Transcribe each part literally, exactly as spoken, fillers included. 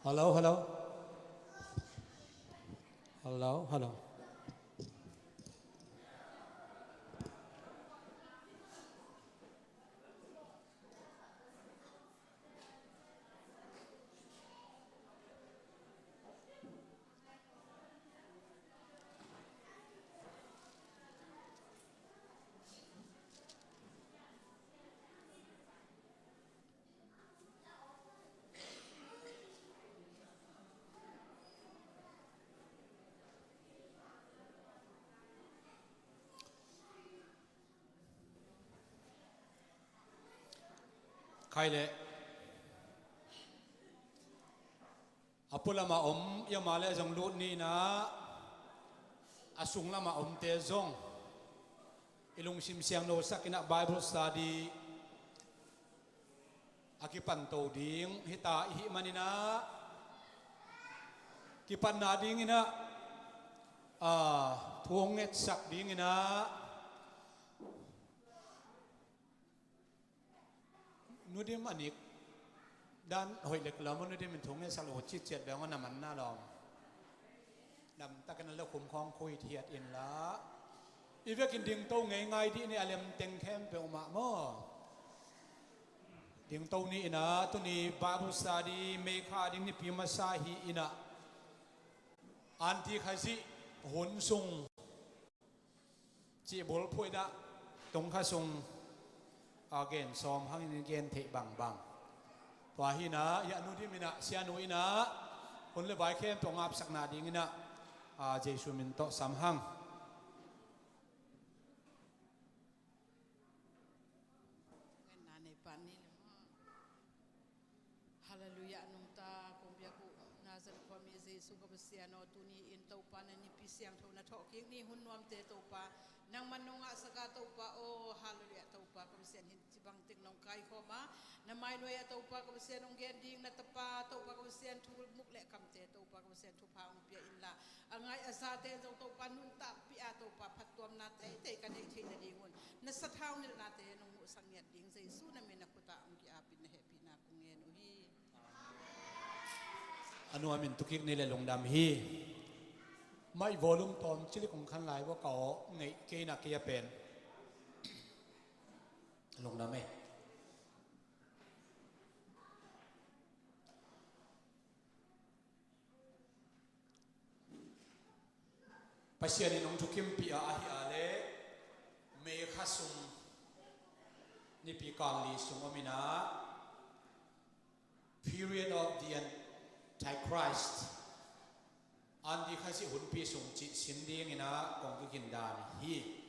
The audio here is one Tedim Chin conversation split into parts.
Hello, hello. Hello, hello. Khai le. A pualamah om, i amah le a zong lut ni in ah, a sunglamah omte zong i lungsim siangtho sak in ah Bible study a kipanto ding hita i hih man in ah, kipanna ding in ah, a, thu hong ngetsak ding in ah, Nu Dim a nik dan hoih lek lawm, Nu Dim in thu ngetsak lo, citciat beng aw, na man na lawm. Damtakin a lo khum khawng khuit hiat inla, i vekin dingto ngeingai dih ni, a lem teng khempeuh mah maw. Dingto ni in ah, tuni Bible study meikha ding nipi masa hi in ah, Anti Khazih hun sung cih bulphuh in ah, tungkha sung a gen sawm hangin gen theih bangbang. Tua hi in ah, hiah Nu Dim in ah, sianu in ah, hun le vai khempeuh ngapsakna ding in ah, a, Jesu min tawh sam hang. Ngenna nei pan ni le maw. Halleluiah, nungta kong biak uh Nazareth khuami Jesu ka Pasian aw, tuni in Topa na nipi siangtho na thawhkik ni, hun nuamte Topa nangman nong ngahsak a Topa aw, halleluiah. Topa ka Pasian, hih ci bangtik nong kaikhawm a, na mainuai ah Topa ka Pasian hong gen ding na tapa Topa ka Pasian thu muk le kamte Topa ka Pasian thupha hong pia inla, a ngai a zate zong Topa nuntakpih a Topa phattuamna teitei ka neih theih nadingun na sathau nilhnate nong muhsak ngiat ding Jesu na min a khut ah hong ki-apin na hehpihna kong ngen uh hi. A nuamin tukik ni le lungdam hi. Mai volume tawm cilik kong khan lai vua ka aw, ngeih kei na kei a pen. Lungdam e. Pasian in hong thukimpih a, ahi a le, May kha sung, nipi kal li sung om in ah, period of the Antichrist, Anti Khazih hunpi sung cih sin ding in ah kong kikin dan hi.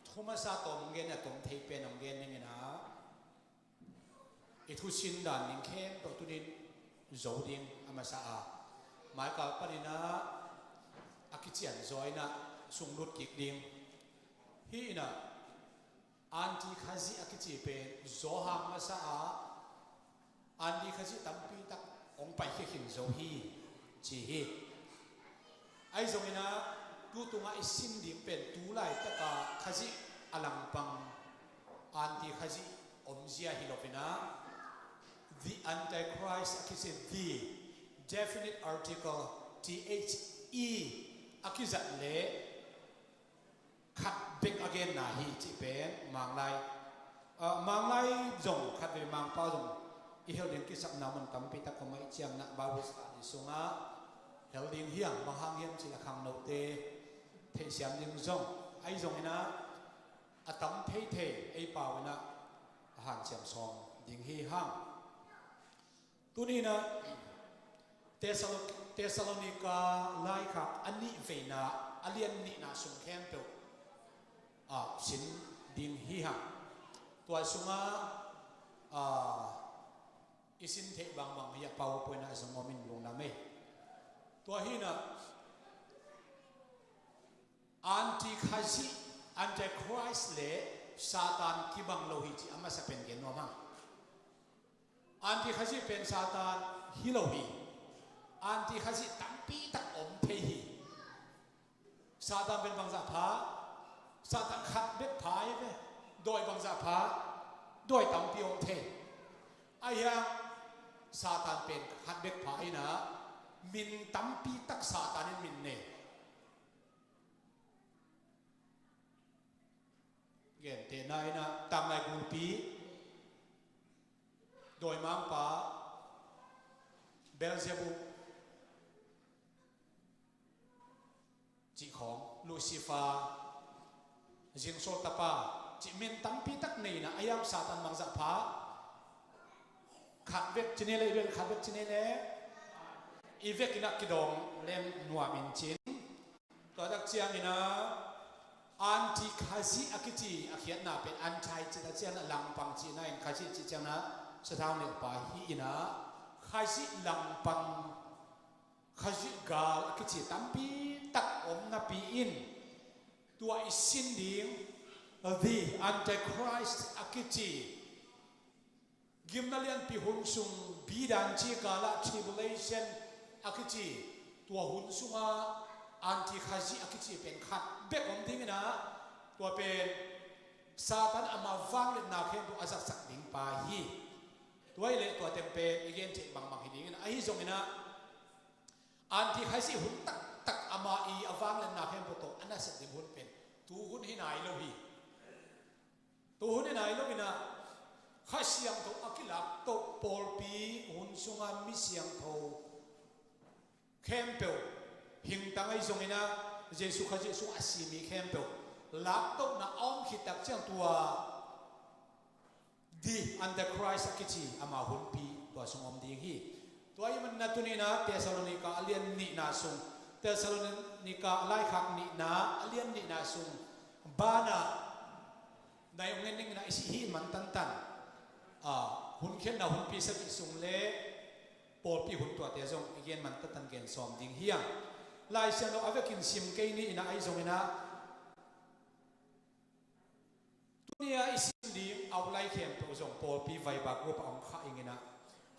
Thu masa tawm hong gen a, tom thei pen hong gen ding in ah, i thusin dan ding khempeuh tunin zo ding a masa a, maikal panin ah a kicianzaw in ah sunglut kik ding. Hi in ah, Anti Khazih a kici pen Johan masa a, Anti Khazih tampi tak hong paikhia khin zo hi, ci hi. Ahi zongin ah, tu tungah i sin ding pen tu laitaka Khazih a langpang Anti Khazih omzia hi lo in ah, the Antichrist a kici, the definite article, T H E, a kizat le khat bek a genna hi cih pen Manglai, ah, Manglai zong khatvei Mangpau zong i hel ding kisapna mun tampi tak om a, i ciamna Bible study sungah hel ding hi hang. Bang hang hiam cih leh khangnote theihsiam ding zong ahi zongin ah, a tam theithei ei pau in ah a hanciam sawm ding hi hang. Tuni in ah Thessalo-, Thessalonika laikhak a nih veina, a lian nihna sung khempeuh, ah, sin ding hi hang. Tua sungah, ah, i sin theih bangbang hi a, PowerPoint ah zong om in, lungdam e. Tua hi in ah, Anti Khazih, Antichrist le Satan kibang lo hi cih a masa pen gen nuam hang. Anti Khazih pen Satan hi lo hi. Anti Khazih tampi tak om thei hi. Satan pen bangzah pha? Satan khat bek pha hi ve. Dawi bangzah pha? Dawi tampi om thei. Ahi hang Satan pen khat bek pha in ah, min tampi tak Satan in min nei. Gentehna in ah tanglai gulpi, dawimangpa, Beelzebub, cih khawng, Lucifer, zingsol tapa, cih min tampi tak nei in ah, a hiang Satan mangzah pha. Khat bek ci ni le, i bek khat bek ci ni le, i bek in ah kidawng leng nuam in cin. Tua tak ciangin ah, anti Khazih a kici a khiatna pen, anti ci tak ciangin ah langpang cihna in, Khazih cih ciangin ah sathau neupa hi in ah, Khazih langpang, Khazih gal a kici tampi tak om napi in, tua i sin ding, the Antichrist a kici gimna lianpi hun sung, bidan ci kal ah tribulation a kici, tua hun sungah anti Khazih a kici pen khat bek om ding in ah, tua pen Satan ama vangliatna khempeuh a zatsak ding pa hi. Tua hi leh tua teng pen i gen theih bangbang hi ding in ah, ahi zongin ah anti Khazih hun taktak ama i a vangliatna khempeuh tawh a nasep ding hun pen tu hun hi nai lo hi. Tu hun hi nai lo in ah, Kha Siangtho a kilak toh pawlpi hun sungah mi siangtho khempeuh, hingtang ahi zongin ah Jesu Khazih sungah a si mi khempeuh laktohna a om khit tak ciang, tua the Antichrist a kici ama hunpi tua sung om ding hi. Tua ahih manin ah tuni in ah Thessalonica a lian nihna sung, Thessalonica laikhak nihna a lian nihna sung banah nai hong en ning in ah, i sih hih man tantan, a, hun khiatna hunpi sagih sung le pawlpi hun tuate zong i gen man tantan gen sawm ding hi hang. Lai Siangtho a vekin sim kei ni in ah, ahi zongin ah tuni a i sim ding outline khempeuh zong pawlpi vaiba group ah hong khah ing in ah,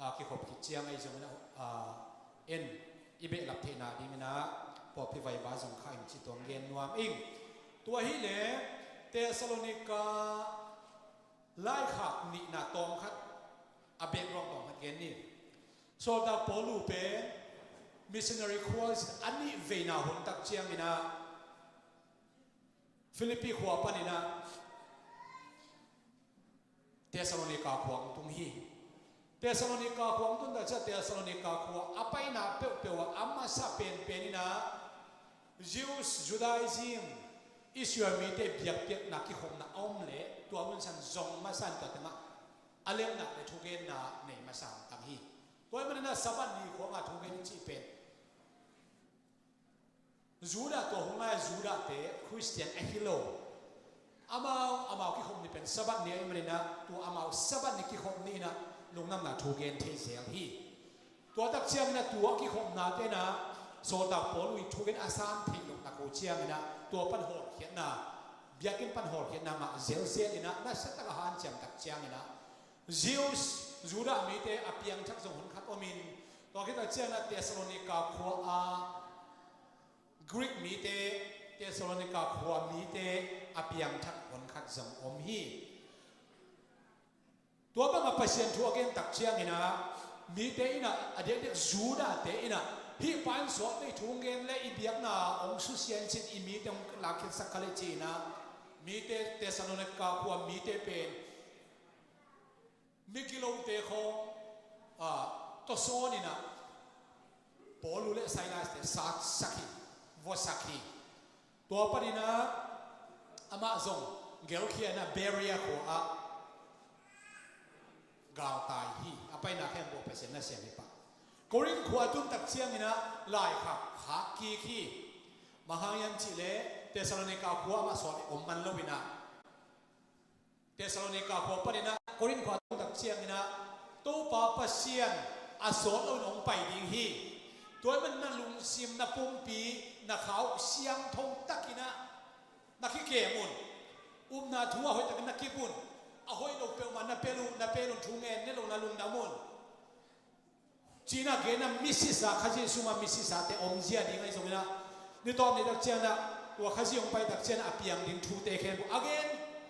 a, kikhop khit ciang ahi zongin ah, a, en i behlap theihna ding in ah pawlpi vaiba zong khah ing ci, tua hong gen nuam ing. Tua hi leh Thessalonica laikhak nihna tawm khat, a background tawm khat gen ni. Sawltak Paul uh pen missionary khua a nih veina hun tak ciangin ah Philippi khua panin ah Thessalonica khua hong tung hi. Thessalonica khua hong tun tak ciang, Thessalonica khua a paina peuhpeuh ah a masa penpen in ah Jews, Judaism, Israel mite biakpiakna kikhopna a om leh tua hun sang zong masa in tua tengah a lemna le thugenna nei masa hong tang hi. Tua ahih manin ah Sabbath ni khawngah thugen i cih pen Judah, tua hun lai-a Judah-te Khristian ahi lo. Amau, amau kikhop ni pen Sabbath ni ahih manin ah tua amau Sabbath ni kikhop ni in ah lungdamna thugen thei zel hi. Tua tak ciangin ah tua kikhopnate in ah Sawltak Paul uh i thugen a sam theih lohna ko ciangin ah tua pan hawlkhiatna, biakinn pan hawlkhiatna ngah zelzel in ah, nasiatak a hanciam tak ciangin ah Jews, Judah mite a piangthak zong hun khat om in, tua khit tak ciangin ah Thessalonica khua a Greek mite, Thessalonica khua mite a piangthak hun khat zong om hi. Tua bangah Pasian thu a gen tak ciangin ah mite in ah, a diakdiak Judah-te in ah, hih pa in sawt nei thu hong gen leh i biakna hong susia in cin, i mite hong lakkhiatsak kha leh ci-in ah, mite, Thessalonica khua mite pen migilote khawng, a, tawsawn in ah Paul uh le Silas-te satsak hi, vuasak hi. Tua panin ah amah zong gelkhia in ah Berea khua ah galtai hi. A paina khempeuh Pasian nasem hi pah. Korinth khua a tun tak ciangin ah laikhak khak kik hi. Bang hang hiam cih leh Thessalonica khua amah sawt om man lo in ah, Thessalonica khua panin ah Korinth khua a tun tak ciangin ah Topa Pasian a sawt loin hong pai ding hi. Tua ahih manin na lungsim, na pumpi, na khau siangtho takin ah na kikem un. Upna thu a hoih takin na kip un. A hoih lo peuhmah na pel un, na pel un, thu ngen ne lo na lungdam un. Ci-in ah gen a, misisa, Khazih sungah misisate omzia ding ahi zongin ah, ni tawp ni tak ciangin ah tua Khazih hong pai tak ciangin ah a piang ding thute khempeuh a gen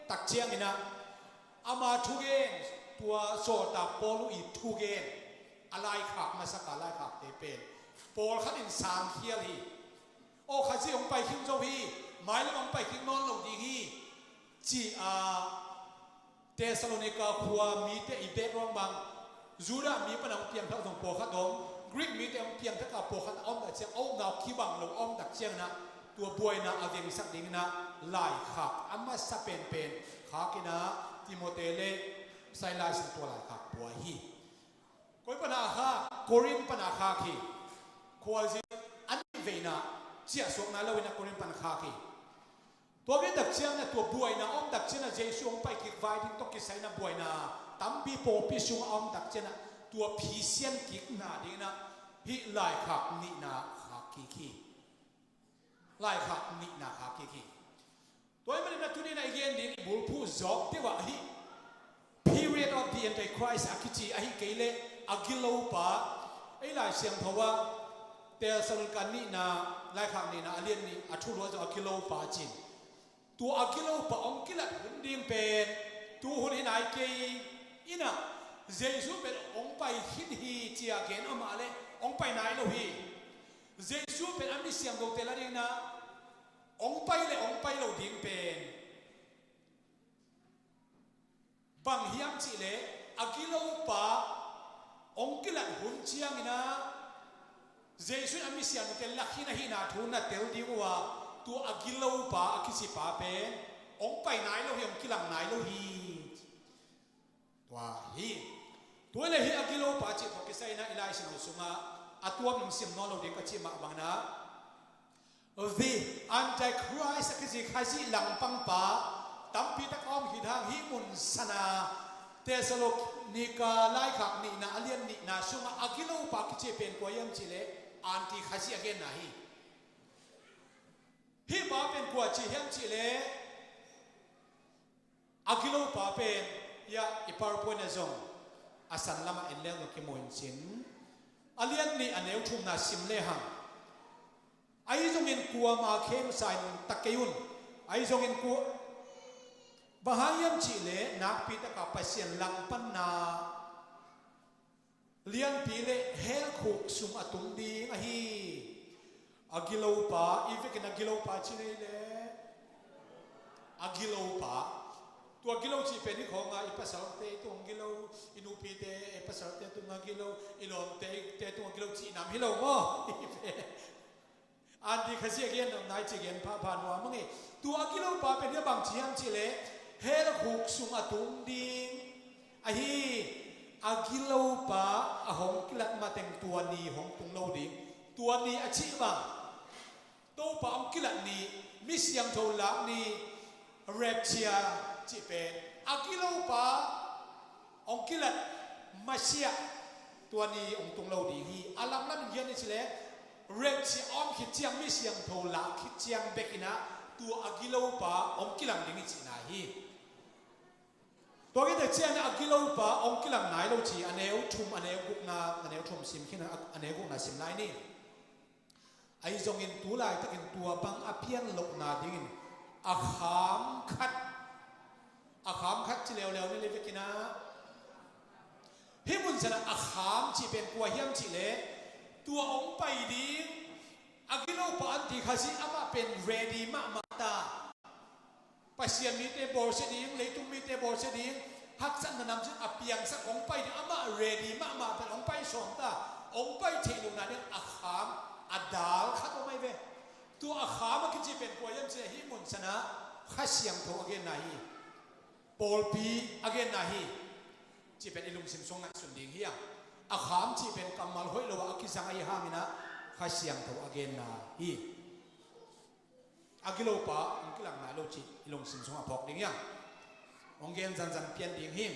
tak ciangin ah, ama thugen, tua Sawltak Paul uh i thugen, a laikhak, masaka laikhakte pen pawlkhat in sangkhial hi. Aw, Khazih hong pai khing zo hi, mailam hong pai khing nawn lo ding hi, ci-a Thessalonika khua mite i background bang, Judah mi pan a hong piangthak zong pawlkhat om, Greek mite hong piangthak a pawlkhat a om tak ciang, a upna uh kibang lo a om tak ciangin ah, tua buaina a vengsak dingin ah laikhak a masa penpen khakin ah, Timote le Silas in tua laikhak pua hi. Koi pan a khak? Korin pan a khak hi. Khualzin a nih veina ciahsuak nai loin ah Korin pan khak hi. Tua gen tak ciangin ah, tua buaina a om tak ciangin ah, Jesu hong pai kik vai ding tawh kisai in ah buaina tampi pawlpi sungah a om tak ciangin ah, tua phisian kikna dingin ah hih laikhak nihna khak kik hi. Laikhak nihna khak kik hi. Tua ahih manin ah tuni-in ah i gen ding i bulphuh zawk deuh ah hih Period of the Antichrist a kici, ahih kei leh a gilopa, ei Lai Siangtho ah Thessalonika nihna, laikhak nihna a lian nih a thulu ah zong a gilopa ci-in, tua a gilopa hong kilat hun ding pen tu hun hi nai kei in ah, Jesu pen hong pai khin hi ci-a gen amah leh hong pai nai lo hi. Jesu pen a mi siangthote la dingin ah hong pai le hong pai lo ding pen bang hiam cih leh, a gilopa hong kilat hun ciangin ah Jesu in a mi siangthote la khin ahihna thu na tel ding uh a, tua a gilopa a kici pa pen hong pai nai lo hi, hong kilang nai lo hi. Tua hi. Tua leh hih a gilopa cih tawh kisai in ah i Lai Siangtho sungah a tuam in sim nawn lo ding ka cih mah bangin ah, the Antichrist a kici Khazih langpangpa tampi tak a om khit hang, hih mun san a Thessalonika laikhak nihna a lian nihna sungah a gilopa kici pen kua hiam cih leh Anti-Khazih a genna hi. Hih pa pen kua ci hiam cih leh, a gilopa pen, hiah i PowerPoint ah zong a san lamah en leng zong kimu in cin. A lian nih a neu thumna sim lehang, ahi zongin kuamah khemsa in ta kei un. Ahi zongin kua, bang hang hiam cih leh nakpi taka Pasian langpanna lianpi le hell khuk sung a tung ding ahi. A gilopa, i vekin a gilopa ci lei le, a gilopa. Tua gilo cih pen hi khawng a, i pasalte tung gilo, i nupite, i pasalte tung a gilo, i lawmte tung a gilo cih nam hi lo maw? Anti-Khazih a gen nai ci gen phapha nuam ing. Tua a gilopa pen hi a bang ci hiam cih leh, hell khuk sung a tung ding ahi. A gilopa a hong kilat mateng tua ni hong tung lo ding. Tua ni a cih bang, Topa hong kilat ni, mi siangtho lak ni, rapture cih pen a gilopa hong kilat masiah tua ni hong tung lo ding hi. A langlam in gen i cih leh, rapture a om khit ciang, mi siangtho lak khit ciang bekin ah tua a gilopa hong kilang ding i cihna hi. Tua khit ciang a gilopa hong kilang nai lo ci a neu thum, a neu gukna, a neu thum sim khin a, a neu gukna sim lai ni. Ahi zongin tu laitakin tua bang a pian lohna dingin a kham khat, a kham khat ci leuleu ni le vekin ah, hih mun san a a kham cih pen kua hiam cih leh, tua hong pai ding a gilopa Anti-Khazih amah pen ready mahmah ta. Pasian mite bawlsia ding, leitung mite bawlsia ding, haksatna namcin a piangsak hong pai ding, amah ready mahmah pen hong pai sawm ta, hong pai theih lohna ding a kham a dal khat om ahi ve. Tua a kham a kici pen kua hiam cih leh hih mun san a Kha Siangtho a genna hi. Pawlpi a genna hi. Cih pen i lungsim sung ngaihsun ding hi a. A kham cih pen kammal hoih lo a a kizang ahi hangin ah Kha Siangtho a genna hi. A gilopa hong kilang nai lo cih i lungsim sungah phawk ding hiam? Hong gen zanzan pian ding hi.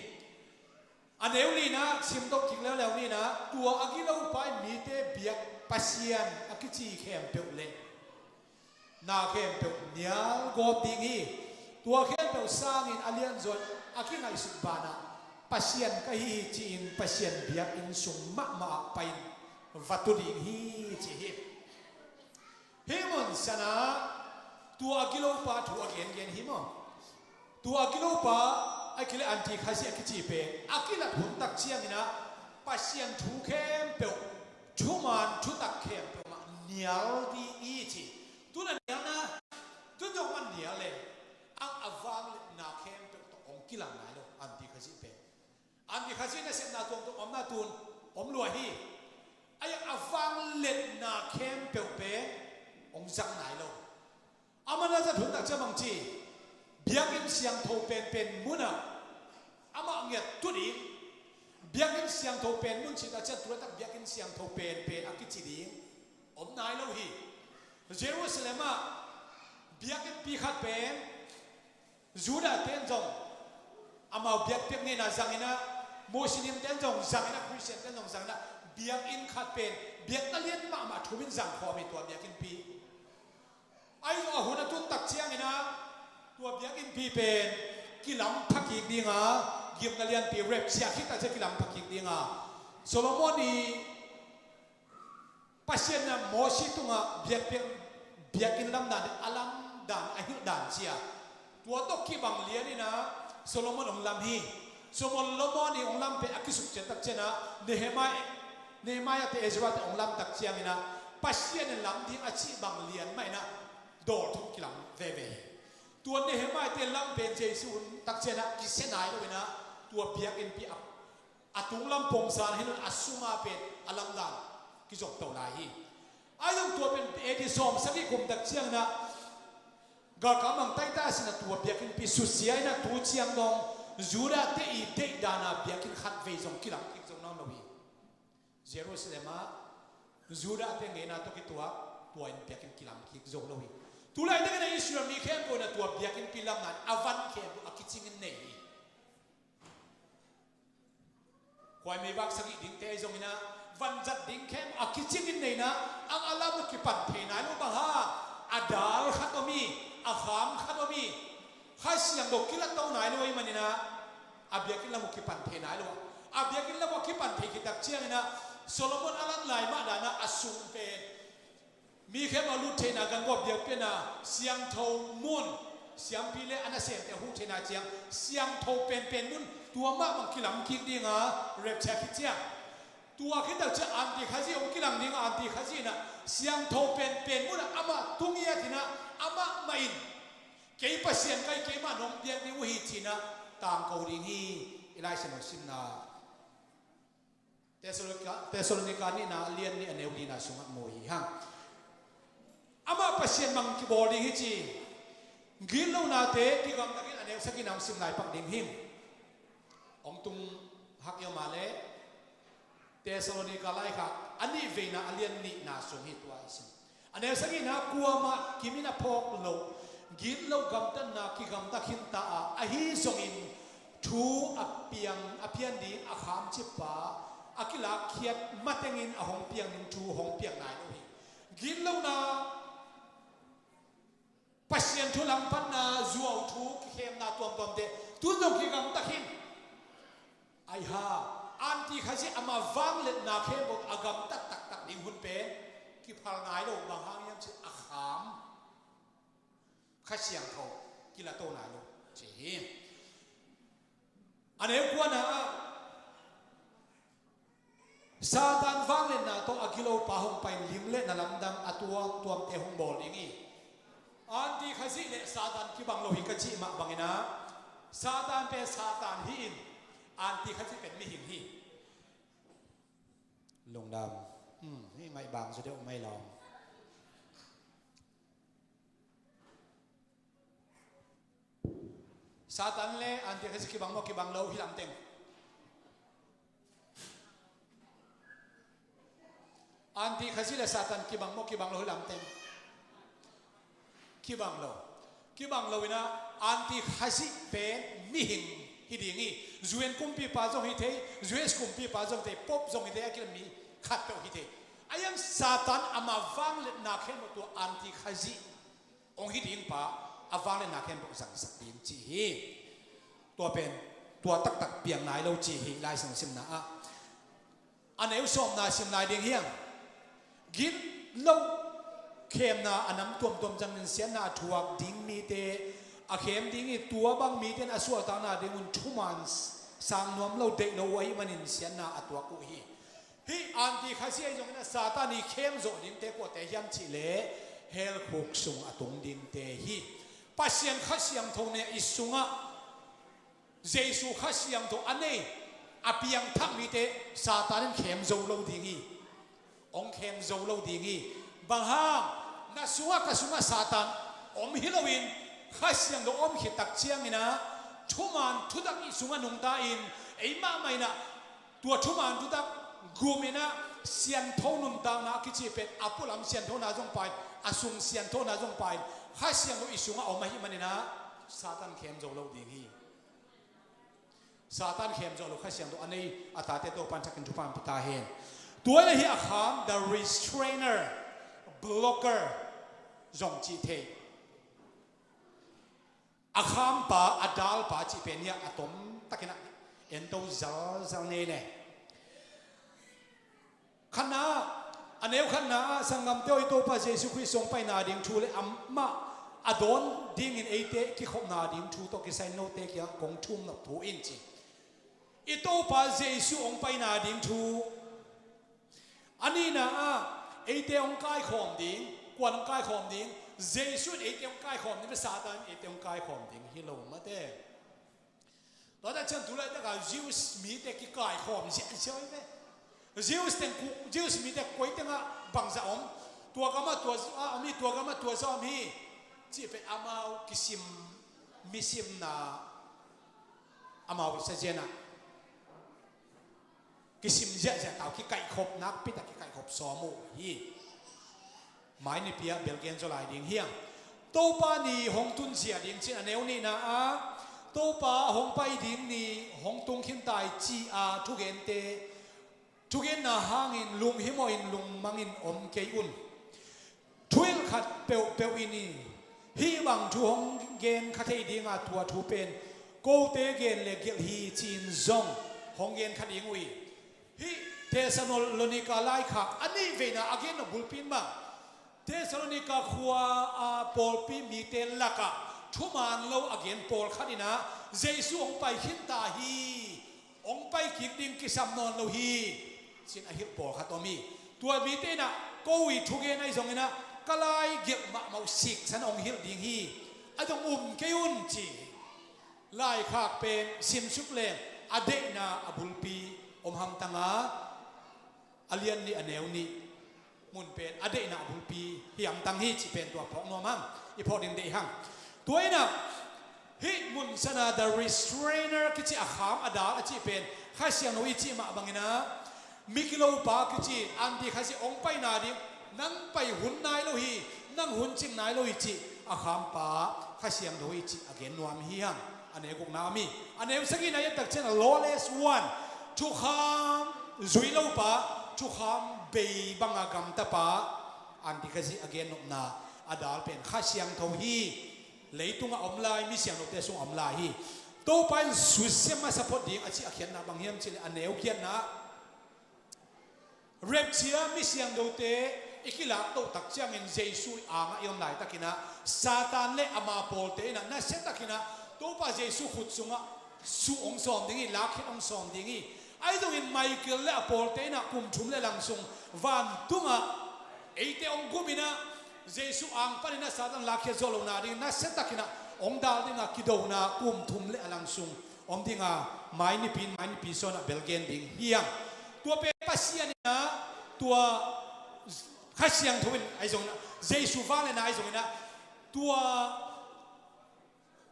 A neu lina sim dok kik leuleu ni in ah, tua a gilopa in mite biak pasian a kici khempeuh le na khempeuh nial gawp ding hi. Tua khempeuh sangin a lianzaw in a kingaihsut banah, Pasian ka hi hi ci-in Pasian biakinn sung mahmah ah pai-in va tu ding hi ci hi. Hih mun sanah tua a gilopa thu a gengen hi maw? Tua a gilopa, a kileh anti Khazih a kici pen a kilat hun tak ciangin ah Pasian thu khempeuh thuman thutak khempeuh mah nial ding hi ci. Tun a nialna, tun zong man nial le, ang a vangliatna khempeuh tawh hong kilang nai lo, Anti Khazih pen. Anti Khazih nasepna tuamtuam omna tun om lua hi. Ai a vangliatna khempeuh pen hong zang nai lo. Amah na zat hun tak ciang bang ci, biakinn siangtho penpen munah amah ngiat tu ding. Biakinn siangtho pen mun cih tak ciang tu laitak biakinn siangtho penpen a kici ding om nai lo hi. Jerusalem ah biakinnpi khat pen Judah ten zong amau biakpiak ngeina zangin ah, Muslim ten zong zangin ah, Christian ten zong zangin ah, biakinn khat pen biakna lian mahmah thumin zang khawm hi tua biakinnpi. Ai zong a hun a tun tak ciangin ah tua biakinnpi pen kilam pha kik ding a, gimna lianpi rapture khit tak ciang kilam pha kik ding a, Solomon i Pasian in ah Mosi tungah biakpiak, biakinn lamdan a lamdan a hilhdan cia tua tawh kibang lian in ah Solomon hong lam hi. Solomon i hong lam pen a kisuk ciat tak ciang ah Nehemiah, Nehemiah te Ezra te hong lam tak ciangin ah Pasian in lam ding a cih bang lian mah in ah dawl thum kilam veve hi. Tua Nehemiah te lam pen Jesu hun tak ciang ah kisia nai lo in ah tua biakinnpi a, a tunglam pongsan hi lo in a sungah pen a lamdan kizom to lai hi. Ai zong tua pen A D sawm sagih kum tak ciangin ah galkap mang Titus in ah tua biakinnpi susia in ah tu ciang dong Judah te i deihdan a biakinn khat vei zong kilam kik zo nawn lo hi. Jerusalem ah Judah te ngeina tawh kituak tua in biakinn kilam kik zo lo hi. Tu laitakin ah Israel mi khempeuh in ah tua biakinnpi lamna a van khempeuh a kicingin nei hi. Khuaimei vak sagih dingte ahi zongin ah vanzat ding khempeuh a kicingin nei in ah ang a lam uh kipan thei nai lo. Bang hang? A dal khat om hi, a kham khat om hi. Kha Siangtho kilato nai lo ahih manin ah a biakinn lam uh kipan thei nai lo. A biakinn lam uh a kipan thei khit tak ciangin ah Solomon a lan lai mah dan ah a sung pen mi khempeuh a lut theihna, ganguap biakpiakna, siangtho mun, siampi le a nasemte a huh theihna ciang siangtho penpen mun tua mah bang kilam kik ding a, rapture khit ciang. Tua khit tak ciang Anti Khazih hong kilang ding a, Anti Khazih in ah siangtho penpen mun ah amah tu ngiat in ah amah mah in kei Pasian ka hi, keimah nong biak ding uh hi ci in ah tangko ding hi. I Lai Siangtho simna Thessalonika, Thessalonika nihna a lian nih a neu lina sungah mu hi hang. Amah Pasian mang kibawl ding hi ci. Gitlonate kigamtakin a neu sagihna hong sim lai pak ding hing. Hong tung hak hiam a leh Thessalonika laikhak a nih veina a lian nihna sung hi tua i sim. A neu sagihna, kuamah kimin a phawk loh gitlo gamtatna kigamta khinta a, ahi zongin thu a piang, a pian ding a khamcippa a kilakkhiat matengin a hong piang ding thu hong piang nai lo hi. Gitlona, Pasian thu langpatna, zuau thu kikhemna tuamtuamte tun zong kigamta khin. Ai ha, Anti Khazih ama vangliatna khempeuh a gamtat taktak ding hun pen kiphal nai lo. Bang hang hiam cih a kham, Kha Siangtho kilato nai lo ci hi. A neu kuana ah Satan vangliatna tawh a gilopa hong pai, lim le na lamdang a tuamtuamte hong bawl ding hi. Anti Khazih le Satan kibang lo hi ka cih mah bangin ah Satan pen Satan hi-in Anti Khazih pen mihing hi. Lungdam. Hmm, hih ngaih bang zaw deuh mai lawm. Satan le Anti Khazih kibang maw, kibang lo hih lamteng? Anti Khazih le Satan kibang maw, kibang lo hih lamteng? Kibang lo. Kibang lo in ah Anti Khazih pen mihing hi ding hi. U N kumpipa zong hi thei, U S kumpipa zong hi thei, Pope zong hi thei, a kilem mi khatpeuh hi thei. Ahi hang Satan ama vangliatna khempeuh tua Anti Khazih hong hi ding pa, a vangliatna khempeuh zangsak ding ci hi. Tua pen tua taktak piang nai lo ci hi. Lai Siangtho simna ah a neu sawmna sim lai ding hiam? Gitlo khemna a nam tuamtuam zangin siatna a thuak ding mite a khem ding hi. Tua bang mite in a suahtakna ding un thuman sang nuam lo, deih lo uh ahih manin siatna a tuak uh hi. Hih anti Kha Siangtho ahi zongin ah Satan i khem zawh dingte kuate hiam cih leh hell khuk sung a tung dingte hi. Pasian Kha Siangtho nih i sungah Jesu Kha Siangtho a nei, a piangthak mite Satan in khem zo lo ding hi. Hong khem zo lo ding hi. Bang hang, na sungah ka sungah Satan om hi loin Kha Siangtho om khit tak ciangin ah thuman thutak i sungah nungta in ei mahmah in ah tua thuman thutak gum in ah siangtho nuntakna a kici pen a pualam sianthona zong pai, a sung sianthona zong pai, Kha Siangtho i sungah om ahih manin ah Satan khem zo lo ding hi. Satan khem zo lo, Kha Siangtho a nei a tate Topan thakin thupha pia ta hen. Tua hi a kham, the restrainer, blocker zong ci thei. A khampa, a dalpa cih pen hi a, a tom takin ah en to zalzal nei le. Khatna, a neu khatna ah sanggamte aw, i Topa Jesu Khrist hong paina ding thu le amah a dawn dingin eite kikhopna ding thu tawh kisai note kiangah kong thum nop phu in ci. I Topa Jesu hong paina ding thu. A nihna ah eite hong kaikhawm ding, kuan hong kaikhawm ding, Jesu in eite hong kaikhawm ding, Satan in eite hong kaikhawm ding hi lo mate. Tua tak ciang tu laitak a Jews mite kikaikhawm ziahziah hi ve. Jews teng ku, Jews mite koi tengah bangzah om, tua gamah tua zah om hi, tua gamah tua zah om hi. Cih pen amau kisim, misimna amau i sa zianah kisim ziahziah tau, kikaihkhop nakpi tak kikaihkhop sawm uh hi. Mai nipi ah belgen zaw lai ding hiam? Topa ni hong tun zia ding cin a neu nihna ah Topa hong pai ding ni hong tung khin tai ci-a thugente, thugenna hangin lunghimawhin lungmangin om kei un. Thuhilh khat peuhpeuh in hih bang thu hong gen kha thei dinga tua thu pen kote gen le gelh hi ci-in zong hong gen kha ding uh hi. Hih Thessalonika laikhak a nih veina a gen nop bulpi in bang, Thessalonika khua a pawlpi mite lakah thuman lo a gen pawlkhat in ah Jesu hong pai khin ta hi, hong pai kik ding kisam nawn lo hi, ci-in a hilh pawlkhat om hi. Tua mite in ah ko i thugen ahi zongin ah ka lai gelh mahmah uh siksan hong hilh ding hi, a dong um kei un ci hi. Laikhak pen simsuk leng a deihna a bulpi om hamtang a, a lian nih a neu nih mun pen a deihna a bulpi hi hamtang hi cih pen tua phawk nuam hang, i phawk ding deih hang. Tua in ah hih mun sana the restrainer kici a kham a dal a cih pen Kha Siangtho i cih mah bangin ah mi kilopa kici anti Kha Siangtho hong paina ding, nang pai hun nai lo hi, nang hun cing nai lo hi cih a khampa Kha Siangtho i cih a gen nuam hi hang. A neu gukna om hi. A neu sagihna i et tak ciang a lawless one, thukham zui lopa, thukham bei banga gamtapa anti Kha Siangtho a gen nopna a dal pen Kha Siangtho hi. Leitungah om lai, mi siangthote sungah om lai hi. Topa in susia masa phot ding a cih a khiatna bang hiam cih leh a neu khiatna rapture mi siangthote i kilak toh tak ciangin Jesu i angah i om laitakin ah Satan le ama pawlte in ah nasia takin ah Topa Jesu khut sungah suh hong sawm ding hi, lakkhiat hong sawm ding hi. Ahi zongin Michael le a pawlte in ah kum thum le lang sung vantungah eite hong gum in ah Jesu ang panin ah Satan lakkhiat zawh lohna dingin nasia takin ah hong dal ding a kidona kum thum le a lang sung om ding a, mai nipi in mai nipi sawn ah belgen ding hi hang. Tua pen Pasian in ah, tua Kha Siangtho in ahi zongin ah, Jesu vangliatna ahi zongin ah, tua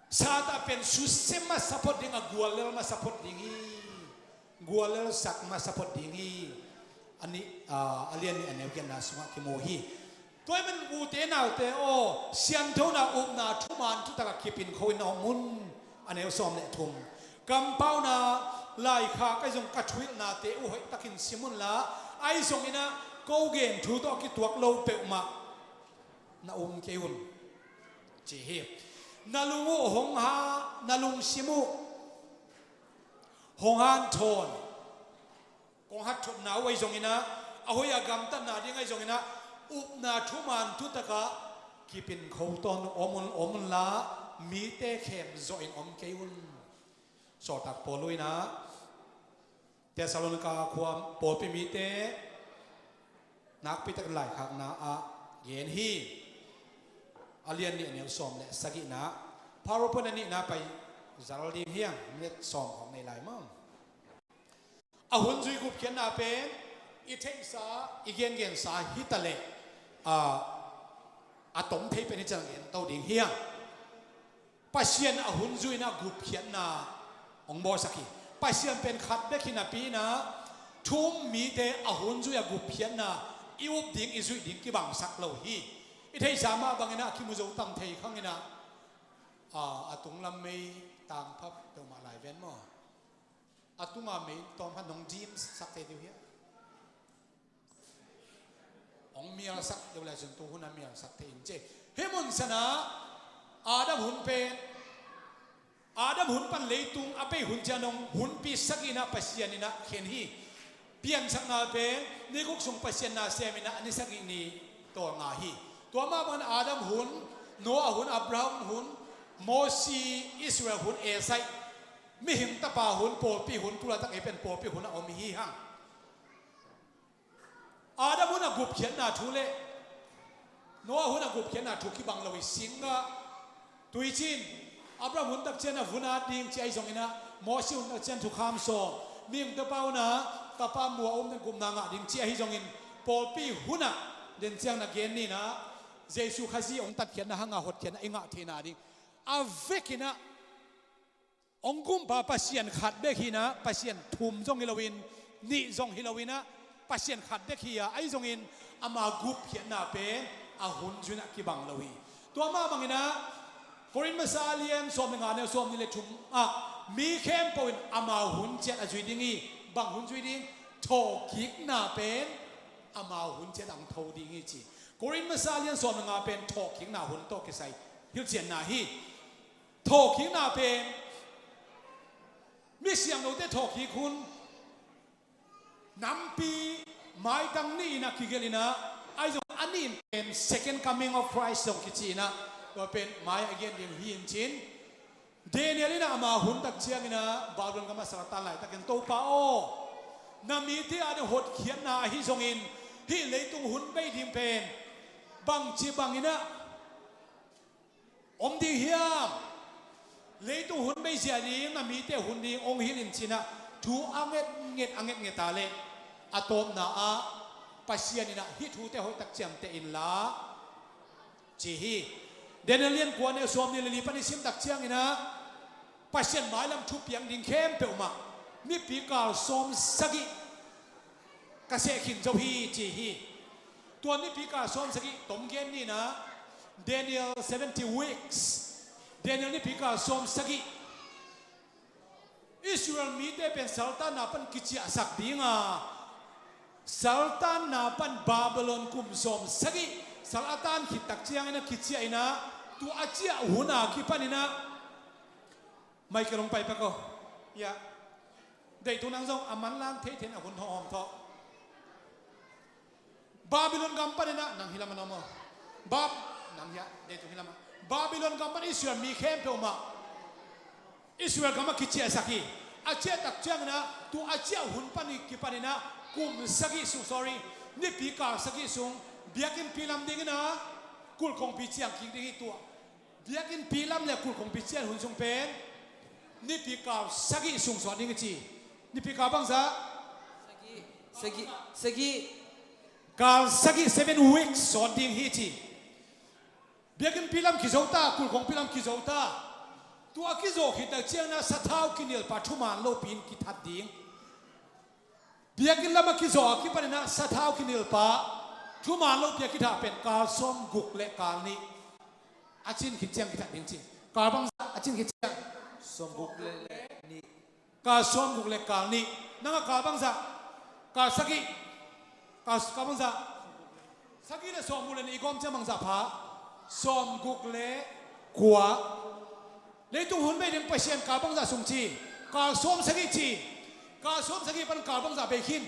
Satan pen susia masa phot ding a, guallel masa phot ding hi. Guallel sak masa phot ding hi. A nih, ah, a lian nih a neu khiatna sungah kimu hi. Tua ahih manin ute naute aw, sianthona upna thuman thutak a kipin kho in na om un. A neu sawm le thum. Kampauna laikhak ahi zong ka thuhilhnate uh hoih takin sim unla, ahi zongin ah ko gen thu tawh a kituak lo peuhmah na um kei un, ci hi. Na lung uh hong ha, na lungsim uh hong hanthawn. Kong hatthotna uh ahi zongin ah, a hoih a gamtatna ding ahi zongin ah, upna thuman thutak ah kipin kho tawn uh om un, om unla, mite khem zawhin om kei un. Sawltak Paul in ah, Thessalonika khua pawlpi mite nakpi takin laikhakna ah gen hi. A lian nih, a neu sawm le sagihna, PowerPoint a nihna pai zal ding hi hang, minute sawm khawng nei lai maw? A hun zui gupkhiatna pen i theihsa, i gengensa hi ta leh, a, a tom thei pen hi ciang gen to ding hi hang. Pasian a hun zui in a gupkhiatna hong bawlsak hi. Pasian pen khat bek hi napi in a, thu-um mite a hun zui a gupkhiatna i up ding, i zuih ding kibangsak lo hi. I theihsa mah bangin a kimu zo tam thei khang in a, a, a tunglam mei tangpha peuhmah lai ven maw? A tunga mei tawm khat nong dim sak thei deuh hiam? Hong mialsak deuh lai zun tu hun a mialsak thei in ci. Hih mun san a Adam hun pen, Adam hun pan leitung a bei hun ciang dong hunpi sagihna Pasian in a khen hi. Piansakna pen ni guk sung Pasian na sem in a ni sagih ni tawlnga hi. Tua mah bangin Adam hun, Noah hun, Abraham hun, Mosi, Israel hun, Esai, mihing tapa hun, pawlpi hun, tu laitak ei pen pawlpi hun a om hi hang. Adam hun a gupkhiatna thu le Noah hun a gupkhiatna thu kibang lo hi. Singgah, tuicin, Abraham hun tak ciang a vun at ding ci ahi zongin a, Mosi hun tak ciang thukham sawm, mihing tapa hun a tapa mua um den gupna ngah ding ci ahi zongin, pawlpi hun a den ciang na gen ni in a, Jesu Khazih hong tatkhiatna hang a hotkhiatna i ngah theihna ding a vekin a, hong gumpa Pasian khat bek hi in a, Pasian thum zong hi loin, nih zong hi loin a, Pasian khat bek hi a, ahi zongin ama gupkhiatna pen a hun zui in a kibang lo hi. Tua mah bangin a, Korin masa a lian sawm le nga, neu sawm nih le thum ah, mi khempeuh in ama hun ciat a zui ding hi. Bang hun zui ding? Thawhkikna pen ama hun ciat a hong tho ding hi ci. Korin masa a lian sawm le nga pen thawhkikna hun tawh kisai hilhcianna hi. Thawhkikna pen mi siangthote thawhkik hun, nampi maitang nih in a kigelh in a, ahi zong a nih in pen Second Coming of Christ zong kici in a, tua pen mai a gen ding hi in cin. Daniel in a ama hun tak ciangin a Babylon gam a sal a tan laitakin, Topa aw, na mite a ding hotkhiatna ahi zongin hih leitung hun bei ding pen bangci bangin a om ding hiam? Leitung hun bei zia ding, na mite hun ding hong hilh in ci in a, thu a ngetnget, a ngetnget a leh a tawpna ah Pasian in a hih thute hoihtak ciamteh inla ci hi. Daniel lian kua, neu sawm nih le li pan i sim tak ciangin a, Pasian mailam thupiang ding khempeuh mah, nipi kal sawm sagih ka seh khin zo hi ci hi. Tua nipi kal sawm sagih tom gen ni in a, Daniel seventy weeks, Daniel nipi kal sawm sagih. Israel mite pen saltanna pan kiciahsak ding a, saltanna pan Babylon kum sawm sagih sal a tan khit tak ciangin a kiciah in a, tua a ciah hun a kipan in a, Michael hong pai pak aw. Ya. Deitu nang zong a manlang thei thei in a hun hawm tawh. Babylon gam pan in a, nang hi lam a na maw? Bab, nang hi a, deitu hi lam a. Babylon gam pan Israel mi khempeuh mah Israel gam a kiciahsak hi. A ciah tak ciangin a, tua a ciah hun pan i kipan in a, kum sagih sung, sorry, nipi kal sagih sung, biakinnpi lam ding in a, kulh kongpi ciang kik ding hi tua. Biakinnpi lam le kulh kongpi cian hun sung pen nipi kal sagih sung sawt ding i ci. Nipi kal bangzah? Sagih, sagih, sagih. Kal sagih, seven weeks sawt ding hi ci. Biakinnpi lam kizo ta, kulh kongpi lam kizo ta. Tua a kizo khit tak ciangin a sathau kinilpa thuman lopi in kithat ding. Biakinn lam a kizo a kipan in a sathau kinilpa thuman lopi a kithat pen kal sawm guk le kal nih. A cin khit ciang kithat ding ci. Kal bangzah a cin khit ciang? Sawm guk le nih. Kal sawm guk le kal nih. Nang a kal bangzah? Kal sagih. Kal, kal bangzah? Sagih le sawm guk le nih i gawm ciang bangzah pha? Sawm guk le kua. Leitung hun bei ding Pasian kal bangzah sung ci? Kal sawm sagih ci. Kal sawm sagih pan kal bangzah bei khin?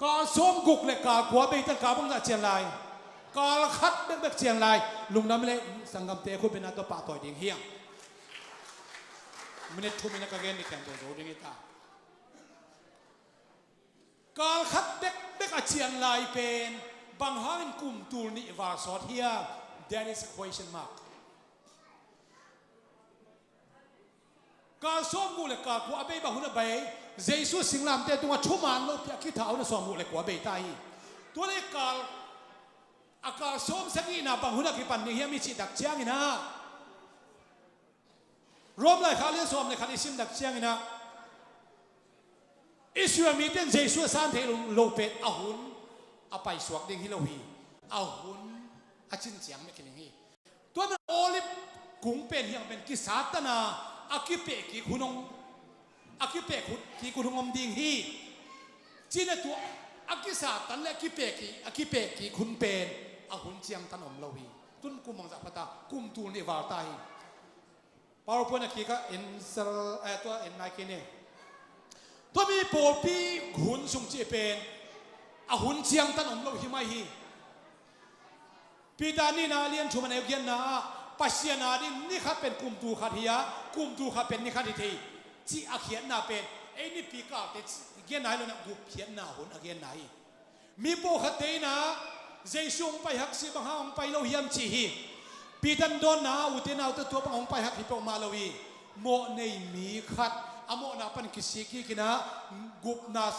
Kal sawm guk le kal kua bei tan kal bangzah cian lai? Kal khat bekbek cian lai. Lungdam le sanggamte khut bengna tawh pahtawi ding hi hang. Minute thum in a ka gen ni kian tawh zo ding hi ta. Kal khat bekbek a cian lai pen bang hangin kum tul nih val sawt hiam? There is a question mark. Kal sawmguk le kal kua a bei, bang hun a bei? Jesu singlamteh tungah thuman lopi a kitha hun a sawmguk le kua bei ta hi. Tua le kal, a kal sawmsagihna bang hun a kipan ding hiam i cih tak ciangin ah, Rom laikhak lian sawm le khat i sim tak ciangin ah, Israel mite in Jesu a san theih lo, lo pen a hun a paisuak ding hi lo hi. A hun a cin ciang bek hi ding hi. Tua man Olive kung pen hiang pen kisatana a kipeh kik hun hong, a kipeh kik hun hong om ding hi. Cina tua a kisatan le a kipeh kik, a kipeh kik hun pen a hun ciangtan om lo hi. Tun kum bangzah pha ta, kum tul nih val ta hi. PowerPoint a kikah en sal, eh, tua en nai kei ni. Tua mi pawlpi hun sung cih pen a hun ciangtan om lo hi mai hi. Peter nihna lian thum a neu giatna ah Pasian a ding ni khat pen kum tul khat hi a, kum tul khat pen ni khat hi thei cih a khiatna pen ei Nipi kalte giatna hi lo in ah, gupkhiatna hun a genna hi. Mi pawlkhatte in ah Jesu hong pai hak si bang hang hong pai lo hiam cih hi. Peter in dawnna ah, ute naute, tua bang hong pai hak hi peuhmah lo hi. Mawh nei mi khat a mawhna pan kisik kik in ah, gupna,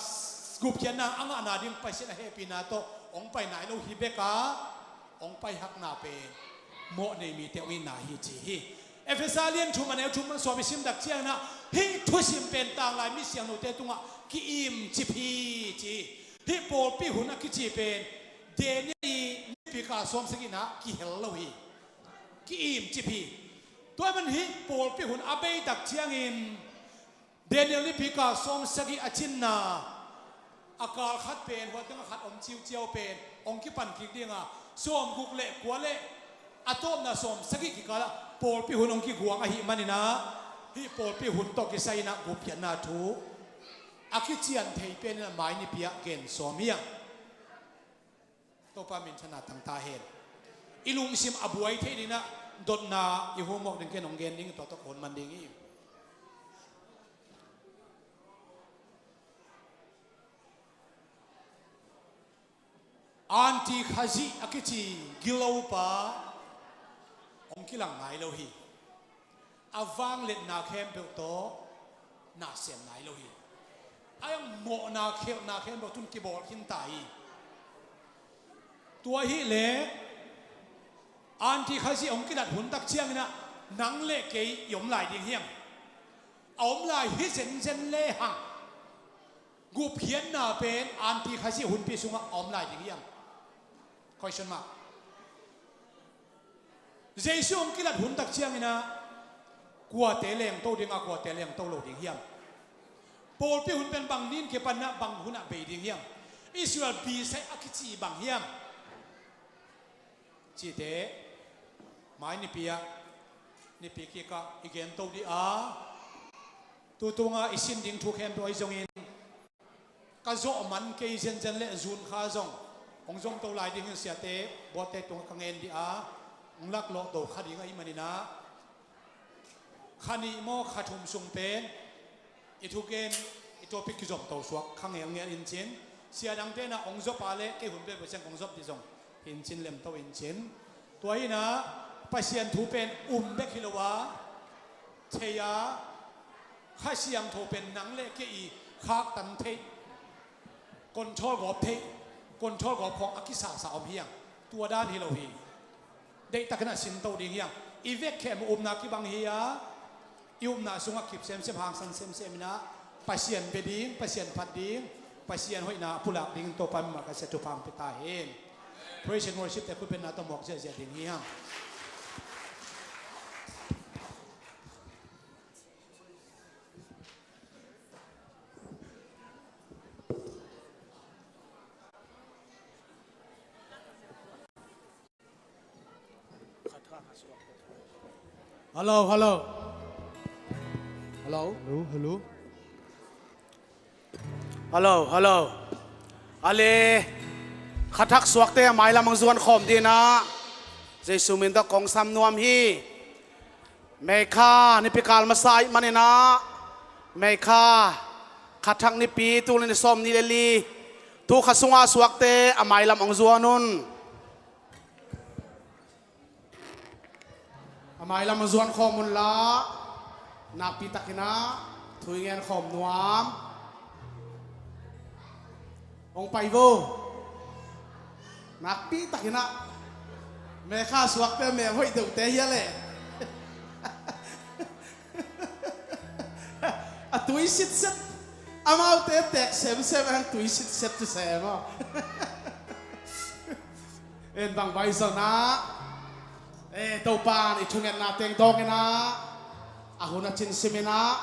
gupkhiatna a ngahna ding Pasian a hehpihna tawh hong pai nai lo hi bek a, hong pai hakna pen mawh nei mite hong itna hi ci hi. Efesa lian thum a neu thum pan sawm i sim tak ciangin ah, hih thusim pen tanglai mi siangthote tungah ki-imcip hi ci hi. Hih pawlpi hun a kici pen Daniel i Nipi kal sawmsagihna ah kihel lo hi. Ki-imcip hi. Tua man hih pawlpi hun a bei tak ciangin Daniel Nipi kal sawmsagih a cinna a kal khat pen, hua teng a khat om ciuciau pen hong kipan kik ding a, sawmguk le kua le a tawpna sawmsagih kikal ah pawlpi hun hong kiguang ahih manin ah, hih pawlpi hun tawh kisai in ah gupkhiatna thu a kician thei pen in ah mai Nipi ah gen sawm hi a. Topa minthanna tang ta hen. I lungsim a buai thei ding in ah dotna i hawm mawk ding, ken hong gen ding, tua tawh ka hun man ding hi. Antikhazih a kici gilopa hong kilang nai lo hi. A vangliatna khempeuh tawh na sem nai lo hi. A iang mawhna khelhna khempeuh tun kibawl khin ta hi. Tua hi leh Antikhazih hong kilat hun tak ciangin ah nang le kei i om lai ding hiam? A om lai hi zenzen le hang, gupkhiatna pen Antikhazih hunpi sungah a om lai ding hiam? Question mark. Jesu hong kilat hun tak ciangin ah kuate lengto ding a, kuate lengto lo ding hiam? Pawlpi hun pen bang ni in kipan ah bang hun ah bei ding hiam? Israel bisai a kici bang hiam? Cihte mai Nipi ah, Nipi kik ah i gento dih a, tu tung a i sin ding thu khempeuh ahi zongin ka zawh man kei zenzen le June kha zong hong zomto lai ding hi. Siate, buatte tungah ka ngen dih a, hong laklawh to kha ding ahih manin ah, kha nih maw kha thum sung pen i thugen, i topic kizomto suak kha ngelngel in cin, sia dangte in ah hong zop a le kei hun peuhpeuh ciang kong zop dih zong hi in cin, lemto in cin. Tua hi in ah Pasian thu pen um bek hi lo a, thei a, Kha Siangtho pen nang le kei i khaktan theih, control gawp theih, control gawp khawng a kisasa om hi hang. Tua dan hi lo hi. Deihtakin a sinto ding hi hang. I vek khem upna kibang hi a, i upna sungah kip semsem, hangsan semsem in ah Pasian bia ding, Pasian phat ding, Pasian hoihna a pulak ding Topa mimal ka sia thupha hong pia ta hen. Praise and worship te khutbetna tawh mawk ziahziah ding hi hang. Hello, hello. Hello. Hello, hello. Hello, hello. Ale, khathak suakte a mailam ang zuan khawm dina. Jesu min tawh kong sam nuam hi. Meikha nipi kal masa ahih manin ah, Meikha khathak nipi, tul nih sawm nih le li, Thu kha sunga suakte a mailam hong zuan un. A mailam hong zuan khawm unla, nakpi takin ah thu i ngen khawm nuam. Hong pai vo. Nakpi takin ah. Mekha suakte meng hoih deuhte hi a leh. A tui sitset. Amaute tek semsem ang tui sitset tu sem aw. En bang vai zon ah. Eh, Topa'n i thungetna teng dawng in ah. A hun a cin sim in ah.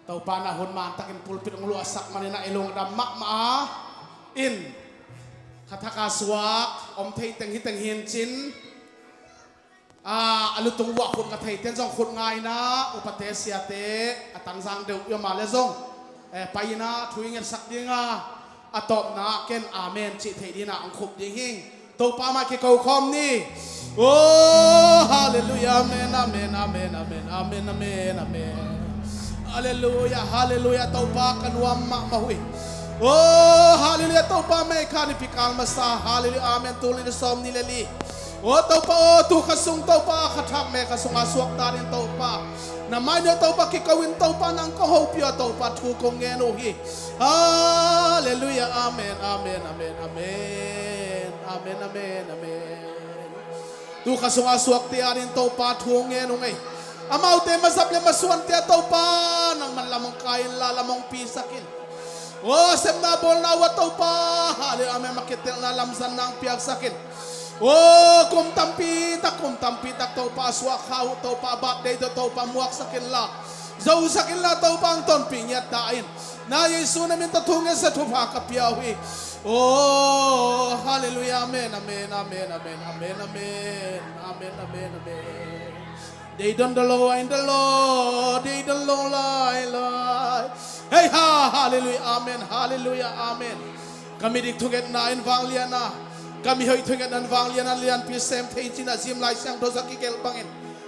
Topa'n a hun man takin pulpit hong luahsak man in ah i lungdam mahmah a. In. Kha thak a suak. Om thei teng hi teng hi in cin. A, a lutung vuah khut nga thei ten zong khut nga in ah, upate siate, a tangzang deuh i om a leh zong, eh, pai in ah, thu i ngetsak ding a, a tawpna ah ken amen cih theih ding in ah, hong khup ding hing. Topa mai kiko khawm ni. Oh, halleluiah, amen, amen, amen, amen, amen, amen, amen. Halleluiah, halleluiah, Topa ka nuam mahmah uh hi. Oh, halleluiah, Topa Mekha nipi kal masa, halleluiah, amen, tul nih le sawmnih le li. O Topa aw, tu kha sung Topa, kha thak Mekha sunga suakta ding Topa. Na mai nuai Topa kiko in Topa nang kong hopih a Topa thu kong ngen uh hi. Halleluiah, amen, amen, amen, amen. Amen, amen, amen. Tu kha sunga suakte a ding Topa thu ngen uh ngei. Amaute mazap le masuante a Topa nangman lam hong kai inla lam hong pisak in. O, semna bawlna uh a Topa, halleluiah, amen, makitelna lamzanna hong piaksak in. O, kum tampi tak, kum tampi tak Topa suak kha uh, Topa birthday tawh Topa muaksak inla, zosak inla Topa hong tonpih ngiat ta in. Na Jesu na min tawh thu ngetsak thupha ka pia uh hi. O, halleluiah, amen, amen, amen. Dei don dalo, ain dalo, dei don lo lai lai. Hei ha, halleluiah, amen, halleluiah, amen. Ka midik thungetna in vanglian a, ka mihoih thungetna in vanglian a, lianpi sem thei cin a Zim Lai Siangtho zong kigelh bangin.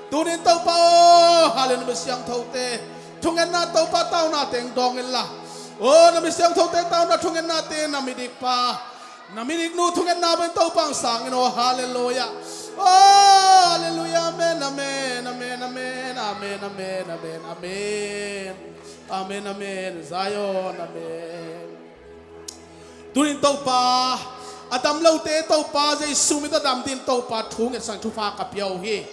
Tunin Topa aw, halleluiah, na mi siangthote thungetna Topa tauna teng dawng inla. O, na mi siangthote tauna thungetnate na midik pa, na midik nu thungetna bangin Topa hong sang in aw, halleluiah. O, halleluiah, amen, amen, amen. Amen, amen, Zion, amen. Tunin Topa, a dam lote Topa, Jesu min tawh dam ding Topa, thu ngetsak thupha ka pia uh hi.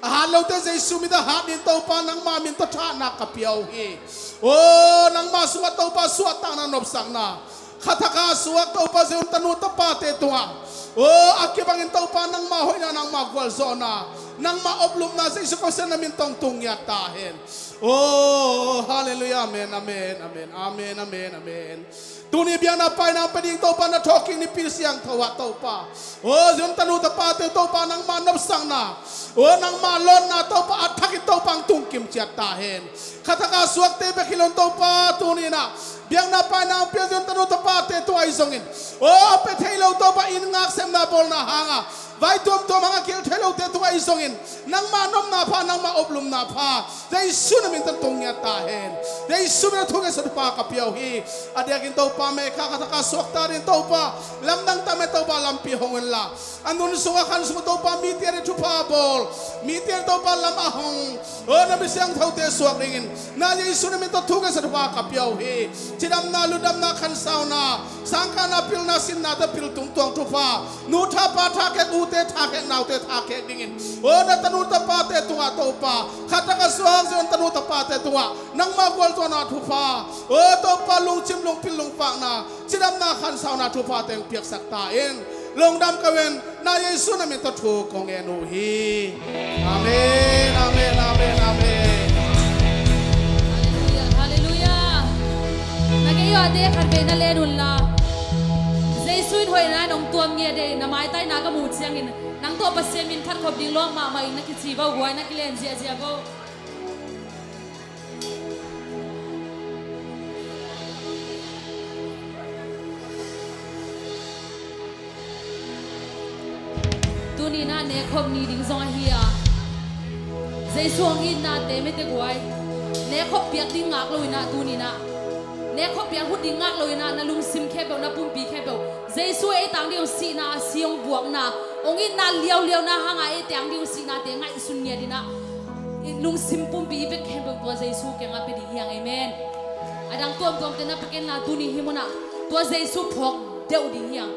A hat lote Jesu min tawh hat ding Topa, nangma min tawh thahna ka pia uh hi. O, nangma sungah Topa suahtakna nopsakna, kha thak a suak Topa Zion tanu tapate tungah, o, a kibangin Topa nangma hoihna, nangma gualzawhna, nangma oplupna Jesu Khazih na min tawh tung ngiat ta hen. O, halleluiah, amen, amen, amen. Tuni biakna paina pia ding Topa na thawhkik nipi siangtho ah Topa, o, Zion tanu tapate Topa nangma nopsakna, o, nangma lawnna Topa a thakin Topa hong tungkim ciat ta hen. Kha thak a suakte bek hi lo in Topa tuni in ah biakna paina hong pia Zion tanu tapate tungah ahi zongin, o, a pia thei lo Topa inn ngak semna bawlna hanga vai tuamtuam hanga kihel thei lote tungah ahi zongin, nangma nopna pha, nangma oplupna pha Jesu na min tawh tung ngiat ta hen. Jesu min tawh thu ngetsak thupha ka pia uh hi. A diakin Topa Mekha kha thak a suakta ding Topa, lamdang tak mai Topa lampi hong unla, a nun sungah khan sungah Topa mite ading thupha bawl, mite ading Topa lam a hong, o, na mi siangthote suak dingin na Jesu na min tawh thu ngetsak thupha ka pia uh hi. Cidamna, lungdamna, khansauna, sangkahna, pilna, sinna tawh pil tung tuang thupha, nu tha pa tha khek, ute tha khek, naute tha khek dingin, o, na tanu tapate tungah Topa, kha thak a suak Zion tanu tapate tungah nangma gualzawhna thupha, o, Topa lungkim lungpil lungpakna, cidamna, khansauna thupha teng piaksak ta in. Lungdam ka hi ven, na Jesu na min tawh thu kong ngen uh hi. Amen, amen, amen, amen. Halleluiah, halleluiah. Na gei uh a te khat vei na len unla, Jesu in hoihna in hong tuam ngiat hi. Na maitaina ka muh ciangin nang tawh Pasian min phat khop ding lawp mahmah in na kici vo, guai na kilen ziahziah vo. Tuni in ah nekkhop ni ding zong ahi a, Jesu hong itnate mite guai, nekkhop piak ding ngak lo in ah tuni in ah Khuapi ah hun ding ngak lo in ah, na lungsim khempeuh, na pumpi khempeuh Jesu ei tang ding hong sihna, a si hong buakna, hong itna liauliauna hangah ei tang ding hong sihnate ngaihsun ngiat in ah, i lungsim pumpi i vek khempeuh tua Jesu kiangah pia ding hi hang. Amen. A dang tuamtuamte na pia kenla, tuni hih munah tua Jesu phawk deuh ding hi hang.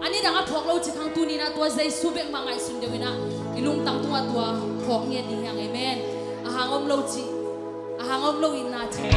A nidang a phawk lo cih khang, tuni in ah tua Jesu bek mah ngaihsun deuh in ah, i lungtang tungah tua phawk ngiat ding hi hang. Amen. A hang om lo cih, a hang om lo itna cih,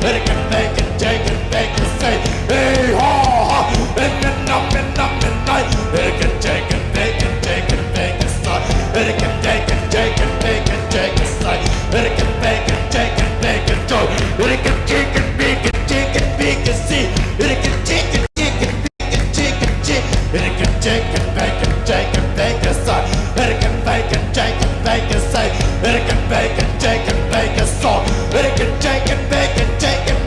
Bacon, bacon, Jacob, bacon, say, hey, ha, ha. Bacon, bacon, bacon, say. Bacon, bacon, Jacob, bacon, Jacob, say. Bacon, bacon, Jacob, bacon, Joe. Bacon, chicken, bacon, chicken, bacon, see. Bacon, chicken, chicken, bacon, chicken, chicken, bacon, Jacob, bacon, say. Bacon, bacon, Jacob, bacon, say. Bacon, bacon, Jacob, bacon, so. Bacon, chicken, bacon, chicken,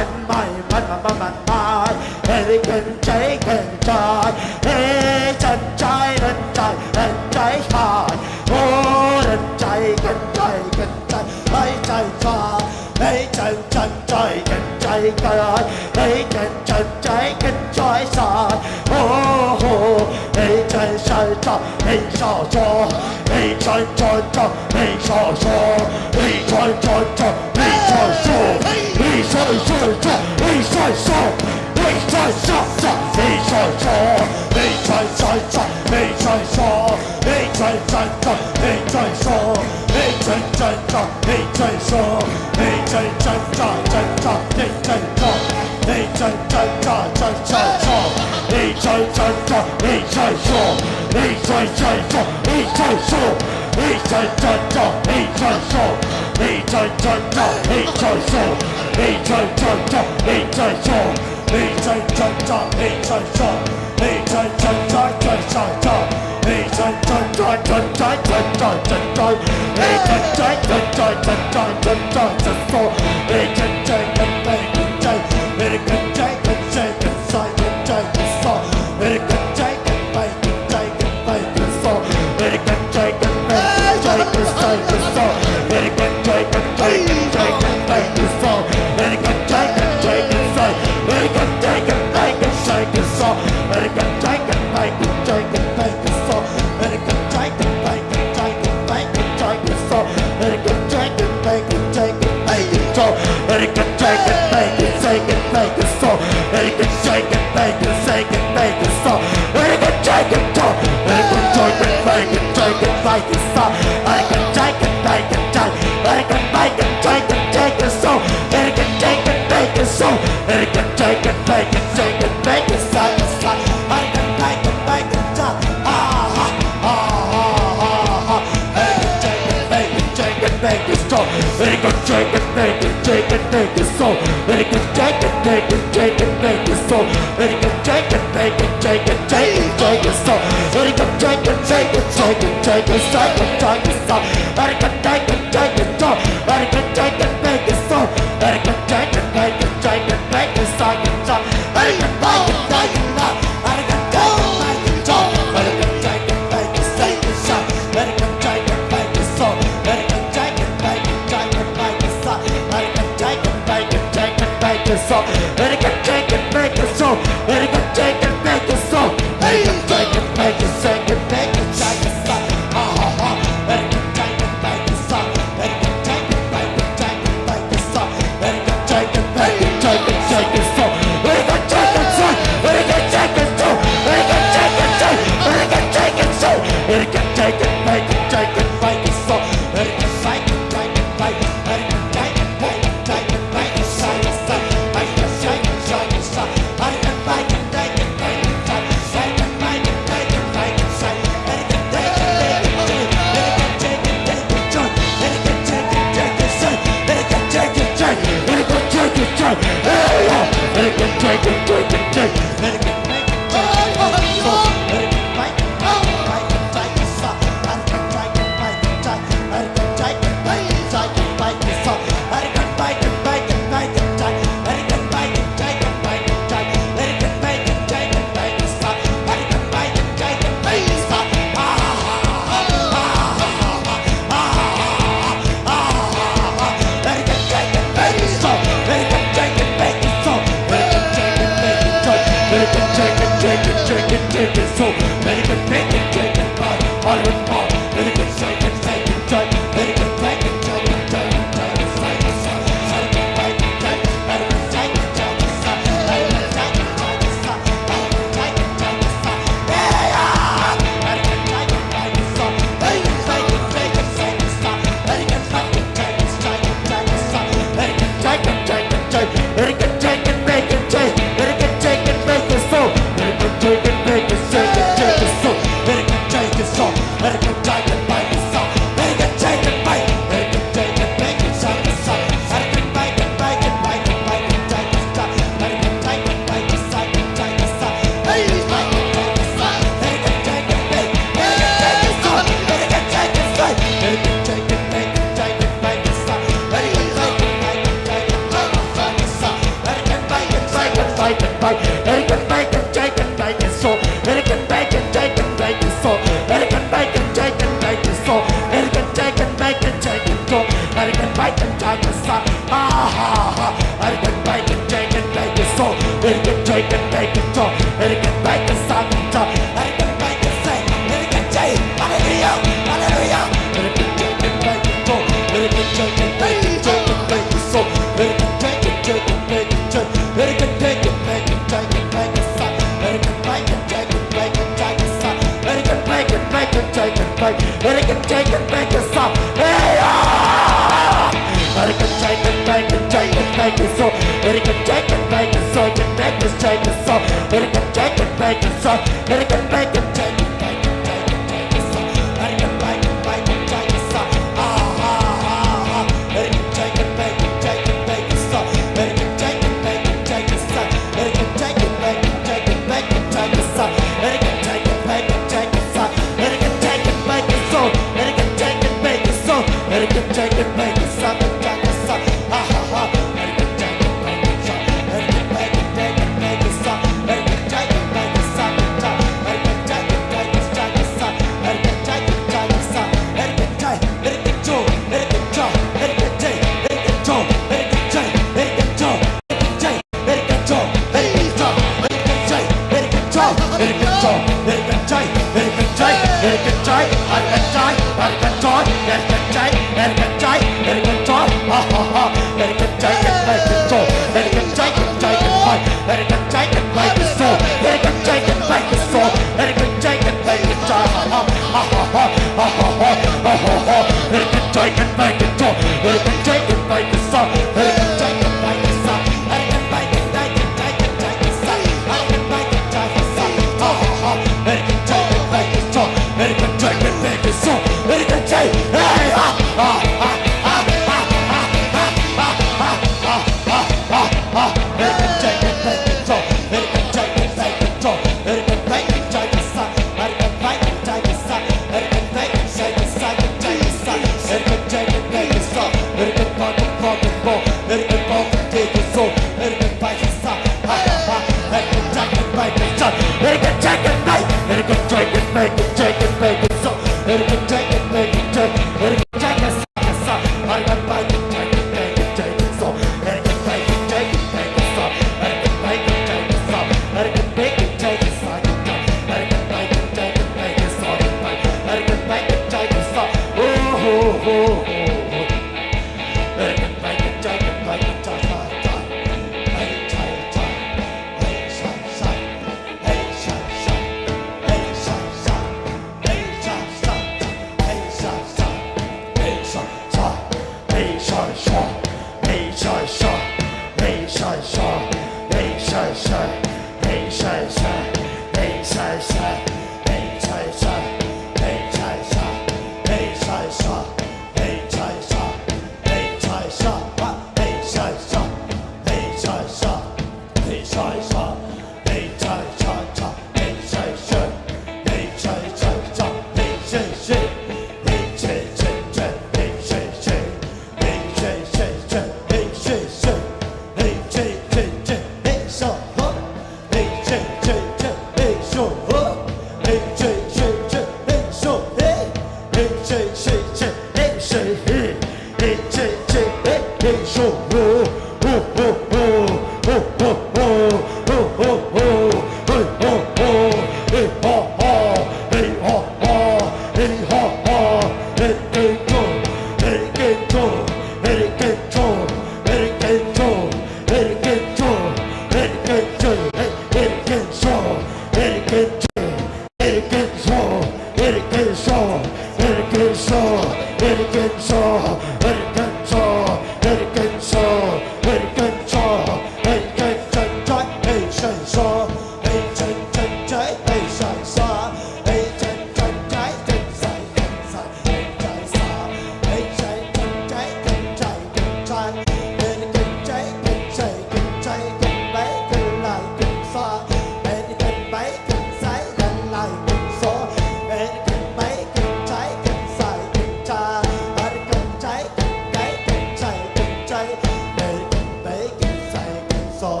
Amen,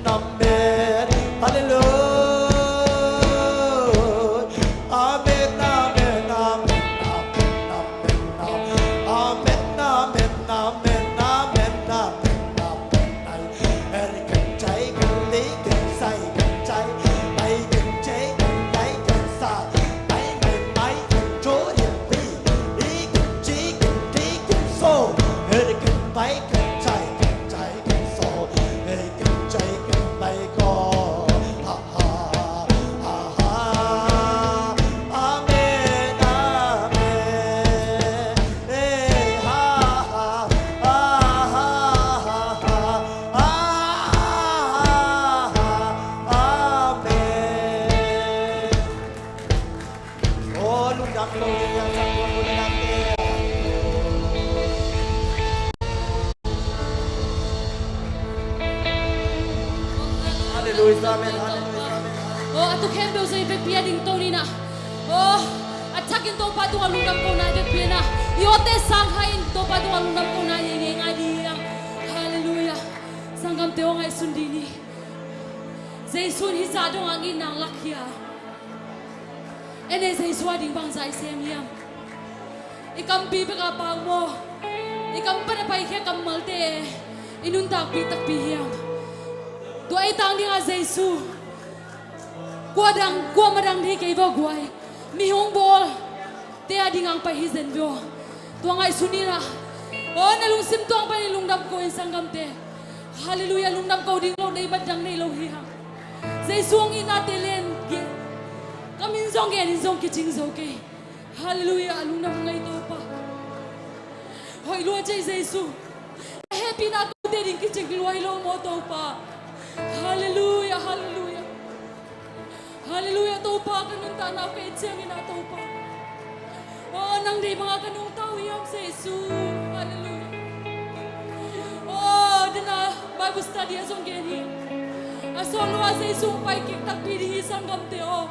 amen. Hallelujah. Amen, amen, amen, amen, amen, amen. Hallelujah, amen, hallelujah, amen. Oh, a tu khempeuh zong i vekpi a ding to ni na. Oh, a thakin Topa tungah lungdam kohna i vekpi na. I awte sang kha in Topa tungah lungdam kohna i ngei ngai ding hi hang. Hallelujah. Sanggamte aw, ngaihsun dih ni. Jesu in hih zah dongah ngiatna lak hi a. En ei, Jesu a ding bangzah i sem hiam? I kampi bek a pau maw? I kam pan a paikhia kammalte i nuntakpih takpi hiam? Tua ei tang dingah Jesu, kua dang, kua madang thei kei vua guai. Mi hong bawlte a dingah hong pai hi zen vua. Tua ngaihsun in ah, aw, na lungsim tuang panin lungdam ko in, sanggamte. Hallelujah, lungdam ko ding lo, deibat dang nei lo hi hang. Jesu hong itnate len gen, ka min zong gen in zong kicing zo kei. Hallelujah, lungdam ngei Topa. Hoih lua cei Jesu. A hehpihna kote ding kicing lua hi lo maw Topa. Hallelujah, hallelujah. Hallelujah, Topa, ka nuntakna uh ka et ciangin ah Topa. Oh, nang deih banga ka nungta uh hiam Jesu. Hallelujah. Oh, dena Bible study a zong gen hi. A sawt lua Jesu hong pai kik takpi ding hi, sanggamte aw.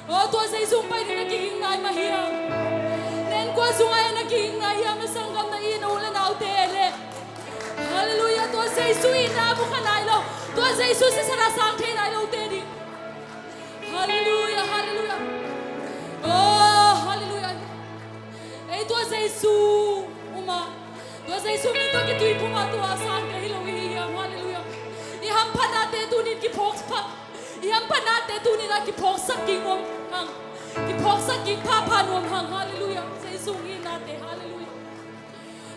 Oh, tua Jesu hong pai ding na kiging nai mah hiam? Na innkuan sungah na kiging nai hiam, na sanggam, na i, na u le naute leh? Hallelujah, tua Jesu itna bukha nai lo. Tua Jesu sisan a sang thei nai lote ding. Hallelujah, hallelujah. Oh, hallelujah. Ei, tua Jesu um a, tua Jesu min tawh kituiphum a, tua sang kei hi lo i hi hiam? Hallelujah. I hamphatnate tunin kiphawk pha, i hamphatnate tunin a kiphawksak ging nuam hang. Kiphawksak ging phapha nuam hang. Hallelujah. Jesu hong itnate. Hallelujah.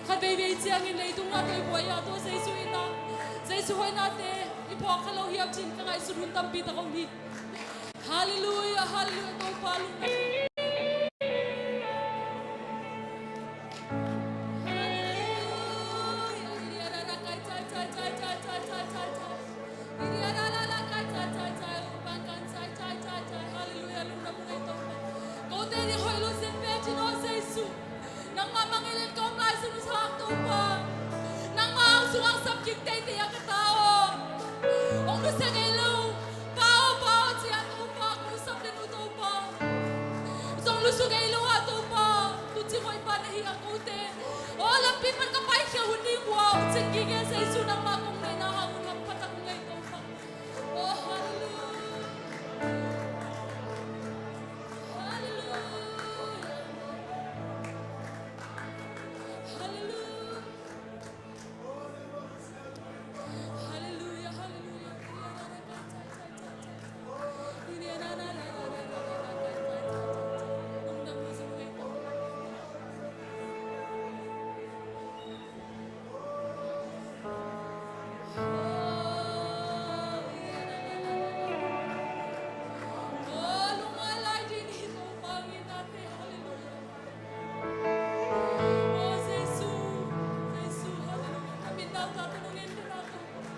Khat veivei ciangin leitung na tawh i buai a, tua Jesu itna, Jesu hoihnate i phawk kha lo hiam ci-in ka ngaihsut hun tampi tak om hi. Hallelujah, hallelujah, Topa lungdam. Hallelujah. Hallelujah, lungdam ngei Topa. Kote ding hoih lo zen ve cin aw Jesu. Nangmah mangngilh in ka om lai sun uh sang Topa. Nangmah hong sung hong sap kik teitei a ka ta aw. Hong nusia ngei lo. Pa aw, Pa aw, ci-a Topa, ka hong sap den uh Topa. Zong nusia ngei lo a Topa. Tuci hoih pa na hi a kote. Aw, lampi pan ka paikhia hun ding uh a hong cing gige Jesu nangmah kong neihna hang hun hampha tak ngei Topa. Aw, hallelujah. Hallelujah. Hallelujah. Hallelujah, hallelujah. Aw, lungngai lai ding hi Topa, ngiatnate, hallelujah. Aw, Jesu, Jesu, hallelujah. Ka min nau ta tawh nong en den a Topa.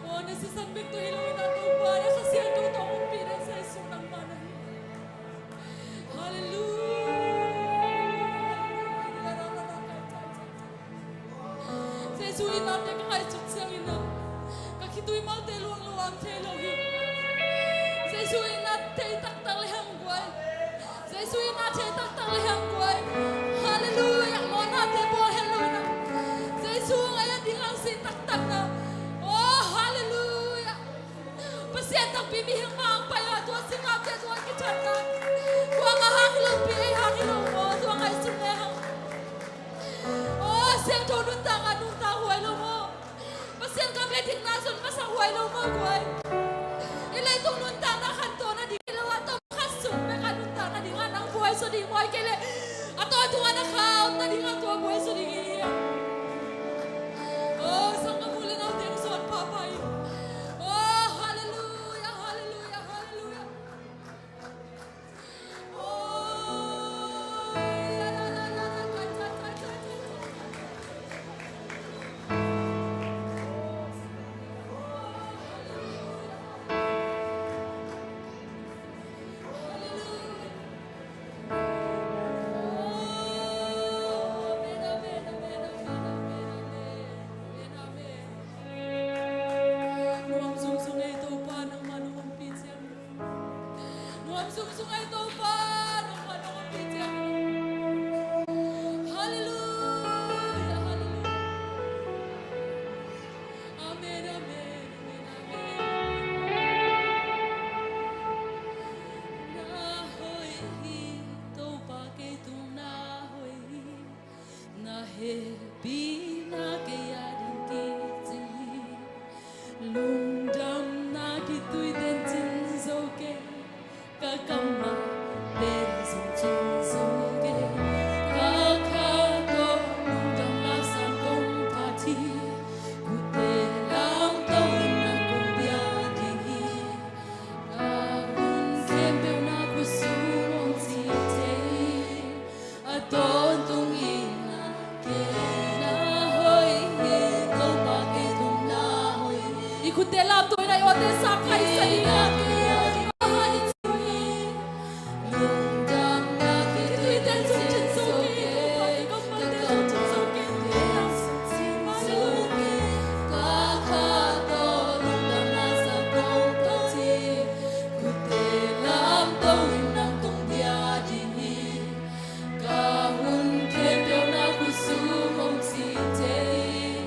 Aw, na sisan bek tawh hi lo in a Topa, na Kha Siangtho tawh hong ompih den Jesu nangmah na hi. Hallelujah. Jesu itnate ka ngaihsut ciangin ah ka khitui malte luang lo a om thei lo hi. Jesu itna thei taktak le hang guai. Jesu itna thei taktak le hang guai. Hallelujah. Mawhnate bawl het lo in ah Jesu hong et ding Oh, halleluiah. Pasian takpi mihing mah hong pai a, tua singapte tua kithatna, tua ngah hang hi lopi, ei hang hi lo maw, tua ngaihsun le hang. Oh, siangtho nuntakna nuntak huai lo maw. Pasian kam le dikna zon masak huai lo maw guai. I leitung nuntakna khantohna ding hi lo a, tom khat sung bek a nuntakna ding a nang buai zaw ding maw, ahih kei leh a tawntung a na kha omna ding a tua buai zaw ding hi. Oh, sanggam u le nau teng zawn pahpah in. Oh, halleluiah, halleluiah, halleluiah. Nuam zungzung ei Topa, nangmah nong ompih ciang. Nuam zungzung ei Topa, nangmah nong ompih ciang. Halleluiah, halleluiah. Amen, amen, amen, amen. Na hoih hi Topa, kei tung na hoih hi. Na hehpihna kei a ding kicing hi. Lungdamna khitui ten cin zo kei. Ka kammal pen zong cin zo kei. Ka kha tawh lungdam lasak kong phat hi. Khutte lamto in nang kong bia ding hi. Ka hun khempeuh na khutsung hong ci thei. A tawntung in na kei na hoih hi, Topa kei tung na hoih hi. I khutte lamto in a i awte sang khai sa ding na kei na hoih hi. Lungdamna khitui ten zong cin zo kei, Topa kei kammal ten zong cin zo kei. Ka kha tawh lungdam lasak kong phat hi. Khutte lamto in nang kong bia ding hi. Ka hun khempeuh na khutsung hong ci thei.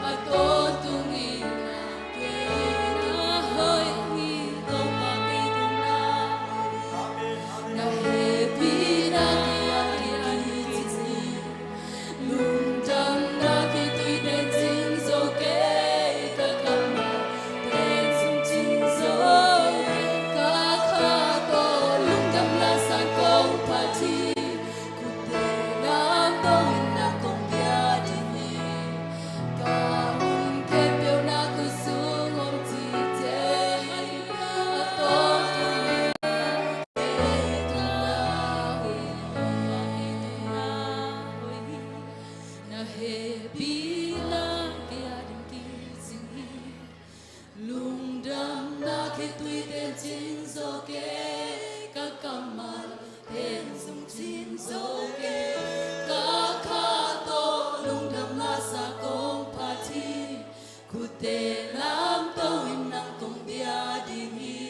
A tawntung in na kei na hoih hi, Topa kei tung na hoih hi. Na hehpihna kei a ding kicing hi. Lungdamna khitui ten cin zo kei, ka kammal ten zong cin zo kei. Ka kha tawh lungdam lasak kong phat hi. Khutte lamto in nang kong bia ding hi. Ka hun khempeuh na khutsung hong ci thei. A tawntung in na kei tung na hoih hi. Na hehpihna kei a ding kicing hi. Lungdamna khitui ten cin zo kei, ka kammal ten zong cin zo kei. Ka kha tawh lungdam lasak kong phat hi. Khutte lamto in nang kong bia ding hi.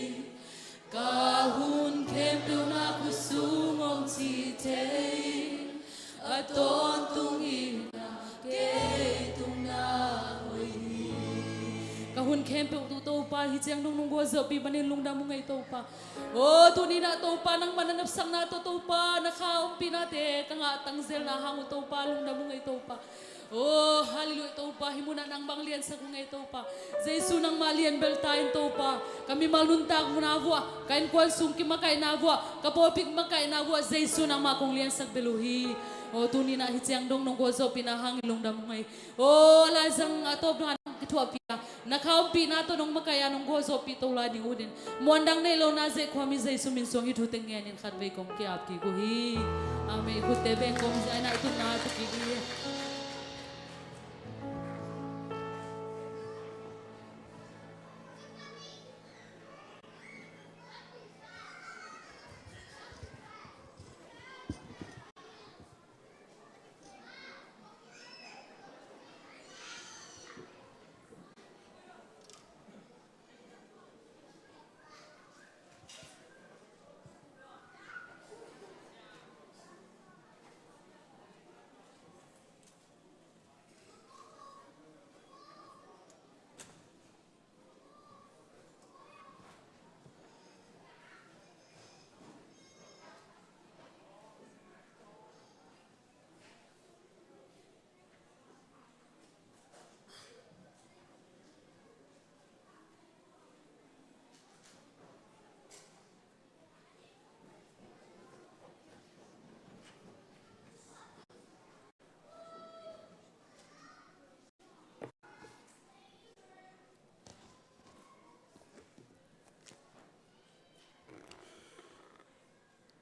Ka hun khempeuh na khutsung hong ci thei. A tawntung in na kei tung na hoih hi. Ka hun khempeuh tu Topa, hi ciang dong nong gualzawhpih manin lungdam ung ei Topa. O, tuni-in ah Topa, nangmah na napsakna tawh Topa, na kha ompihnate ka ngah tangzelna hang uh Topa, lungdam ung ei Topa. O, halleluiah Topa, hih munah nang bang liansak ung ei Topa. Jesu nangmah lian bel ta in Topa, ka mimal nuntak muna vuah, ka innkuan sung kimakaihna vuah, ka pawlpi kimakaihna vuah, Jesu nangmah kong liansak bel uh hi. O, tuni-in ah hi ciang dong nong gualzawhpihna hangin lungdam ung ei. O, laizang a tawp dong a nang kithuahpih a, na kha ompihnate nong makaih a nong gualzawhpih to lai ding uh ding. Muandang nei lo na zeh khuami Jesu min suang hih thute ngenin khatvei kong ki-ap kik uh hi. Amen. Khutte beng kawm zia in ah i tutna tu kik hi.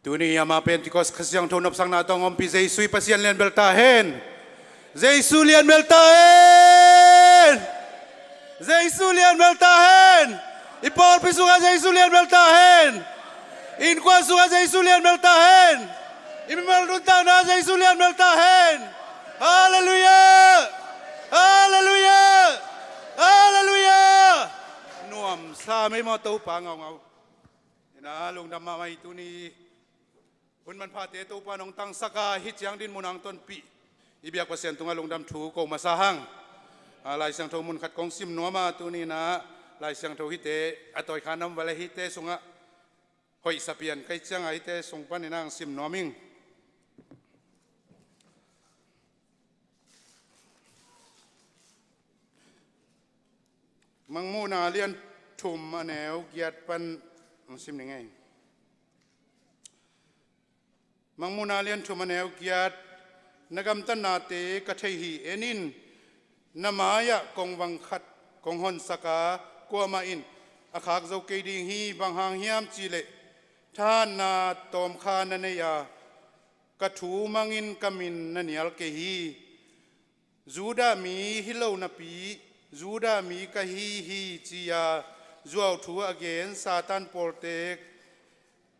Tuni ama Pentecost Kha Siangtho nopsakna tawh hong ompih Jesu i Pasian lian bel ta hen. Jesu lian bel ta hen. Jesu lian bel ta hen. I pawlpi sungah Jesu lian bel ta hen. I innkuan sungah Jesu lian bel ta hen. I mimal nuntakna Jesu lian bel ta hen. Halleluiah. Halleluiah. Halleluiah. Nuamsa mei maw Topa ngaungau. Ina lungdam mahmah hi. Tuni hun manphate Topa nong tangsak a, hih ciang dinmun ah hong tonpih i biak Pasian tungah lungdam thu ko masa hang. A, Lai Siangtho mun khat kong sim nuam a, tuni ina Lai Siangtho hihte a tawi kha nam vale hihte sungah hoih sa pian kai ciang a, hihte sung panin hong sim nuam ing. Mangmuhna lian thum a neu giat pan hong sim ning ei. Mangmuhna lian thum a neu giat. Na gamtatnate ka thei hi. En in, na mai-ah kongvang khat kong honsak a, kuamah in a khak zo kei ding hi. Bang hang hiam cihleh thahatna tawmkha na nei a, ka thu mangin ka min na nial kei hi. Judah mi hi lo napi, Judah mi ka hi hi, ci-a zuauthu a gen Satan pawlte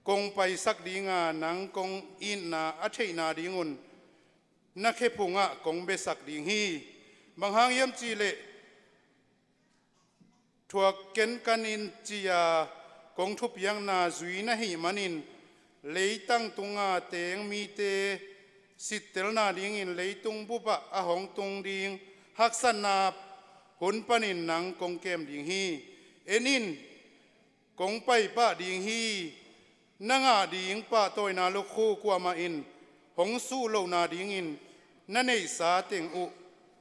kong paisak dinga, nang kong itna a theihna dingun na khephungah kong besak ding hi. Bang hang hiam cihleh thuak kenkan in, ci-a kong thupiakna zui na hih manin, leitang tunga teng mite sittelna dingin leitung bupah a hong tung ding haksatna hun panin nang kong kem ding hi. En in, kong paipah ding hi. Na ngah ding pahtawina lukhu kuamah in hong suh lohna dingin na neihsa teng uh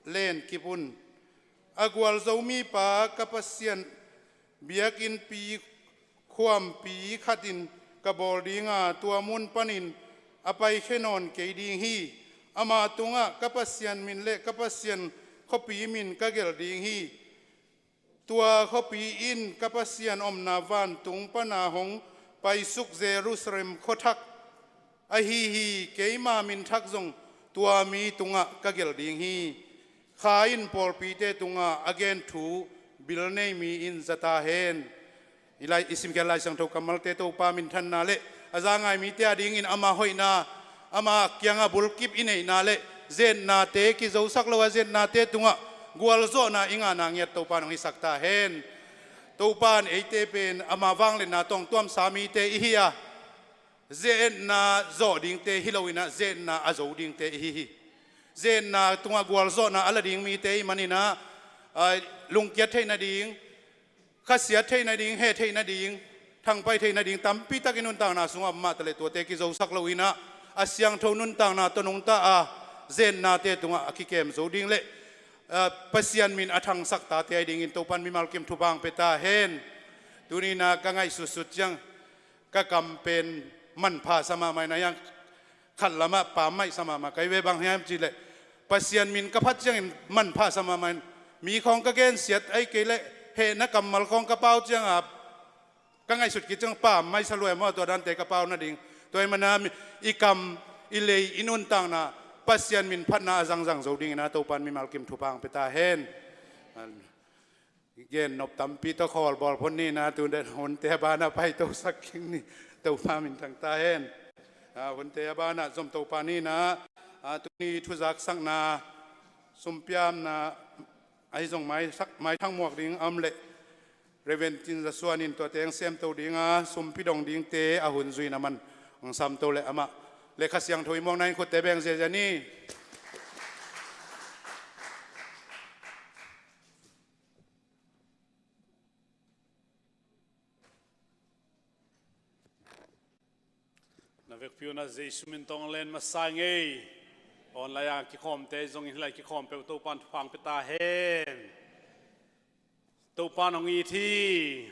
lenkip un. A gualzo mipa ka Pasian biakinnpi khuampi khatin ka bawl dinga, tua mun panin a paikhia nawn kei ding hi. Ama tungah ka Pasian min le ka Pasian khuapi min ka gelh ding hi. Tua khuapi in ka Pasian omna vantung pana hong paisuk Jerusalem khuathak ahi hi. Keima minthak zong tua mi tungah ka gelh ding hi. Kha in pawlpite tungah a gen thu bil nei mi in za ta hen. I lai, i simkhiat Lai Siangtho kammalte Topa minthanna le a za ngai mite a dingin ama hoihna, ama kiangah bulkip i neihna le zetnate, kizosak lo a zetnate tungah gualzawhna i ngahna ngiat Topa in hong hisak ta hen. Topa in eite pen ama vangliatna tawh hong tuamsa mite i hi a, zetna zawh dingte hi loinah zetna a zo dingte i hi hi. Zetna tungah gualzawhna a la ding mite i hih maninah, a, lungkiat theih nading, khasiat theih nading, heh theih nading, thangpai theih nading tampi tak i nuntakna sungah om mah taleh tuate kizosak loinah a siangtho nuntakna tawh nungta a, zetnate tungah a kikem zo ding le, a, Pasian min a thangsak tate a hi dingin Topa in mimal kim thupha hong pia ta hen. Tuninah ka ngaihsutsut ciang ka kam pen manpha sa mahmah in, a hiang khat lamah pammaih sa mahmah ka hi ve. Bang hiam cihleh Pasian min ka phat ciangin manpha sa mahmah in, mi khawng ka gensiat ahih kei leh hehna kammal khawng ka pau cianga ka ngaihsut kik ciang pammaih sa lua e maw, tua dante ka pau nading. Tua ahih mana mi, i kam, i lei, i nuntakna Pasian min phatna a zangzang zo dingin a Topa in mimal kim thupha hong pia ta hen. Gen nop tampi tawh khawl bawl phot ni, na tu den hunte a banah paito sak kik ni. Topa min thang ta hen. A, hunte a banah zom Topa ni na, a, tuni thuzaksakna, sumpiamna ahi zong mai sak, mai thang muak ding a om leh Reverend Tin Za Suan in tua teng semto dinga sumpi dong dingte a hun zuina man hong samto leh amah le Kha Siangtho i muakna in khutte beng ziazia ni. Na vekpi un a Jesu min tawh len masa ing ei. Online a kikhawmte zong in hih lai kikhawm peuh Topa in thupha hong pia ta hen. Topa in hong it hi.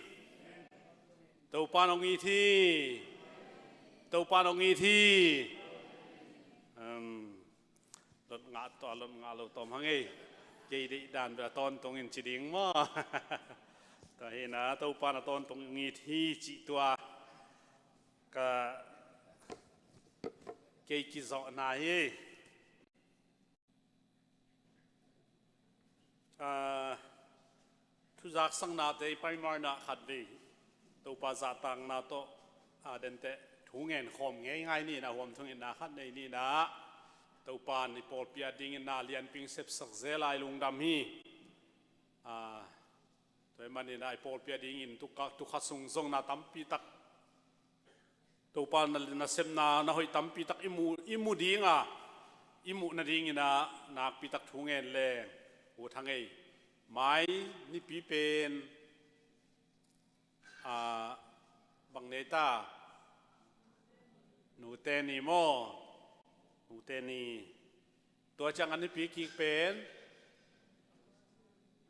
Topa in hong it hi. Topa in hong it hi. Um, lot ngah tawh, lot ngah lo tawm hang ei. Kei deih dan bel a tawntung in ci ding maw. Tua hi na, Topa in a tawntung hong it hi cih tua ka Kei kizawhna hi. Ah, thuzaksaknate i paimarna khatvei Topa zahtakna tawh, ah, denteh thu ngen khawm ngeingai ni in ah, huam thungetna khat nei ni in ah, Topa in i pawlpi a dingin na lianpi sepsak zel a i lungdam hi. Ah, tua ahih manin ah i pawlpi a dingin tukha, tukha sung zong na tampi tak Topa na, nasepna na hoih tampi tak i mu, i mu ding a, i muh nadingin ah nakpi tak thu ngen leng, U Thang ei, mai nipi pen, ah, bang nei ta? Nute ni maw? Nute ni. Tua ciang a nipi kik pen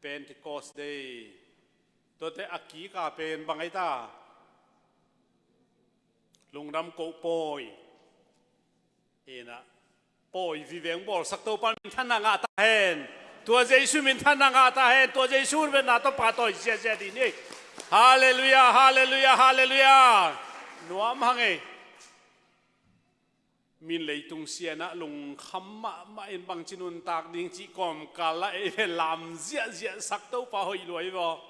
Pentecost Day. Tuate a kik a pen bang ei ta? Lungdam Koh Pawi. Hi in ah, pawi viveng bawlsak Topa minthanna ngah ta hen. Tua Jesu minthanna ngah ta hen. Tua Jesu vetna tawh pahtawi ziazia ding hi. Halleluiah, halleluiah, halleluiah. Nuam hang ei. Min leitung sian ah lungkham mahmah in bangci nuntak ding cih kawmkal ah ei ve lam ziahziahsak Topa hoih lua hi vaw.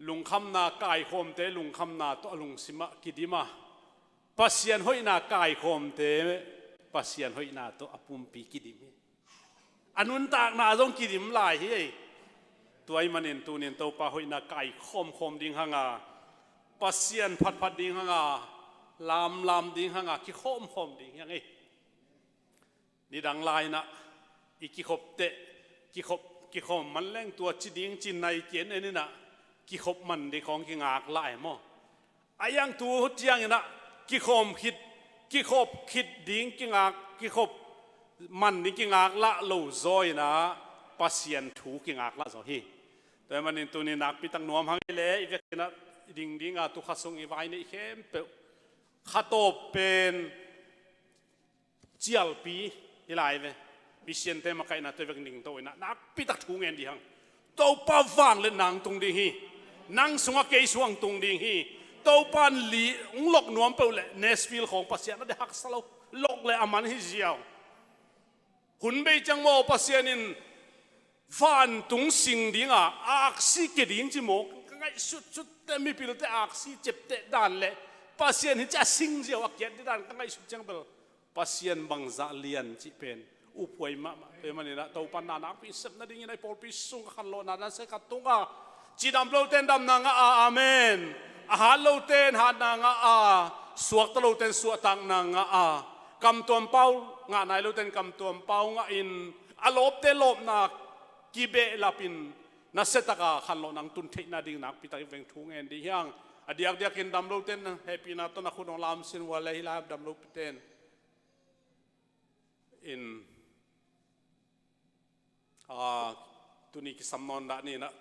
Lungkhamna kaikhawmte lungkhamna tawh a lungsim ah kidim a, Pasian hoihna kaikhawmte Pasian hoihna tawh a pumpi kidim hi. A nuntakna zong kidim lai hi. Tua ahih manin tunin Topa hoihna kaikhawmkhawm ding hang a, Pasian phatphat ding hang a, lamlam ding hang a, kikhawmkhawm ding hi hang ei. Nidang lai in ah i kikhopteh, kikhop, kikhawm man leng tua ci ding ci nai kien en in ah, kikhop man ding khawng kingak lai maw? A iang tu ciangin ah kikhawm khit, kikhop khit ding kingak, kikhop man ding kingak lah lo zaw in ah Pasian thu kingak lah zaw hi. Tua ahih manin tunin nakpi tak nuam hang ei leh i vekin ah ding ding a, tukha sung i vai neih khempeuh khatawp pen cialpi hi lai ve. Misiante makaihna tawh i vek ning to in ah nakpi tak thu ngen ding hang. Topa vangliatna hong tung ding hi. Nang sungah kei sungah hong tung ding hi. Topa in li hong lok nuam peuh leh Nashville khawng Pasian a deih haksa lo. Lok leh a man hi ziau. Hun bei ciang maw Pasian in vantung sing ding a aksi kia ding ci maw? Ka ngaihsut sut teh mipilte aksi ciapteh dan leh Pasian hi ciang a sing ziau a kiat ding dan ka ngaihsut ciang bel Pasian bangzah lian cih pen uphuai mahmah. Tua ahih manin ah Topa in na nakpi sep nadingin ah i pawlpi sung a khanlawhna na sep khat tung a, cidam lote in damna ngah a, amen. A hat lote in hatna ngah a, suakta lote in suahtakna ngah a, kamtuam pau ngah nai lote in kamtuam pau ngah in, a lawpte lawpna kibehlap in nasia tak a khanlawhna hong tun theih nading nakpi tak i veng thu ngen ding hi hang. A diakdiakin dam lote in hehpihna tawh na khut hong lamsin uh leh, hih lai a dam lote in, in, ah, tuni kisam nawn dah ni in ah,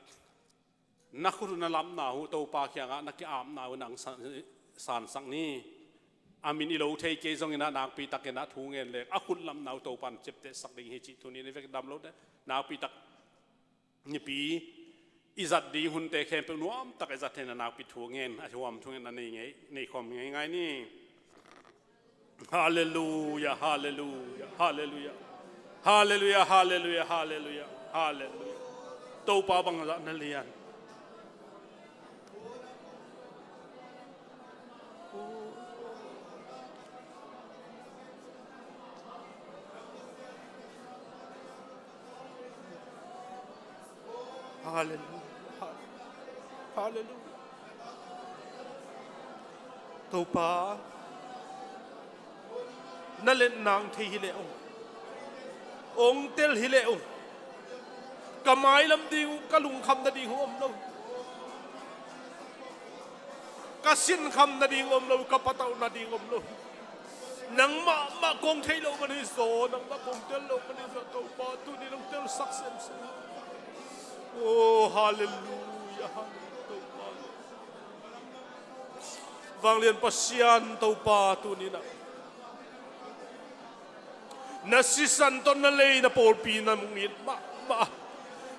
na khut uh na lapna uh Topa kiangah na ki-apna uh nang san, sansak ni. A min i lo thei kei zongin ah nakpi takin ah thu ngen leng a khut lapna uh Topa in ciaptehsak ding hi cih tuni in i vek dam lote nakpi tak Nipi i zat ding hunte khempeuh nuam tak i zat thei na nakpi thu ngen, a huam thu ngen na nei ngei, nei khawm ngeingai ni. Halleluia, halleluia, halleluia. Halleluia, halleluia, halleluia, halleluia. Topa bangzah na lian. Halleluia. Halleluia. Topa, na liatna hong thei hi leh ung. Hong tel hi leh ung. Ka mailam ding uh, ka lungkham nading uh om lo. Ka sinkham nading om lo, ka patauh nading om lo. Nangmah mah kong theih loh man hi zaw, nangmah kong tel loh man hi zaw, Topa, tuni nong telsak semsem. Oh, halleluia, halleluia, Topa. Vanglian Pasian Topa, tuni na, na sisan tawh na lei na pawlpi na hong it mahmah.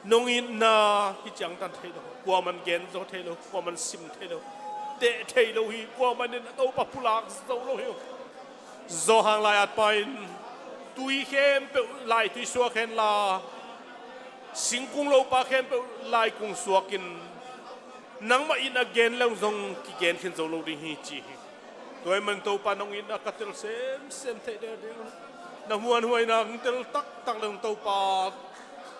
Nong itna hih ciang tan thei lo. Kuaman gen zo thei lo, kuaman sim thei lo. Teh thei lo hi, kuaman in a Topa pulak zo lo hi. Zawhang lai-at pa in tui khempeuh laitui suak henla, singkung lopa khempeuh laikung suakin nangmah in a gen leng zong kigen khin zo lo ding hi ci hi. Tua ahih man Topa nong itna ka tel semsem theih deuhdeuh. Na muanhuaina hong tel taktak leng Topa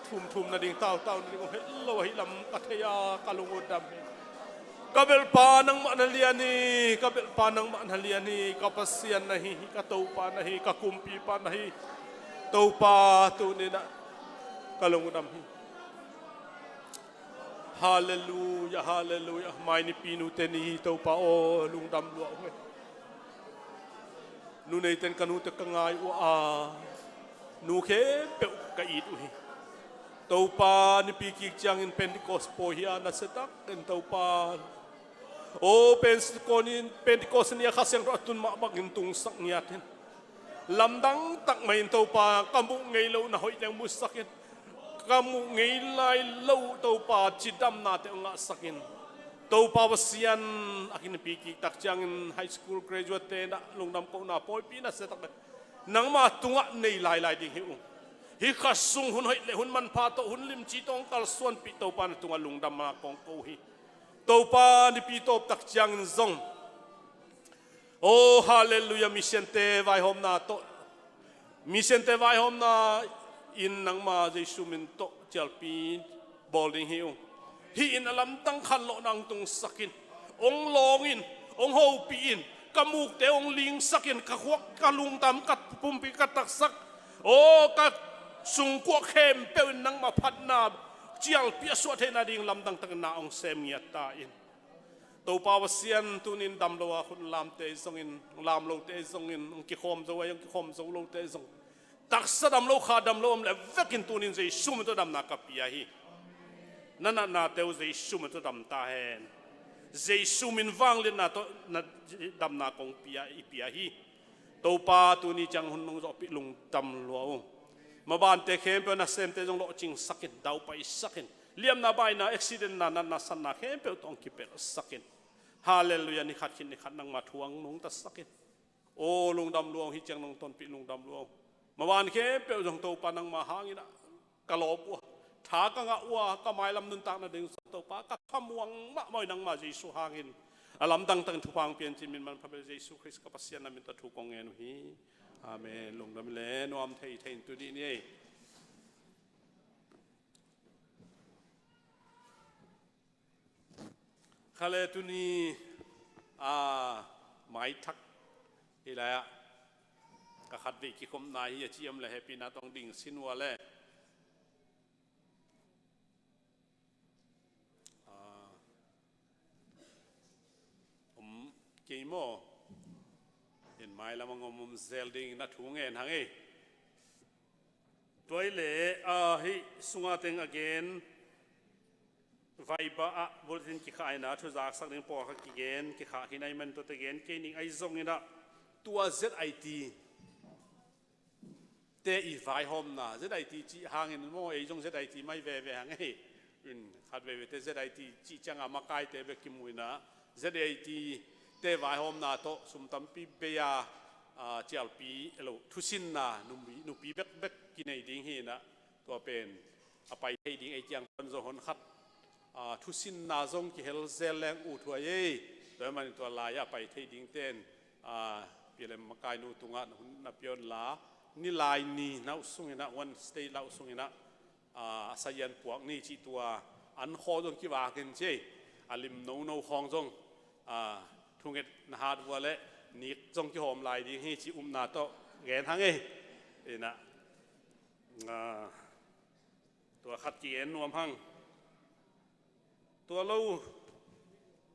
thumthum nading tautau nading hong het lo ahih lam ka thei a ka lung uh dam hi. Ka belhpa nangmah na lian hi, ka belhpa nangmah na lian hi, ka Pasian na hi hi, ka Topa na hi, ka kumpipa na hi. Topa tuni-in ah ka lung uh dam hi. Halleluia, halleluia. Mai nipi nute ni hi Topa aw, lungdam lua uh hi. Nu neite in ka nute ka ngai uh a, nu khempeuh ka it uh hi. Topa nipi kik ciangin Pentecost pawi hi a, nasia takin Topa aw, Pentecost ni, Pentecost ni a Kha Siangtho a tun mah bangin tungsak ngiat in. Lamdang tak mah in Topa, ka muh ngei loh na hoih leng musak in. Ka muh ngei lai lo Topa cidamnate hong ngahsak in. Topa Pasian, a kinipi kik tak ciangin high school graduate-te in ah lungdam kohna pawipi nasia tak mah nangma tungah nei lailai ding hi ung. Hih kha sung hun hoih le hun manpha tawh hun limci tawh hong kalsuanpih Topa na tungah lungdamna kong ko hi. Topa nipi tawp tak ciangin zong aw, halleluia, missionte vaihawmna tawh, missionte vaihawmna in nangma Jesu min tawh cialpi bawl ding hi ung. Hih in a lamdang khanlawhna hong tungsak in, hong lawng in, hong hopih in, ka mukte hong lingsak in, ka khuak, ka lungdam, ka pumpi, ka taksa, aw, ka sungkuak khempeuh in nangma phatna cialpi a suah theihna ding lamdang takin na hong sem ngiat ta in. Topa Pasian, tuni-in dam lo a khut lamte zongin, lam lote zongin, hong kikhawm zo a, hong kikhawm zo lote zong, taksa dam lo, kha dam lo om leh vekin tuni-in Jesu min tawh damna ka pia hi. Na natnate uh Jesu min tawh dam ta hen. Jesu min vangliatna tawh na damna kong pia, i pia hi. Topa, tuni ciang hun nong zawhpih lungdam lua ung. Mabante khempeuh nasemte zong lawhcingsak in, daupaisak in. Liamna, baina, accident-na, natna, satna khempeuh tawh hong kipelhsak in. Halleluia, ni khat khit ni khat nangma thu hong nungtasak in. Aw, lungdam lua ung, hih ciang nong tonpih lungdam lua ung. Maban khempeuh zong Topa nangma hangin ah ka lawp uh a, tha ka ngah uh a, ka mailam nuntakna ding zong Topa ka thamuang mahmah uh hi, nangma Jesu hangin. A lamdang takin thupha hong pia in ci-in min manpha bel Jesu Khrist ka Pasian na min tawh thu kong ngen uh hi. Amen. Lungdam hi le, nuam thei thei in tu dih ni ei. Kha le tuni, a, maithak hi lai-ah ka khatvei kikhopna hi a ci om le hehpihna tawh ding sin uh a le. A, om kei maw? In mailam a ngom om zel dingin a thu ngen hang ei. Tua hi le, a, hih sunga teng a gen, Viber ah bulletin kikhah in ah, thuzaksak ding pawlkhat kigen, kikhah khin ahih man tuate gen kei ning ahi zongin ah, tua Z I T te i vaihawmna, Z I T cih hangin maw, ei zong Z I T mai veve hang ei. In khat veve te Z I T cih ciangin a makaite bek kimu in ah, Z I T te vaihawmna tawh sum tampi bei a, a, cialpi, elo, thusinna, nupi, nupi bekbek kinei ding hi in ah, tua pen a pai thei ding ei kiang pan zong hon khat, a, thusinna zong kihel zel leng ut huai ei. Tua ahih manin tua lai-ah a pai thei dingte in, a, Pi Lem makainu tungah na hun na pia un la, ni lai ni na uh sungin ah, Wednesday la uh sungin ah, a, a sazian puak ni cih tua an khaw zong kivak in ci ei. A lim nono khawng zong, a, thunget na hat uh a leh nik zong kihawm lai ding hi cih upna tawh gen hang ei. In ah, a, tua khat kigen nuam hang. Tua lo,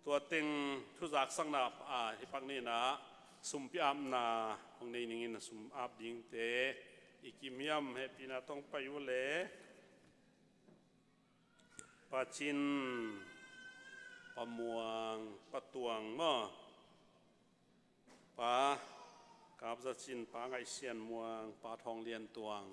tua teng thuzaksakna, a, hi pak ni in ah, sumpi apna hong nei ning in, sum ap dingte i kim hiam? Hehpihna tawh pai uh le. Pa Cin, Pa Muang, Pa Tuang maw? Pa Kap Za Cin, Pa Ngaih Sian Muang, Pa Thawng Lian Tuang.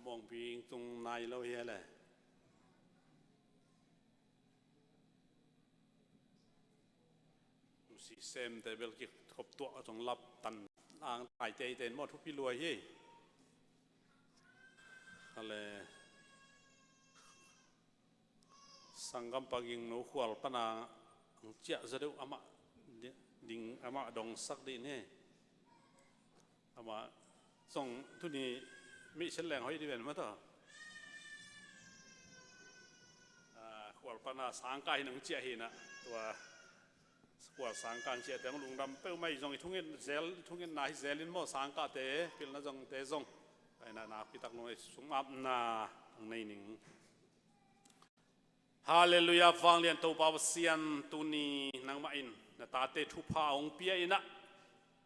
Mawngpi tung nai lo hi le. Sisemte bel kikhop tuah zong lap tan ang tai teiten maw thupi lua hi. Hale. Sanggam pa Gingno khual pana ang ciah zaw deuh amah di-, ding amah dongsak dih ni. Amah zong tuni mihsen leng hoih dih ven mata. Ah, khual pana sangka hi nang ciah hi na. Tua khual sangka ang ciah te ang lungdam peuhmah hi zong i thungen zel, i thungen na hi zelin maw sangkate pilna zongte zong. Paina nakpitak nung ei sumapna ang nei ning. Halleluiah, vanglian Topa Pasian, tuni nangmah in na tate thupha hong pia inah,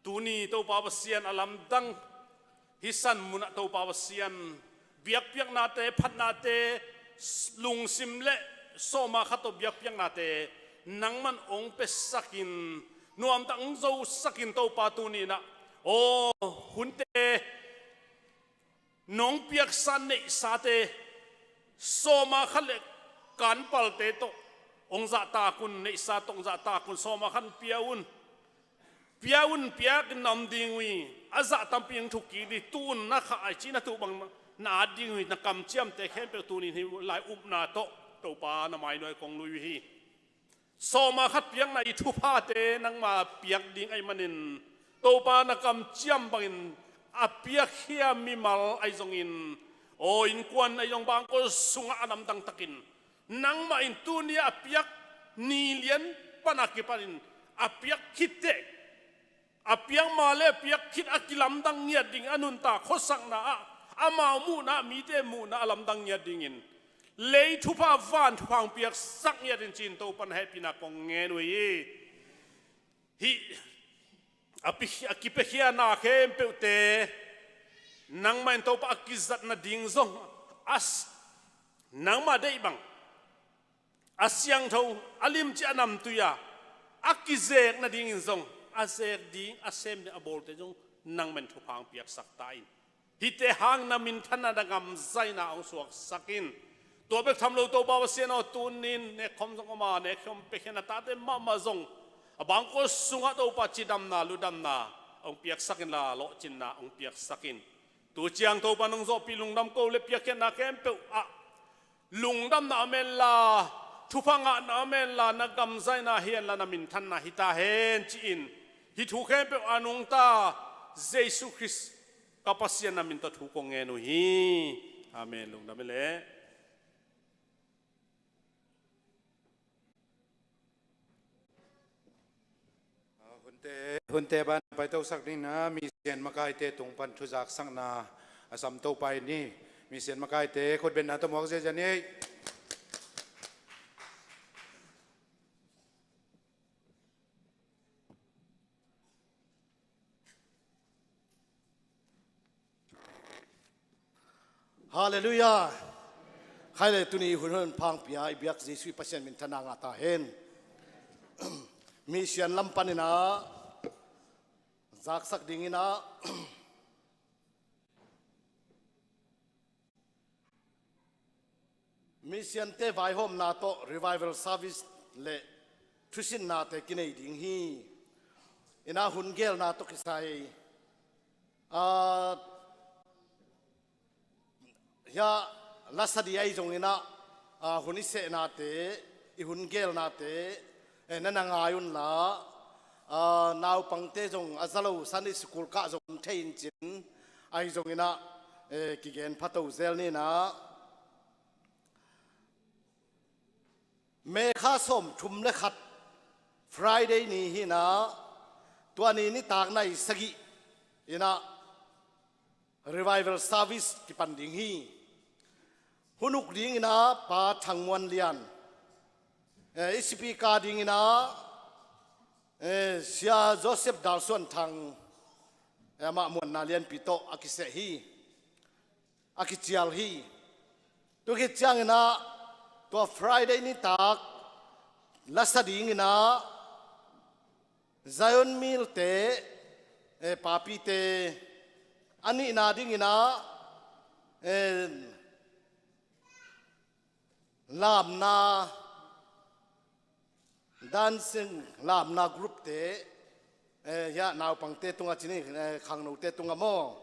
tuni Topa Pasian a lamdang hi san munah Topa Pasian biakpiaknate, phatnate, lungsim le sawma khat tawh biakpiaknate nangman hong pesakin, nuamtak hong zosakin Topa tuni inah, aw, hunte nong piaksa neihsate, sawma khat le kanpalte tawh hong zahtak un, neihsa tawh hong zahtak un, sawma khat pia un. Pia un, piakin na om ding uh hi. A zah tampi hong thuk kik dih, tu un na khah ai cih na tuh bang na at ding uh hi. Na kamciamte khempeuh tuni hi lai upna tawh Topa na mainuai kong lui uh hi. Sawma khat piakna i thuphate nangma piak ding ahih manin, Topa na kamciam bangin a piakkhia mimal ahi zongin, aw innkuan ahi zong bangkaw sungah a lamdang takin nangmah in tuni a piak ni lian pana kipanin a piak khit teh a piak ma le a piak khit a kilamdang ngiat ding a nuntak khuasakna ah, amau muhna ah mite muhna a lamdang ngiat dingin lei thupha van thupha hong piaksak ngiat in ci-in Topa na hehpihna kong ngen uh hi. Hih a pi-, a kipiakhia na khempeuhte nangmah in Topa a kizat nading zong a s-, nangmah deih bang a siangtho, a limci a namtui a, a kizek nadingin zong, a zek ding, a sem ding, a bawlte zong nangmah in thupha hong piaksak ta in. Hihte hang na minthanna, na gamzaina hong suaksak in. Tua bek tham lo Topa Pasian aw, tuni-in nekkhawm zong om a, nekkhawm piakhia na tate mahmah zong a bangkaw sungah Topa cidamna, ludamna hong piaksak inla, lawhcinna hong piaksak in. Tu ciang Topa nong zawhpih lungdam ko le piakkhiatna khempeuh ah lungdamna om henla, thupha ngahna om henla, na gamzaina hi henla, na minthanna hi ta hen ci-in, hih thu khempeuh a nungta Jesu Khrist ka Pasian na min tawh thu kong ngen uh hi. Amen. Lungdam hi leh. Hunte, hunte ban paitosak dingin a, misian makaite tung pan thuzaksakna a samto pai ni. Misian makaite khutbetna tawh muak ziazia ni. Halleluiah. Khai le tuni hun hun phang pia i biak Jesuh i Pasian minthanna ngah ta hen. Misian lam panin a zaksak dingin a, misiante vaihawmna tawh revival service le thusinnate kinei ding hi. Ina hun gelna tawh kisai, a, hia lasa di ahi zongin a, a, hun i sehnate, i hun gelnate, e, na na ngai unla, a, naupangte zong a za lo Sunday school kah zong thei in cin ahi zongin a, e, kigen phato zel ni na. May kha sawmthum le khat Friday ni hi na, tua ni nitak nai sagih ina revival service kipan ding hi. Hun uk ding ina Pa Thang Muan Lian, eh, i speaker ding ina, eh, Sia Joseph Dal Suan Thang, eh, amah muanna lianpi tawh a kiseh hi. A kicial hi. Tu khit ciangin a, tua Friday nitak lasa dingin a, Zion Mill te, eh, papite a nihna dingin a, Eh, lamna, dancing lamna group te, eh, hia naupangte tunga cini, eh, khangnote tunga maw,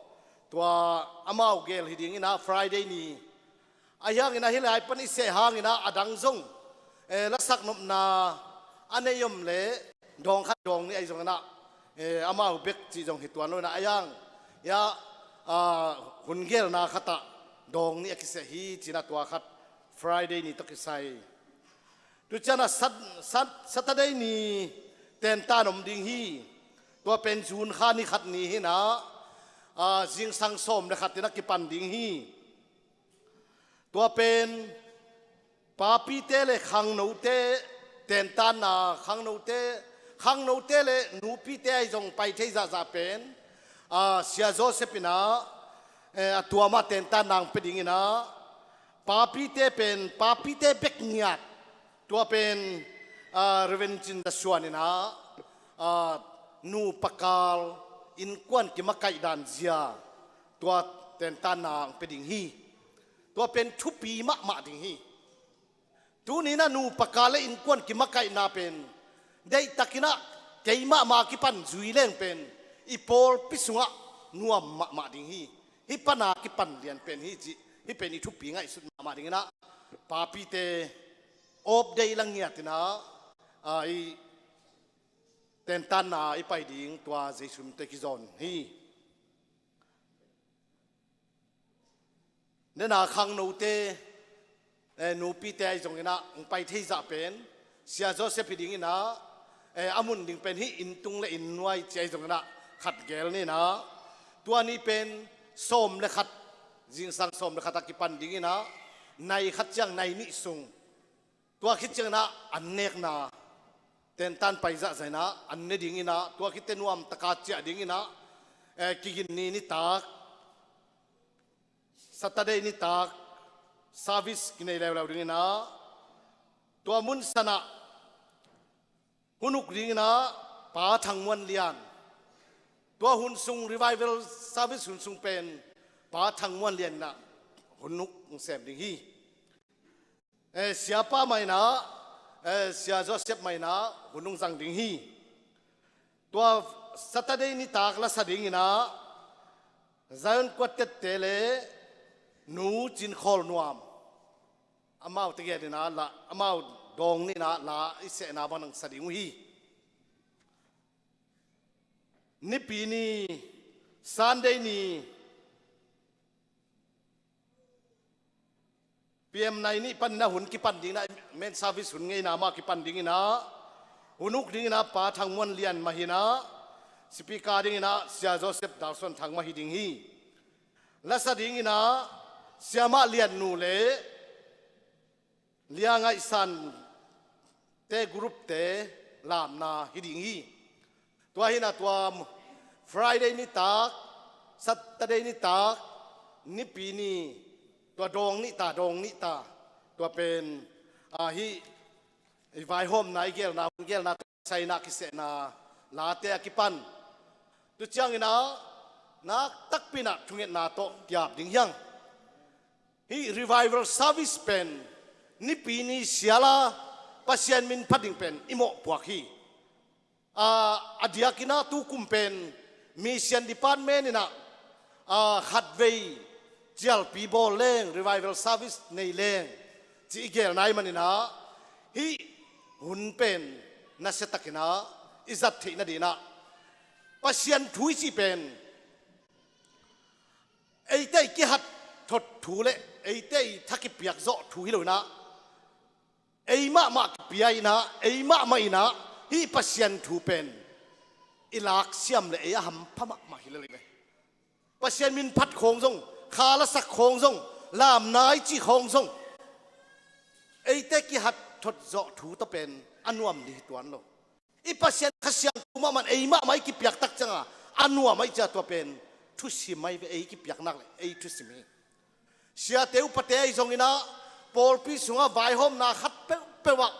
tua amau gel hi dingina Friday ni. A hiangina hih lai pan i seh hangina a dang zong, eh, lasak nopna a nei om le dawng khat dawng nih ahi zongina, eh, amau bek cih zong hi tuan lo ina a hiang, hia, ah, hun gelna khatah dawng nih a kiseh hi cina tua khat Friday ni tawh kisai. Tu ciana sat, sat, Saturday ni tentan om ding hi. Tua pen June kha ni khat ni hina, ah, zingsang sawm le khat ina kipan ding hi. Tua pen papite le khangnote tentanna, khangnote, khangnote le nupite ahi zong pai thei zahzah pen, ah, Sia Joseph ina, eh, a tuama tentanna ang pe dingina, papite pen, papite bek ngiat, tua pen, ah, Reverend Cin Za Suan ina, ah, nupa kal innkuan kimakaih dan zia, tua tentanna ang pe ding hi. Tua pen thupi mahmah ding hi. Tunina nupa kal le innkuan kimakaihna pen deihtakina keimahmah kipan zui leng pen i pawlpi sungah nuam mahmah ding hi. Hih pana kipan lian pen hi cih, hih pen i thupi ngaihsut mahmah dingina papite update la ngiatina, ah, i tentanna i pai ding tua Jesu min tawh i kizawn hi. Nena khangnote, eh, nupite ahi zongina hong pai thei zah pen Sia Joseph hi dingina, eh, a mun ding pen hih inntung le innnuai ci ahi zongina khat gel nina, tua ni pen sawm le khat, zingsang sawm le khat a kipan dingina nai khat ciang nai nih sung, tua khit ciangina an nekna tentan pai zahzah ina an ne dingina, tua khitte nuamtaka ciah dingina, eh, Kigin ni nitak, Saturday nitak service kinei leuleu dingina, tua mun sanah hun uk dingina Pa Thang Muan Lian, tua hun sung revival service hun sung pen Pa Thang Muan Lian ina hun uk hong sem ding hi. Eh, siapa mah ina, eh, Sia Joseph mah ina hun hong zang ding hi. Tua Saturday nitak la sa dingina Zion Quartet te le Nu Cin Khawl Nuam, amau tegel ina la, amau dawng nihna la i sehna bang nang sa ding uh hi. Nipi ni, Sunday ni, P M nai nih panina hun kipan dingina, main service hun ngeina mah kipan dingina, hun uk dingina Pa Thang Muan Lian mah hina, speaker dingina Sia Joseph Dalson Thang mah hi ding hi. Lasa dingina Siamah Lian nu le Lia Ngaih San te group te lamna hi ding hi. Tua hina tua Friday nitak, Saturday nitak, nipi ni, tua dawng nihta, dawng nihta, tua pen, ah, hih i vaihawmna, i gelna, hun gelna, saina kisehna late a kipan. Tu ciangina nak takpi ina thungetna tawh kiap ding hiang. Hih revival service pen nipi ni siala Pasian min phat ding pen i mawhpuak hi. Ah, a diakina tukum pen mission department ina, ah, khatvei cialpi bawl leng, revival service nei leng ci i gelna i manina, hih hun pen nasiatakina i zat theihna dingina Pasian thu i cih pen eite i kihat thot thu le eite i tha kipiak zawh thu hi lo ina, ei mahmah kipia ina, ei mahmah ina hih Pasian thu pen i laksiam le ei a hampha mahmah hi lel hi ve. Pasian min phat khawng zong, kha lasak khawng zong, lamna i cih khawng zong, eite kihat thot zawh thu tawh pen a nuam ding hi tuan lo. I Pasian Kha Siangtho mahmah in ei mahmah i kipiak tak cianga a nuam ahih ciang tua pen thusim ahi ve, ei kipiak nak le ei thusim hi. Siate upate ahi zongina pawlpi sungah vaihawmna khat peuhpeuh ah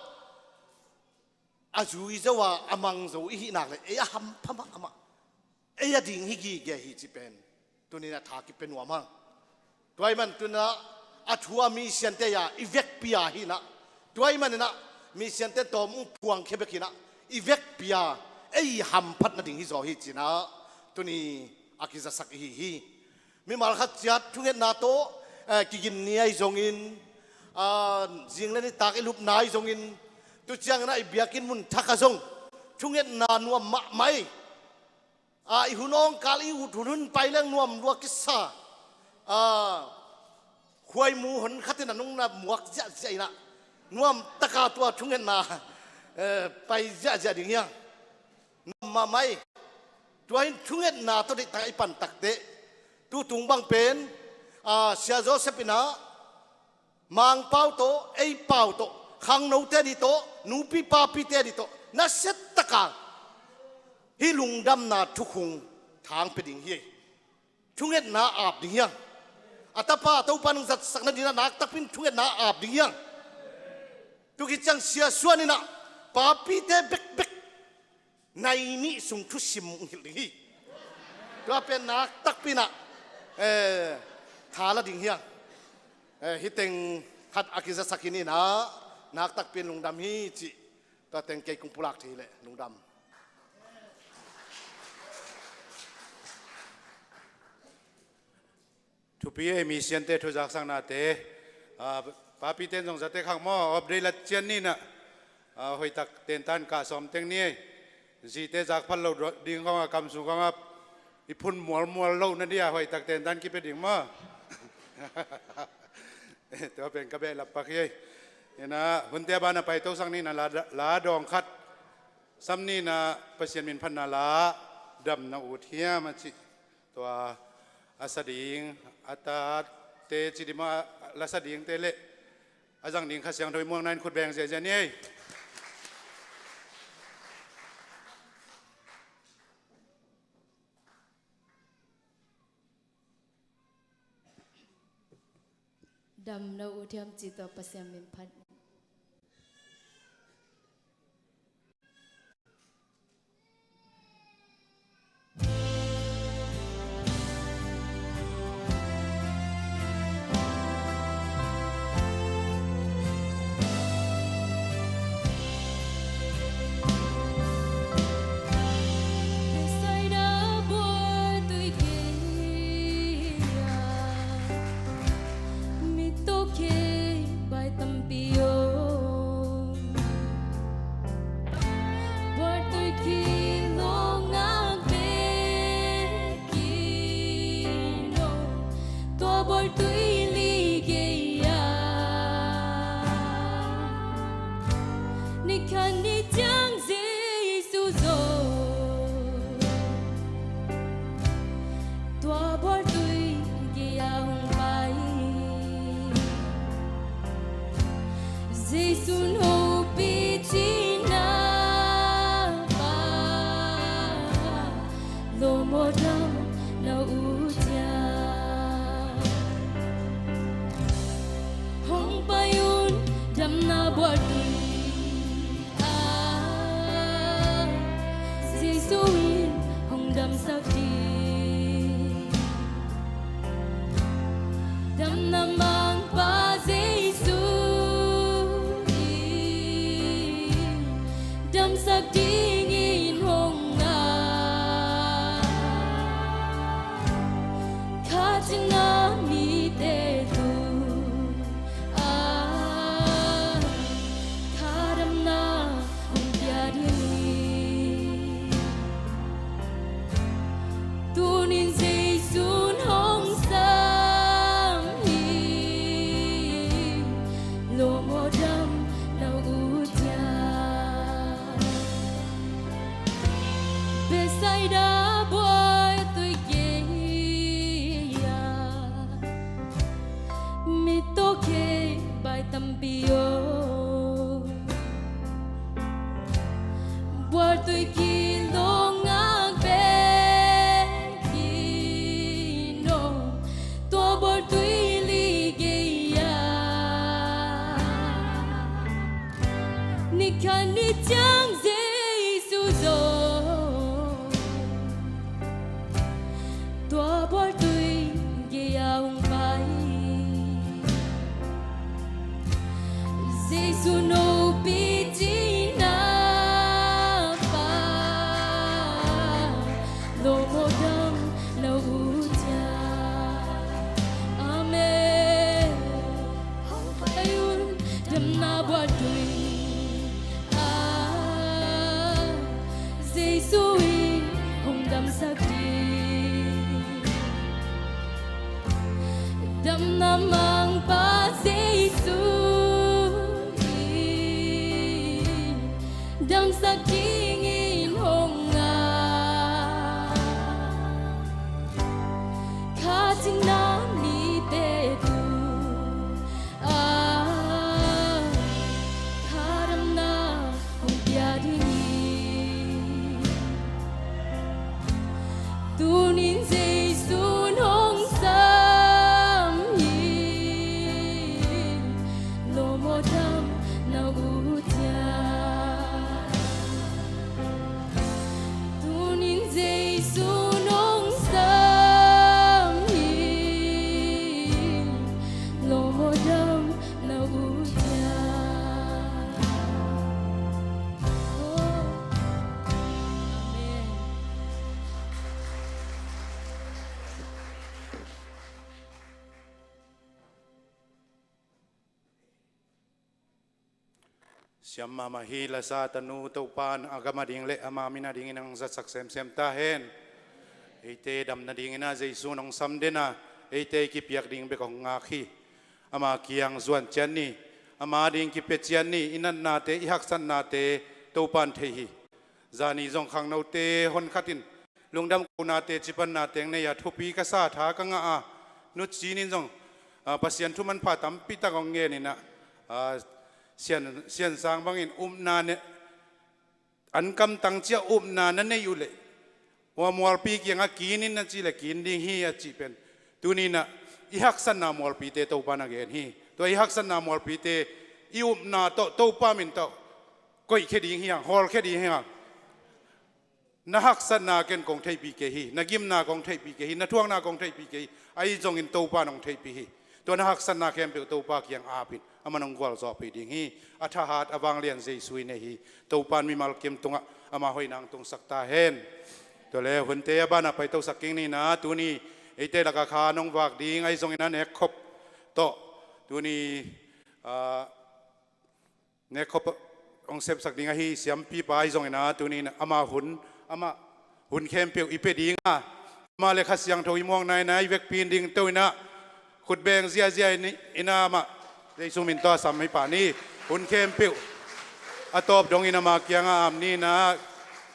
a zui zo a, a mang zo i hih nak le ei a hampha mahmah, ei a ding hi gige hi cih pen tunin a tha kipia nuam hang. Tua ahih man tu-in ah a thu a misiangte a i vekpi a hi-in ah, tua ahih manin ah misiangte tawm hong phuangkhia bek hi-in ah i vekpi a ei hamphat nading hi zaw hi ci-in ah tuni a kizasak i hi hi. Mimal khat ciat thungetna tawh, eh, kigin ni ahi zongin, ah, zing le nitak i lupna ahi zongin, tu ciangin ah i biakinn mun thak ah zong thungetna nuam mahmah hi. Ah, i hun awngkal i ut hun hun pai leng nuam lua kisa. Ah, khuaimu hon khat in ah nong na muak ziahziah in ah nuam tak a tua thungetna, eh, pai ziahziah ding hi hang. Nuam mahmah hi. Tua hi-in thungetna tawh deihtak a i pan takteh, tu tung bang pen, ah, Sia Joseph in ah Mangpau tawh, ei pau tawh, khangnote ading tawh, nupi papite ading tawh, nasia tak a hih lungdamna thukhun thang pia ding hi. Thungetna ap ding hi hang. A tapa Topa in hong zatsak nading in ah nakpi takin thungetna ap ding hi hang. Tu khit ciang Sia Suan in ah papite bekbek nai nih sung thusim hong hilh ding hi. Tua pen nakpi takin ah, eh, tha la ding hi hang. Eh, hih teng khat a kizasak hi-in ah, nakpi takin lungdam hi cih tua teng kei kong pulak thei leh lungdam. Thupi ei, misiangte thu zaksaknate. Ah, papite in zong zate khak maw, update la cian ni-in ah, ah, hoihtak tentan kah sawm teng ni ei. Zite zak phal lo ding khawng a, kam sung khawng a i phun mualmual loh nading a hoihtak tentan kipia ding maw. Tua pen ka behlap pak hi ei. Hi-in ah hunte a ban a paitosak ni-in ah la, la dawng khat sam ni-in ah, Pasian min phatna la, Damna Ut Hiam a cih. Tua a sa ding, a tate ci ding maw, a la sa dingte le a zang ding Kha Siangtho i muakna in khut beng ziahziah ni ei. Damna Ut Hiam cih tua Pasian min phat. Bethsaida buaitui gei-ah mi tawh khei bai tampi om. Buaitui kilawng ngak bek in om, tua buaitui li gei-ah ni khat ni ciang Jesu zong tua buaitui gei-ah hong pai. Jesu in hopih cihna bang, lawm aw, dam na ut hiam. Hong pai un, damna buaitui ah Jesu in hong damsak ding. Damna mangpa Jesu in damsak dingin hong ngak. Kha cina mite tung ah kha damna hong pia ding hi. Tuni-in Jesu in hong sam hi, lawm aw, dam na ut hiam. Bethsaida buaitui gei-ah mi tawh khei bai tampi om. Buaitui kilawng ngak bek in om, tua buaitui li gei-ah ni khat ni ciang Jesu zong tua buaitui gei-ah hong pai. Mangpa Jesu in damsak dingin hong ngak. Kha cingna mite tung ah, kha damna hong pia ding hi. Tunin Jesu in hong sam hi, lawm aw, dam na ut hiam? Tunin Jesu in hong sam hi, lawm aw, dam na ut hiam? Oh. Amen. Siam mahmah hi, lasa tanu, Topa'n a gam ading le ama min adingin hong zatsak semsem ta hen. Eite dam nadingin ah Jesu in hong sam den a, eite i kipiak ding bek hong ngak hi. Ama kiang zuan ciat ni, ama ading kipia ciat ni, i natnate, i haksatnate Topa'n thei hi. Zani zong khangnote honkhat in lungdam kohnate, cipannate hong nei a, thupi ka sa, tha ka ngah a, nu Cin in zong, ah, Pasian thu manpha tampi tak hong ngen in ah, ah, Sian, Sian Sang bangin upna ne, an kamtang ciang upna na neih uh leh, hua mualpi kiangah kin in na cih leh kin ding hi a cih pen, tuni in ah i haksatna mualpite Topa'n a gen hi. Tua i haksatna mualpite i upna tawh, Topa min tawh koihkhia ding hi hang, hawlkhia ding hi hang. Na haksatna ken kong theihpih kei hi, na gimna kong theihpih kei hi, na thuakna kong theihpih kei hi, ahi zongin Topa'n hong theihpih hi. Tua na haksatna khempeuh Topa kiang ap in, aman hong gualzawhpih ding hi. A thahat a vanglian Jesu i nei hi. Topa'n mimal kim tungah ama hoihna hong tungsak ta hen. Tua leh hunte a banah paitosak kik ni in ah, tuni eite lakah kha nong vak ding, ahi zongin ah nekkhop tawh, tuni, ah, nekkhop hong sepsak ding ahi siampipa ahi zongin ah, tuni in ama hun, ama hun khempeuh i pia ding a, ama le Kha Siangtho i muang nai-nai vekpi in dingto in ah, khutbeng ziahziah in, in ah amah Jesu min tawh a sam hi pah ni. Hun khempeuh a tawp dongin ama kiangah ap ni in ah,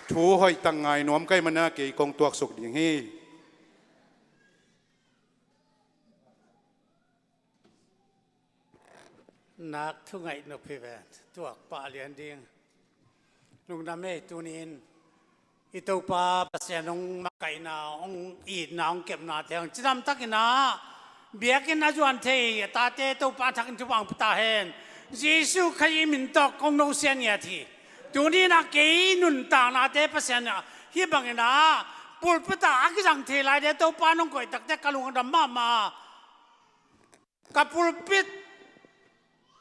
thu hoih tak ngai nuam ka hih manin ah kei kong tuaksuk ding hi. Nak thu ngaih nop hi ven, tuak pah lian ding. Lungdam ei, tuni in i Topa Pasian hong makaihna, hong itna, hong kepnate hong cidam takin ah, biakinn a zuan thei a tate Topa thakin thupha hong pia ta hen. Jesu Khazih min tawh kong nusia ngiat hi. Tuni in ah kei nuntaknate Pasian in ah hih bangin ah pulpit ah a kizang thei laite Topa in hong koih takteh ka lung a dam mahmah. Ka pulpit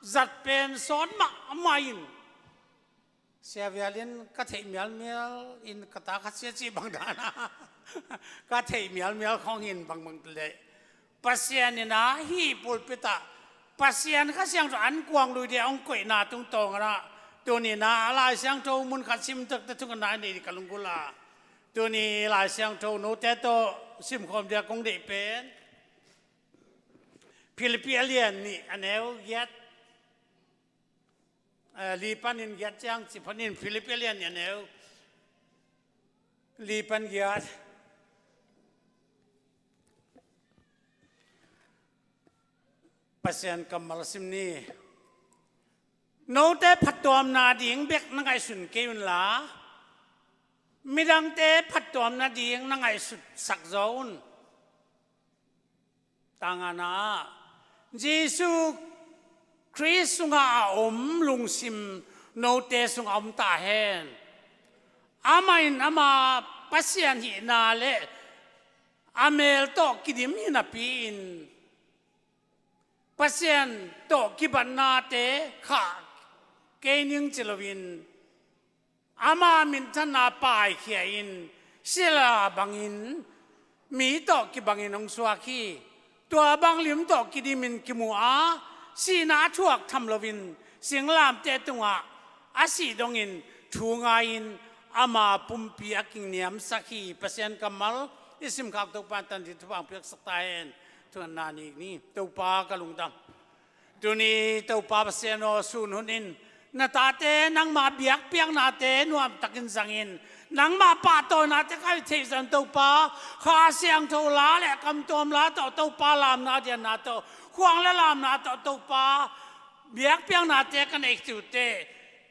zat pen sawt mahmah in, Sia Vial in ka theih mialmial in ka ta kha sia cih bang dan a, ka theih mialmial khawng in bangbang leh Pasian in ah hih pulpit ah Pasian Kha Siangtho an kuang lui dia hong koihna tungtawn ah, tuni in ah a Lai Siangtho mun khat sim takteh thungetna i nei ding ka lunggulh a, tuni Lai Siangtho note tawh simkhawm dia kong deih pen Philippi a lian nih a neu giat, eh, li panin giat ciang ci phan in, Philippi a lian nih a neu li pan giat. Pasian kammal sim ni. Note phattuamna ding bek na ngaihsun kei unla, midangte phattuamna ding na ngaihsutsak zaw un. Tangana ah, Jesu Khrist sungah a om lungsim note sungah om ta hen. Amah in ama Pasian hihna le a mel tawh kidim hi napi-in, Pasian tawh kibatnate khah kei ning ci loin, ama minthanna paikhia in, sila bangin mi tawh kibangin hong suak hi. Tua bang lim tawh kidimin kimu a, sihna a thuak tham loin singlamteh tungah a sih dongin thu ngai-in ama pumpi a kingniamsak hi. Pasian kammal i simkhak Topa'n tangthu thupha hong piaksak ta hen. Tuanna nik ni, Topa ka lungdam. Tuni Topa Pasian aw, sun hun in na tate nangma biakpiaknate nuamtakin zangin, nangma pahtawinate ka theih zang Topa, Kha Siangtho la le kamtuam la tawh Topa, lamna dianna tawh, khuang le lamna tawh Topa, biakpiaknate ka neih tuate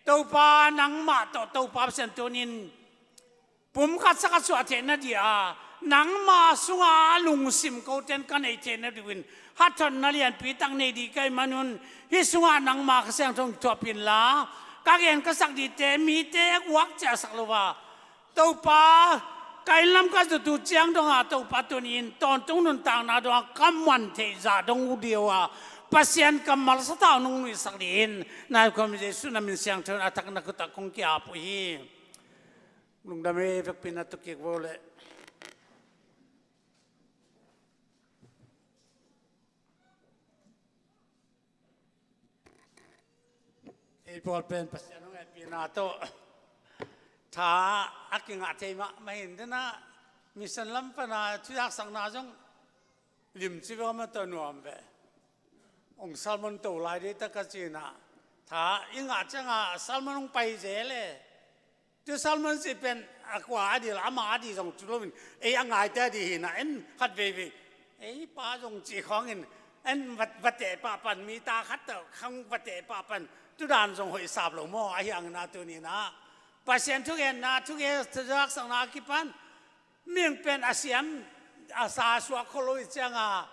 Topa nangmah tawh Topa Pasian tunin pumkhat sakhat suah theihna dia nangma sunga lungsim koten ka neih theihna dingin hathonna lianpi tak nei dih ka hih manun, hih sungah nangma Kha Siangtho thuap inla, ka gen ka sak dihte mite guak ciahsak lo a, Topa, ka inn lam ka zut uh ciang dongah Topa tunin tawntung nuntakna dongah ka man theih zah dong uh dih uh a, Pasian kammal sathau nong nuihsak dih in, na hehpihna Jesu na min siangtho in a thak na khut ah kong ki-ap uh hi. Lungdam ei, vekpi na tu kik vo leh. Ei pawl pen Pasian hong hehpihna tawh tha a kingah thei mahmah hi in, dena mission lam pana thuzaksakna zong limci ve, om a tawh nuam ve. Hong sermon to lai dei tak a ci-in ah, tha i ngah ciangah sermon hong pai zel e. Tu sermon cih pen a kua a dih, ama a dih zong cu loin, ei a ngaite a dih hi in ah, en khat veivei, ei pa zong cih khawngin, en va, va teh pah pan, mi ta khat tawh khang va teh pah pan, tu dan zong hoih sap lo maw? Ahi hangin ah tuni in ah Pasian thugenna, thugen, thuzaksakna a kipan mihing pen a siam, a sa suak khol lo i cianga,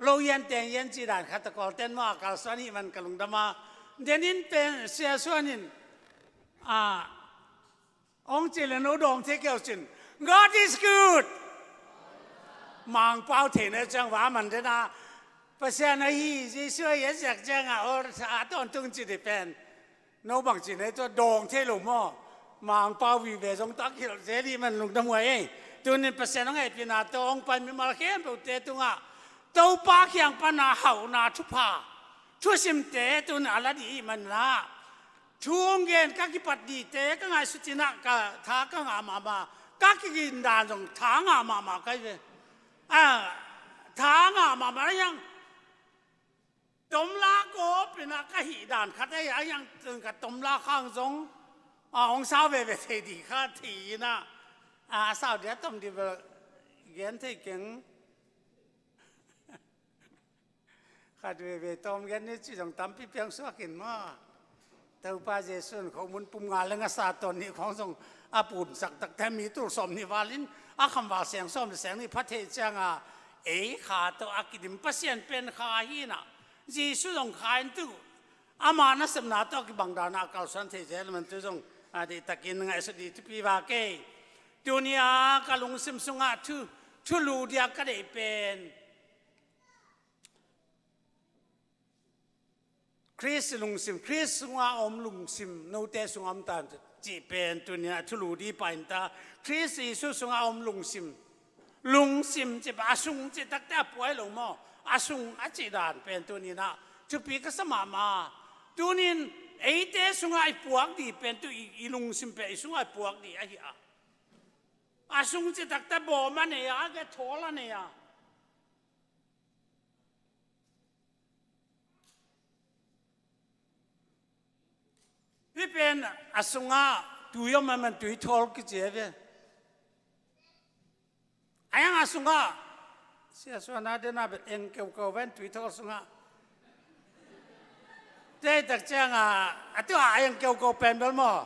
lo yan teng yan cih dan khat a Kawlten maw a kalsuan ahih man ka lungdam a. Denin pen Sia Suan in, a, hong cih le no dawng thei kei uh cin, "God is good." Mangpau theihna ciang va man dena, Pasian ahi, Jesu ahi a ziak cianga, aw, a tawntung cih dih pen no bangci nei tua dawng thei lo maw? Mangpau vive zong tak hilh zel ahih man lungdam huai ei. Tunin Pasian hong hehpihna tawh hong pai mimal khempeuhte tungah Topa kiang pana hauhna thupha, thusimte tunin a la dih ahih manin ah, thu hong gen ka kipat dihte ka ngaihsut in ah ka tha ka ngah mahmah, ka kigindan zong tha ngah mahmah ka hi ve. A, tha ngah mahmah hiang. Tomla kawp in ah ka hih dan khat ahi a, hiang tun ka tomla khang zong, a, hong sau veve thei dih kha thei in ah, a, sau dih a tom dih bel gen thei keng. Khat veve tawm gen ni cih zong tampi piang suak in maw? Topa Jesu in khomun pum nga le ngasa tawn nih khawng zong a punsak takte mi tul sawm nih valin a khamval seng sawm le seng nih pha thei cianga, ei kha tawh a kidim Pasian pen kha hi in ah, Jesu zong kha in tu ama nasepna tawh a kibang dan a kalsuan thei zel man tu zong a deihtakin ngaihsut dih thupi va kei. Tuni a ka lungsim sungah thu, thulu dia ka deih pen Khrist lungsim, Khrist sungah a om lungsim, note sungah om ta cih pen tuni a thulu dih pah in ta. Khrist Jesu sungah a om lungsim, lungsim cih pen a sung cih takte a pua hi lo maw? A sung a cih dan pen tuni in ah thupi ka sa mahmah. Tunin eite sungah i puak dih pen tu i, i lungsim pen i sungah i puak dih ahi a. A sung cih takte bawm a nei a, a ge thawl a nei a. Hih pen a sungah tui om a man tui thawl kici a ve. A hiang a sungah Sia Suan a dena bet eng keukeu ven tui thawl sungah. Tei tak cianga a tua a eng keukeu pen bel maw?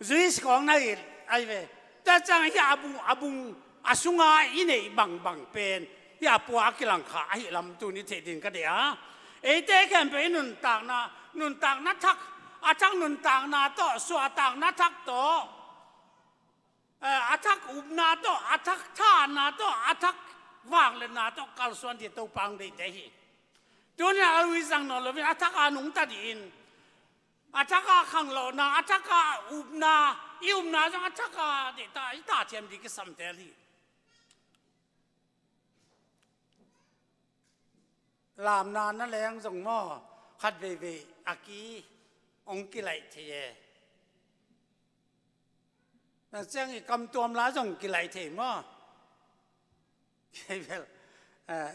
Juice khawng na hi ahi ve. Tua ciang hi a bung, a bung a sunga i neih bangbang pen hi a pua a kilangkha ahi lam tuni thei ding ka deih a. Eite khempeuh i nuntakna, nuntakna thak, a thak nuntakna tawh, suahtakna thak tawh, eh, a thak upna tawh, a thak thahatna tawh, a thak vangliatna tawh kalsuan dih Topa hong deihte hi. Tuni a lui zang nawn loin a thak a nungta dih in, a thak a khanglawhna, a thak a upna, i upna zong a thak a deihta, i tahthiam dih kisamtel hi. Lamna na leng zong maw, khat veivei a ki hong kilaih thei e. Na ciang i kamtuam la zong kilaih thei maw? Kei bel, eh,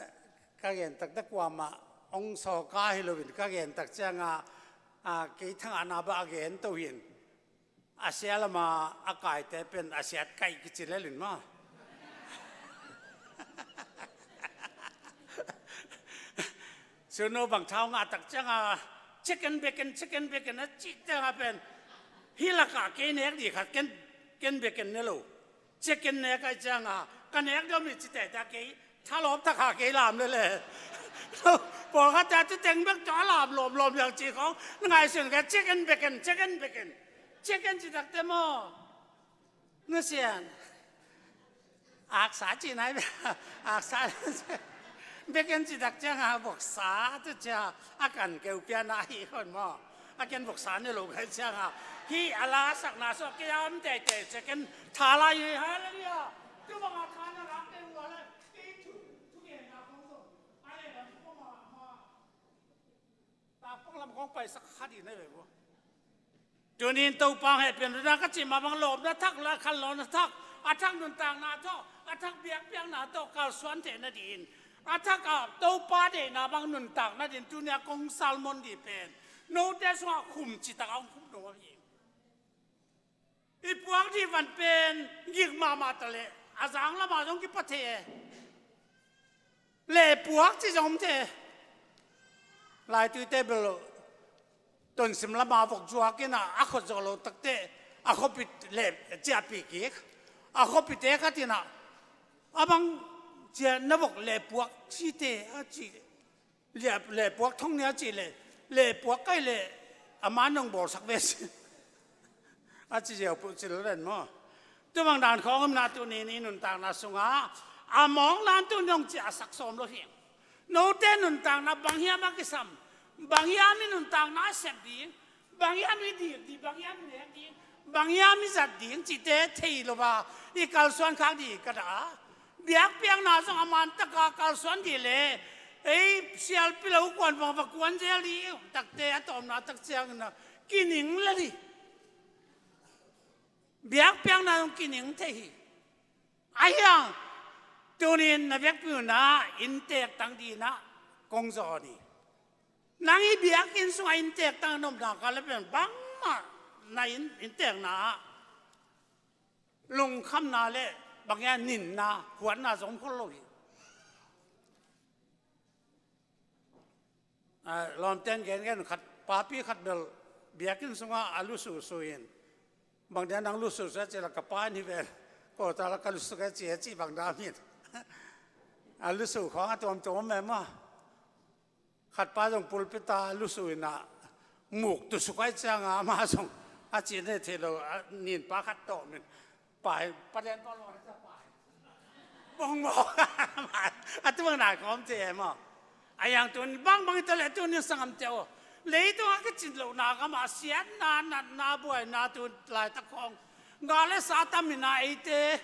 Ka gen taktak kuamah hong sawka hi loin ka gen tak cianga, a, kei thangahna bang a gen to hin. A sia lama a kaite pen a siat kaih kici lelin maw. Suno bang thau ngah tak cianga, chicken bacon, chicken bacon a cih cianga pen, hih lakah kei nek dih khat ken, ken bacon ne lo. Chicken nek ai cianga, ka nek deuh mi ci teta kei, thalawp thakha kei lam lele. Pawlkhatte a tu teng bek tawh a lam lawmlawm liang ci khong, na ngaihsun ka chicken bacon, chicken bacon. Chicken ci takte maw. Na sian. Aksa ci nai, aksa. Bacon ci tak cianga, voksa tu cia, a kan keu piana hi khon maw. A ken voksa ne lo kai cianga. Hi a la sakna so kei a om teitei ciaken tha lai hi, hallelujah. Tu banga tha na lak kei ua le, kei thu, thu gen na khong zong. A le lam khong ma, ma. Takpang lam khong paisak kha dih na ve ua. Tunin Topa hong hehpian dona ka cih mah bang lawpna thak, la khanlawhna thak, a thak nuntakna tawh, a thak biakpiakna tawh kalsuan theih nadingin, a thak a Topa deihna bang nuntak nadingin tunia kong sermon dih pen note sungah khum citak a hong khum dong ahi. I puak dih van pen gik mahmah ta leh a zang lamah zong kipa thei e. Lehpuak ci zong om thei. Laitui table tonsim lama vok zuak in a, a khot zawh lo takte a khuapit leh ciahpih kik. A khuapite khat in a, a bang cia na vok lehpuak cite a ci. Lehpuak thong nia cih leh, lehpuak kai leh a man nong bawlsak ve si. A ci ziau puh cil ven maw. Tumang dan khawng om na tunin i nuntakna sungah a mawng dan tunin hong ciahsak sawm lo hiang. Note nuntakna bang hiam a kisam, bang hiam i nuntakna a sep ding, bang hiam i dik ding, bang hiam i nek ding, bang hiam i zat ding cihte thei lo a i kalsuan khak ding ka dah a. Biakpiakna zong a man taka kalsuan dih le ei sialpi lo kuan bang va kuan zel dih takte a tawpna tak ciangin a kining le dih. Biakpiakna zong kining thei hi. Ahi hang tunin na biakpi unah inntek tang dinah kong zawn hi. Nang i biakinn sungah inntek tang nopna ka le pen bangmah na inn, inntekna ah lungkhamna le bang hian ninna, huatna zong khol lo hi. A, lawmten gengen khat, papi khat bel biakinn sungah a lususu in. Bang dia nang lususu a ci la ka pa in hi vel. Ko ta la ka lusu ka ci a ci bang dam hin. A lusu khawng a tuamtuam mema. Khat pa zong pulpit a lusu in a muk tusukai cianga ama zong a ci ne thei lo, a nin pa khat tawh min. Pai, paden pa lo, pai. Bong bong. A tu bang nai khawm te e maw. A yang tun bang bang i ta le tunin sangam te aw. Leitung a ka cin lo na gam a siatna, natna, buaina tun laitak khawng. Ga le sa tam in a eite.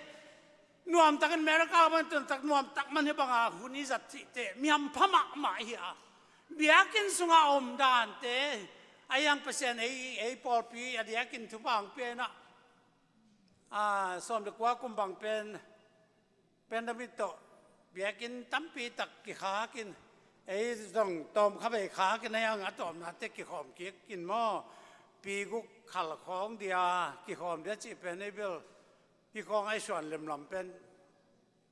Nuamtakin America bang tun tak nuamtak man hi banga hun i zat cihte. Miam pha mahmah hi a. Biakinn sunga om dante. A yang Pasian ei, ei pawlpi a diakin thupha ang pia in a. A, sawm le kua kum bang pen, pandemic tawh biakinn tampi tak kikhak in, ei zong tawm kha vei khak in a, a tawpnate kikhawm kik in maw, pi guk khal khawng dia kikhawm dia cih pen ei bel hi khawng ei suan lemlam pen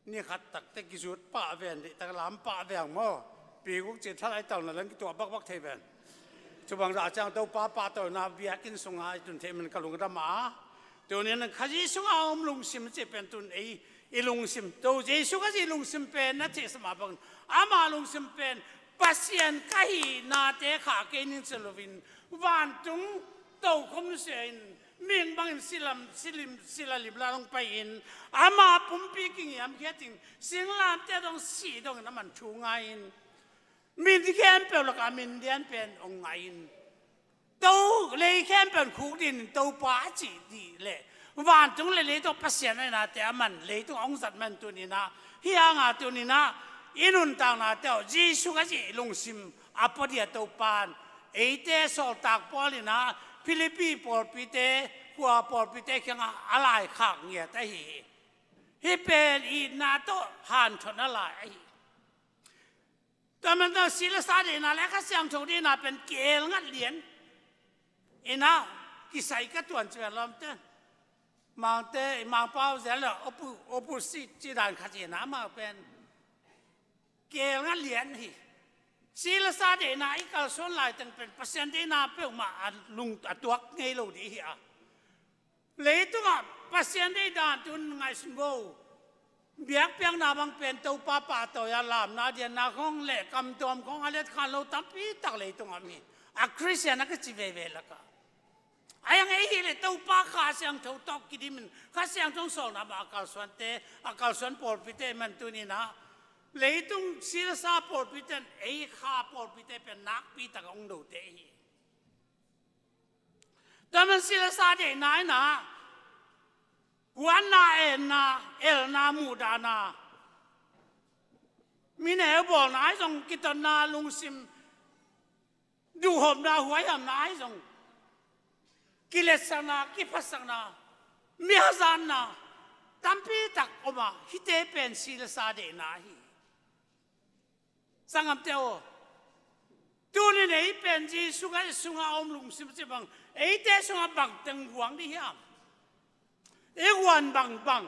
ni khat takte kizut pah ven, dih tak lam pah veng maw. Pi guk cih thalai talna leng kituah bakbak thei ven. Cubang dah ciang Topa pahtawina biakinn sunga i tun theih man ka lungdam a. Tunin Khazih sunga om lungsim cih pen tun ei i lungsim. To Jesu Khazih lungsim pen na theihsa mah bangin ama lungsim pen Pasian ka hihnate khah kei ning ci loin vantung tokhom nusia in mihing bangin silam, silim, sila limla dong pai-in ama pumpi kingiam khiatin singlamteh dong sih dongin a man thu ngai-in min khempeuh lakah min lian pen hong ngai-in to lei khempeuh khuk dinin Topa a cih dih leh vantung le lei tawh Pasian a inate a man leitung a hong zat man tuninah hi hanga tuninah i nuntaknate aw Jesu Khazih lungsim a pua dia Topan eite sawltak Paul inah Philippi pawlpite, khua pawlpite kiangah a laikhak ngiat ahi hi. Hih pen itna tawh hanthotna lai ahi hi. Tua man tawh si le sa deihna le Kha Siangtho deihna pen keel ngat lian. Ina kisai ka tuan ci ven lawmte. Mangte, Mangpau zel le opu, opu si ci dan khat hi na, amau pen keel ngat lian hi. Si le sa deihna i kalsuan laiteng pen Pasian deihna peuhmah a lung a tuak ngei lo dih hi a. Leitungah Pasian deih dan tun ngaihsun bo. Biakpiakna bang pen Topa pahtawi a lamna dianna khong le kamtuam khong a letkhan lo tampi tak leitungah mi a Khristian a kici veve lakah. A yang ei hi le Topa Kha Siangtho tawh kidimin Kha Siangtho sawlna bang a kalsuante, a kalsuan pawlpite man tuninah leitung silsa pawlpite in ei Kha pawlpite pen nakpi tak a ong dote hi. Tua man silsa deihna inah kuanna, enna, elna, muhdahna, mineu bawlna ahi zong, kitotna, lungsim duhhopna, huaihamna ahi zong, kiletsakna, kiphatsakna, mihazatna tampi tak om a, hihte pen silsa deihna hi. Sanggamte aw, tunin ei pen Jesu Khrist sungah a om lungsim ci bang, eite sungah bangteng guang dih hiam? I guan bangbang,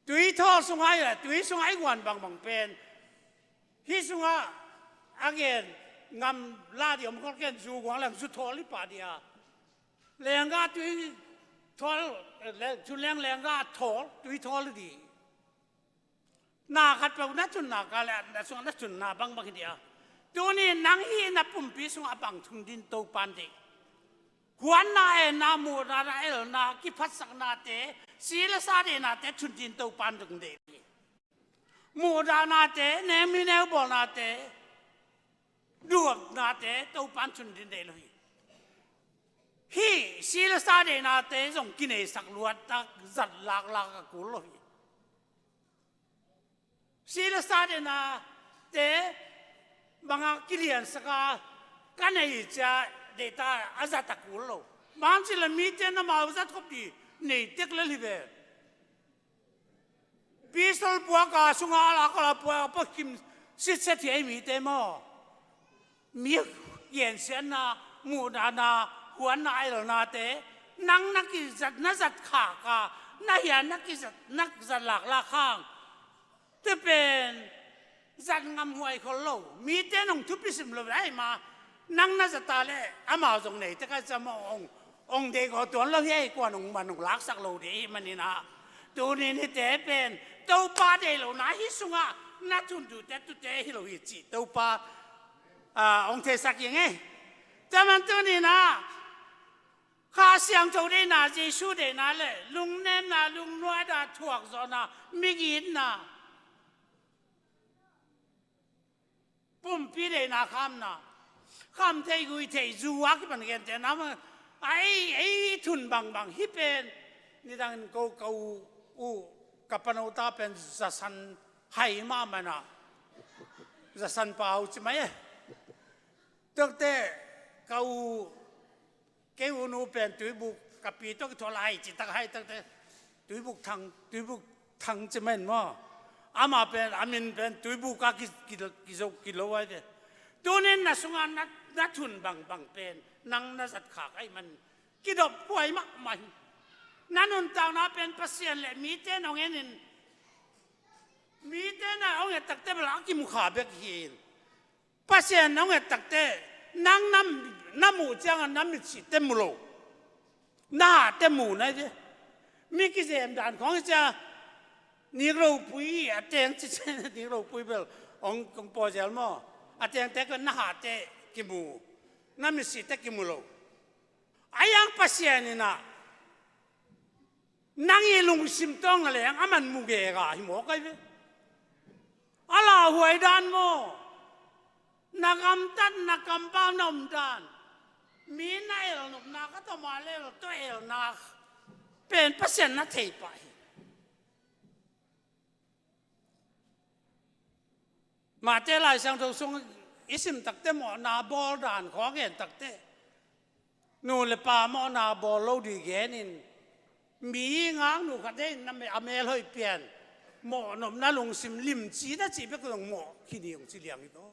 tui thawl sungah, tui sungah i guan bangbang pen hih sungah a gen ngam la dih om khol ken, zu guang leng zu thawl i pah dih a, lengga tui thawl, le-, cun leng lengga thawl, tui thawl i dih. Na khat peuh na tunna ka le na sungah na tunna bangbang hi dih a. Tuni nang hih na pumpi sungah a bang thun din Topan deih. Kuanna, enna, muhdahna, elna, kiphatsaknate, silsa deihnate thun din Topan dong deih. Muhdahnate, neu mineu bawlnate, duhhopnate Topan thun din deih lo hi. Hih silsa deihnate zong kineisak luattak zat laklak a kul lo hi. Silsa deihnate bangah kiliansak a ka nei cia deihta a zat a kul lo. Bang ci le mite na mau zat khop dih nei tek lel hi ve. Pistol puaka sungah a lak a la puaka pakhim sitset hi ei mite maw? Mi gensiatna, muhdahna, huanna, elnate nang na kizat, na zat khak a, na hia na kizat, na zat laklak hang. Te pen zat ngamhuai khol lo. Mite nong thupi sim lo lai ma, nang na zata le amau zong nei te ka cam ong, ong deih ko tuan lo hi ei, kuan ong man ong laksak lo dih hi maninah. Tuni nite pen Topa deih lo na hih sungah na thun dute tute hi lo hi cih Topa, ah, ong theisak hi ngei. Taman tuninah Kha Siangtho deihna, Jesu deihna le lungnemna, lungnuaina, thuakzawhna, migitna, pumpi deihna khamna, kham thei gui thei zu a kipan gente na ma, a ei, ei thun bangbang hi pen. Nidangin ko, ka u, u, ka panota pen zasan hai mahmah na. Zasan pau ci mai e. Tokte ka u, kei u nu pen Tuibuk, ka pi tawh kithuah lai ci tak hai takte, Tuibuk Thang, Tuibuk Thang ci men maw? Amah pen, a min pen Tuibuk a ki, ki, ki zo, ki lo ai ve. Tunin na sungah na, na thun bangbang pen nang na zat khak ai man kidop huai mahmah hi. Na nuntakna pen Pasian le mite nong enin, mite na ong et takte bel a kimu kha bek hi in. Pasian na hong et takte, nang na, na muh ciangin na mitsi te mu lo. Na hate mu nai ve. Mi kizem dan khong hi cia, nik lo pui, a teng ci cia, nik lo pui bel ong, ong pawzel maw? A teng tek na hate kimu, na mitsi te kimu lo. A yang Pasian inah nang i lungsim tawng na leng a man mu gega hi mawk ai ve. A lauhuai dan maw? Na gamtat, na kampau, na omdan. Mi na elnopna ka tawma lel tawh elna pen Pasian na thei pah hi. Mate Lai Siangtho sung i sim takte mawhna bawl dan khawng en takte, nu le pa mawhna bawl lo dih genin, mi ngaknu khat hei na me-, a mel hoih pian, mawhnopna lungsim limci na cih bek zong mawh khin hi hong ci liang hi taw.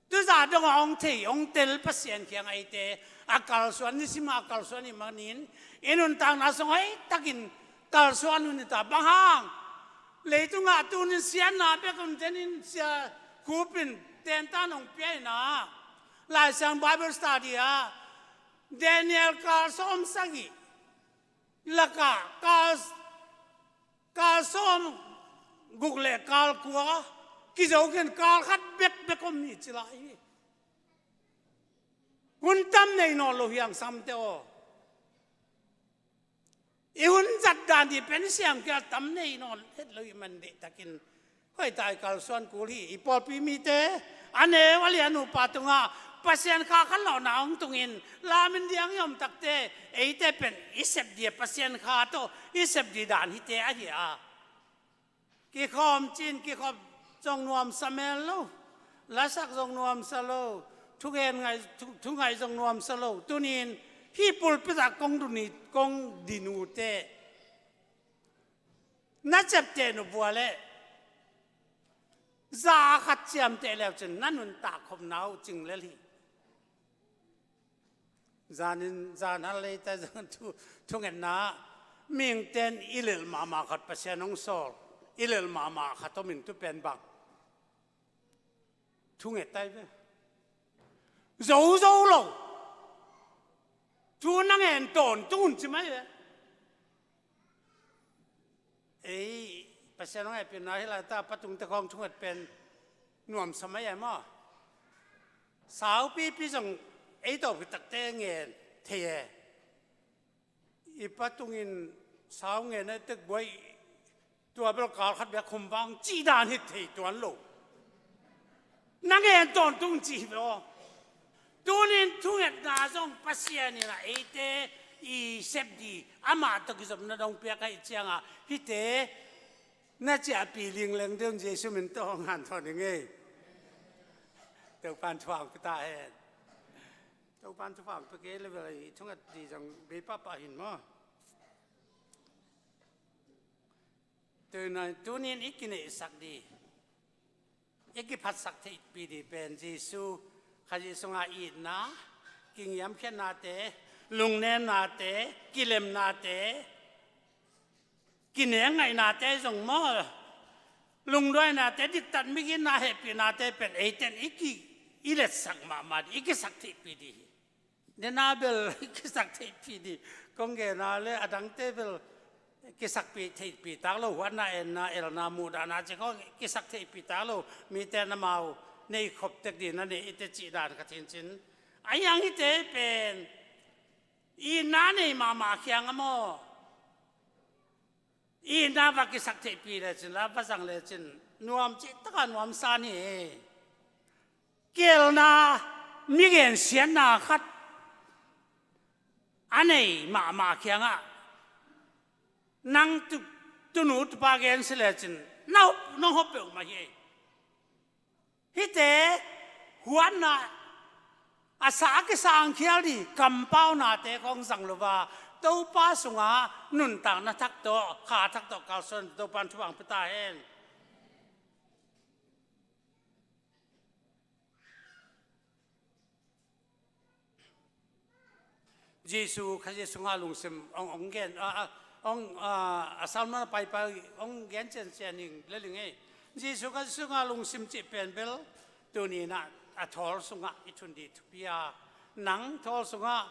Tuzah dongah hong thei hong tel Pasian kiang a eite a kalsuan, nisim a kalsuan ih manin i nuntakna sung hoih takin kalsuan un hi ta. Bang hang? Leitungah tunin siatna bek om tenin sia Khupin tentan hong pia hi na. Laisiang Bible study ah Daniel kal sawm sagih lakah kal, kal sawm guk le kal kua kizo khin, kal khat bekbek om hi ci lai hi. Hun tam nei nawn lo hi hang samte aw. I hun zat dan dih pen i siam kia tam nei nawn het lo ih man deihtakin hoih ta i kalsuan kul hi. I pawlpi mite a neu a lian upa tungah Pasian kha khanlawhna hong tungin lamin diang i om takte eite pen i sep dih a, Pasian kha tawh i sep dih dan hite ahi a. Kikhawm cin kikhawm zong nuamsa mel lo, lasak zong nuamsa lo, thugen ngai, thu, thungai zong nuamsa lo. Tunin hih pulpit ah kong dun hi, kong din uh teh na ciapteh uh vua leh za khat ciamteh leu cin na nuntak khopna uh cing lel hi. Zanin zan hal leita zan thu, thungetna mihingten i lel mahmah khat Pasian hong sawl, i lel mahmah khat om in tu pen bang thunget tai ve. Zo zo lo. Thu na ngen tawntung un ci mai ve. Ei, Pasian hong hehpihna hi lai ta, patung te khawng thunget pen nuamsa mai ai maw? Saupipi zong ei tawh pitakte ngen thei e. I patungin sau ngen ai tek buai, tua bel kal khat bek khum vang cih dan hi thei tuan lo. Na ngen tawntung cih hi ve aw. Tunin thungetna zong Pasian in a eite i sep dih amah tawh kizopna dong piak ahih ciangah hihte na ciahpih lingleng deuh in Jesu min tawh hong hanthawn hi ngei. Topan thupha hong pia ta hen. Topan thupha hong pia kei le bel i thunget dih zong bei pahpah hin maw? Tunin, tunin i kineihsak dih, i kiphatsak theihpih dih pen Jesu Khazih sunga itna, kingiamkhiatnate, lungnemnate, kilemnate, kinengngainate zong maw, lungduainate, diktat miginna hehpihnate pen eiten i ki, i letsak mahmah dih, i kisak theihpih dih hi. Nena bel kisak theihpih dih kong gena le a dangte bel kisakpih theihpih tak lo, huatna, enna, elna, muhdahna cih khawng kisak theihpih tak lo. Mite na mau nei khop tek dih na nei i te cih dan khat hi in cin. A hiang hite pen itna nei mahmah khiang a maw? Itna va kisak theihpih lecin la va zang lecin nuam cih taka nuam san hi. Kielna, mi gensiatna khat a nei mahmah khiangah nang tu, tunu tupa gen si lecin na hop, nong hop peuhmah hi. Hihte huatna a sa a kisangkhial dih kampaunate khawng zang lo va, Topa sungah nuntakna thak tawh, kha thak tawh kalsuan Topan thupha hong pia ta hen. Jesu Khazih sunga lungsim hong, hong gen, a, a, hong, a, a sermon a paipai hong gen ciancian ing le ling ei. Jesu Khazih sunga lungsim cih pen bel tuninah a thawl sungah i thun dih thupi a, nang thawl sungah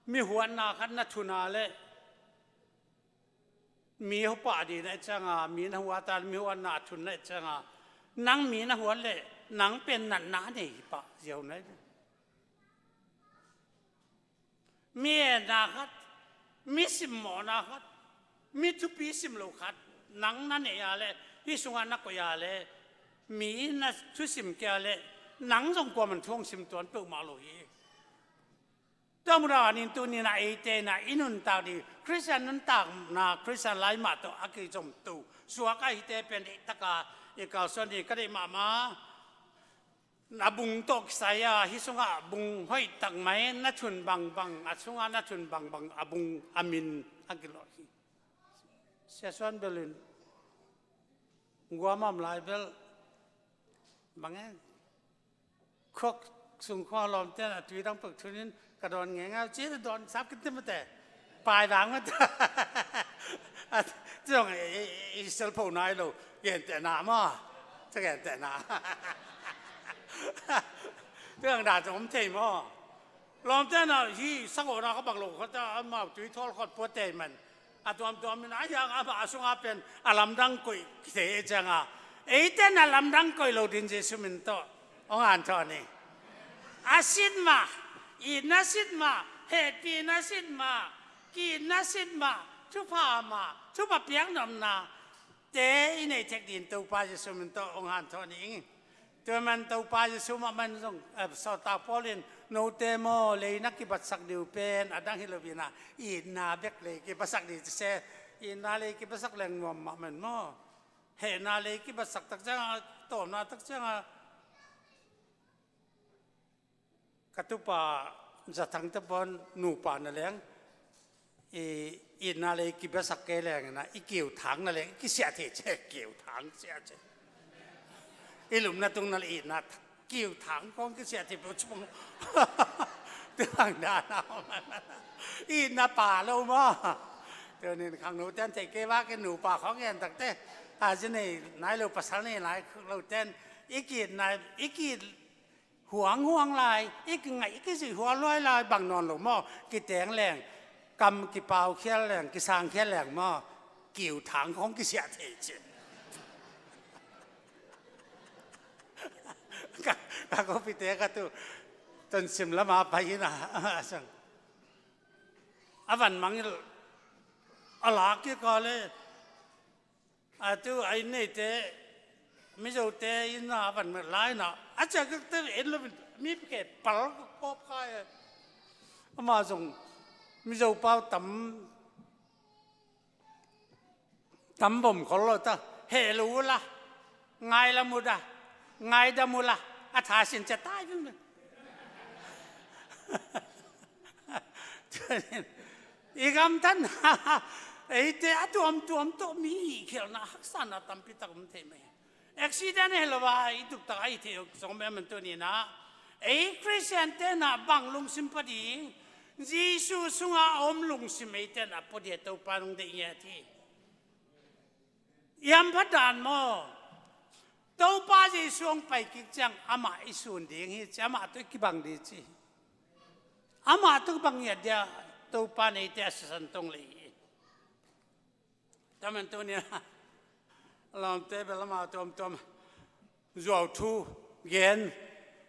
mi huatna khat na thun a le mi hopah dih na i cianga, mi na huat a, mi huatna a thun na i cianga, nang mi na huat leh nang pen natna nei hi pah ziau na i. Mi enna khat, mi simmawhna khat, mi thupi sim lo khat nang na neih a leh, hih sungah na koih a leh, mi na thusim kei a leh nang zong kuaman thu hong sim tuan peuhmah lo hi. Tua mudanin tuninah eite inah i nuntak dih, Khristian nuntakna, Khristian lai mah tawh a kizomto suak a hite pen deih taka i kalsuan dih ka deih mahmah. A bung tawh kisai a, hih sungah bung hoih tak mai na thun bangbang, a sungah na thun bangbang a bung a min a kilawh hi. Sia Suan Bel in Guam a om lai bel bang e, khuak sung khua lawmte in a tui dang pek thunin ka dawn ngeingai uh ci, dawn sap khin te mate. Pai vang mate. Ci zong i, i, i sel pho nai lo, gentehna maw. Ci gentehna. Ci ang dan zong om thei maw. Lawmte in a hi sangawhna ka bang lo khat a, amau tui thawl khawt pua tei man. A tuamtuam in a hiang amah a sungah pen a lamdang koih kithei e cianga. Eite in a lamdang koih lo din Jesu min tawh hong hanthawn ni. A sit mah, itna sit mah, hehpihna sit mah, ki-itna sit mah, thupha mah, thupha piaknopna te i neih thek din Topa Jesu min tawh hong hanthawn ni ing. Tua man Topa Jesu mah man zong, eh, sawltak Paul in, note maw, lei na kibatsak ding uh pen a dang hi lo in a, itna bek lei kibatsak ding ci se, itna lei kibatsak leng nuam mah man maw. Hehna lei kibatsak tak cianga, tawpna tak cianga, ka tupa Za Thang te pawn nupa na leng, i, itna lei kibatsak kei leng in a, i kiu thang na leng, i kisiah thei ci, kiu thang siah ci. I lumna tung na lei itna kiu thang kong kisiah thei peuh ci pong. Tua bang dan a om. Itna pa lo maw. Tua nin khangno ten thei kei vak in nupa khawng en tak te. A zi nei nai lo, pasal nei nai lo ten. I ki-itna, i ki-it huang huang lai, i kingaih i kizuih hual luai lai bang nawn lo maw, kiteng leng, kam kipau khial leng, kisang khial leng maw, kiu thang khong kisiah thei ci. Ka, ka kawpite ka tu, Tonsim lama pai in a, a sang. A van mangil, a lak kik a le, a tu a inn neite, Mizote inn a van met lai na, a ciah kikte en lo, mi pike pal kawp kai. Amah zong Mizo pau tam, tam vom khol lo ta, heh lo ula, ngai lam uda, ngai dam ula, a tha sin cia tai vin. I gamtatna, eite a tuamtuam tawh mi hih khialhna haksatna tampi tak om thei mai. Accident hi lo a, i tuktak a i theih uh zong om e man tuni in a. Ei Khristian te in a bang lungsim pua ding, Jesu sungah a om lungsim eite in a pua ding a, Topa nung deih ngiat hi. I hamphat dan maw? Topa Jesu hong pai kik ciang amah i sun ding hi ci, amah tawh i kibang ding ci. Amah tawh kibang ngiat dia, Topa in eite a sisan tong lei hi. Tua man tuni a, lawmte bel amah tuamtuam zuau thu gen,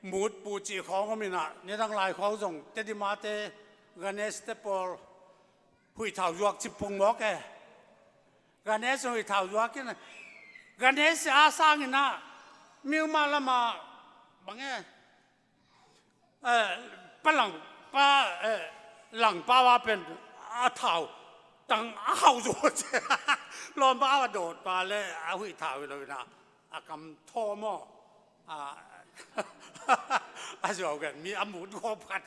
mut pu cih khawng om in a, nidang lai khawng zong Tedim a te, Ganesh te pawl huih thau zuak cih pong mawk e. Ganesh huih thau zuak in a, Ganesh a sang in a, Myanmar lama bang e, eh, pa lang, pa, eh, lang pa va pen a thau tang a khau zuak ci. Lawm pa a dawt pa le a huih thau hi lo in a, a kam thaw maw? A, a zuau gen mi a mut gawp khat,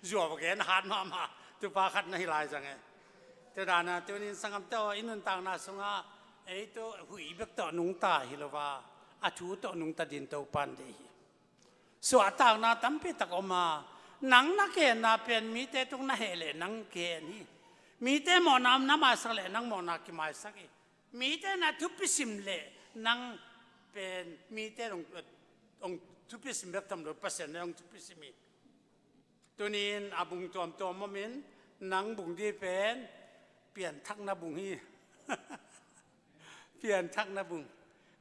zuau gen hat mahmah, tupa khat na hi lai zang e. Tua dan a tunin sanggamte aw, i nuntakna sungah ei tawh huih bek tawh nungta hi lo a, a thu tawh nungta din Topa in deih hi. Suahtakna tampi tak om a, nang na genna pen mite tung na heh leh nang gen hi. Mite mawhna na maisak leh nang mawhna kimaisak hi. Mite na thupi sim leh nang pen mite hong, hong thupi sim bek tham lo, Pasian in hong thupi sim hi. Tunin a bung tuamtuam om in, nang bung ding pen pianthakna bung hi. Pianthakna bung.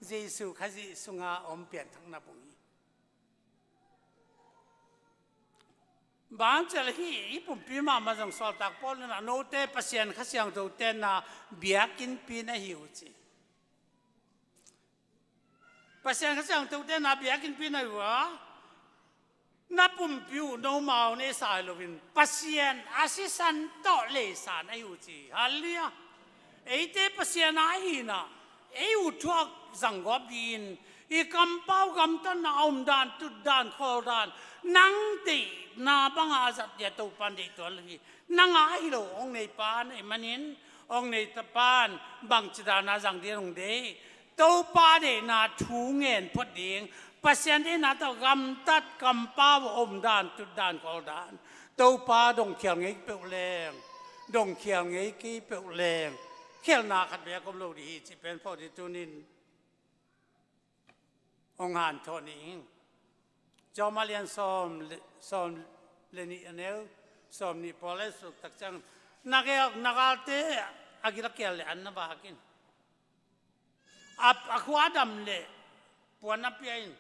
Jesu Khazih sunga om pianthakna bung hi. Bang cial hi, i pumpi mahmah zong sawltak Paul in a, note Pasian Kha Siangtho tenna biakinnpi na hi uh ci. Pasian Kha Siangtho tenna biakinnpi na hi uh a, na pumpi uh nomau neihsa hi loin Pasian a sisan tawh leisa na hi uh ci. Halleluiah. Eite Pasian a ahihna ei uh thuak zanggawp dingin, i kampau gamtatna a omdan, tutdan, khawldan, nang deihna banga a zat dia Topa in deih tuan lo hi. Nang a ahi lo hong nei pa na hih manin, hong nei ta pa in bangci dana zang ding hong deih, Topa deihna thu ngen phot ding, Pasian deihna tawh gamtat kampau a om dan, tut dan, khawl dan. Topa dongkhial ngei peuh leng, dongkhial ngei kei peuh leng, khialhna khat bek om lo ding hi cih pen phawk ding tunin hong hanthawn ing. Rom a lian sawm le, sawm le nih a neu sawm nih pawl a i suk tak ciang, na gel, na galte a gil a kial le an na vak in. A, a khua a dam le puan na pia in.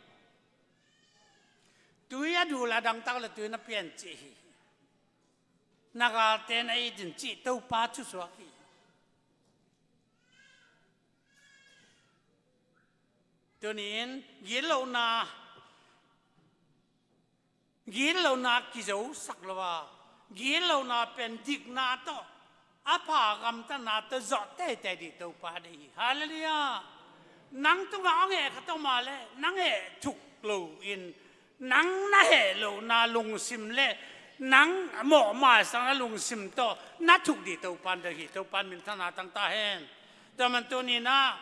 Tui a dul a dangtak le tui na pia in ci hi. Na galte na it in cih Topa thusuak hi. Tuni-in gitlohna, gitlohna kizosak lo a, gitlohna pen dikna tawh, a pha gamtatna tawh zawh teitei ding Topa deih hi. Halleluiah. Nang tungah a ngeh khat om a leh na ngeh thuk lo in, nang na heh lohna lungsim le nang mawh maisakna lungsim tawh na thuk ding Topa deih hi. Topa minthanna tang ta hen. Tua man tuni-in ah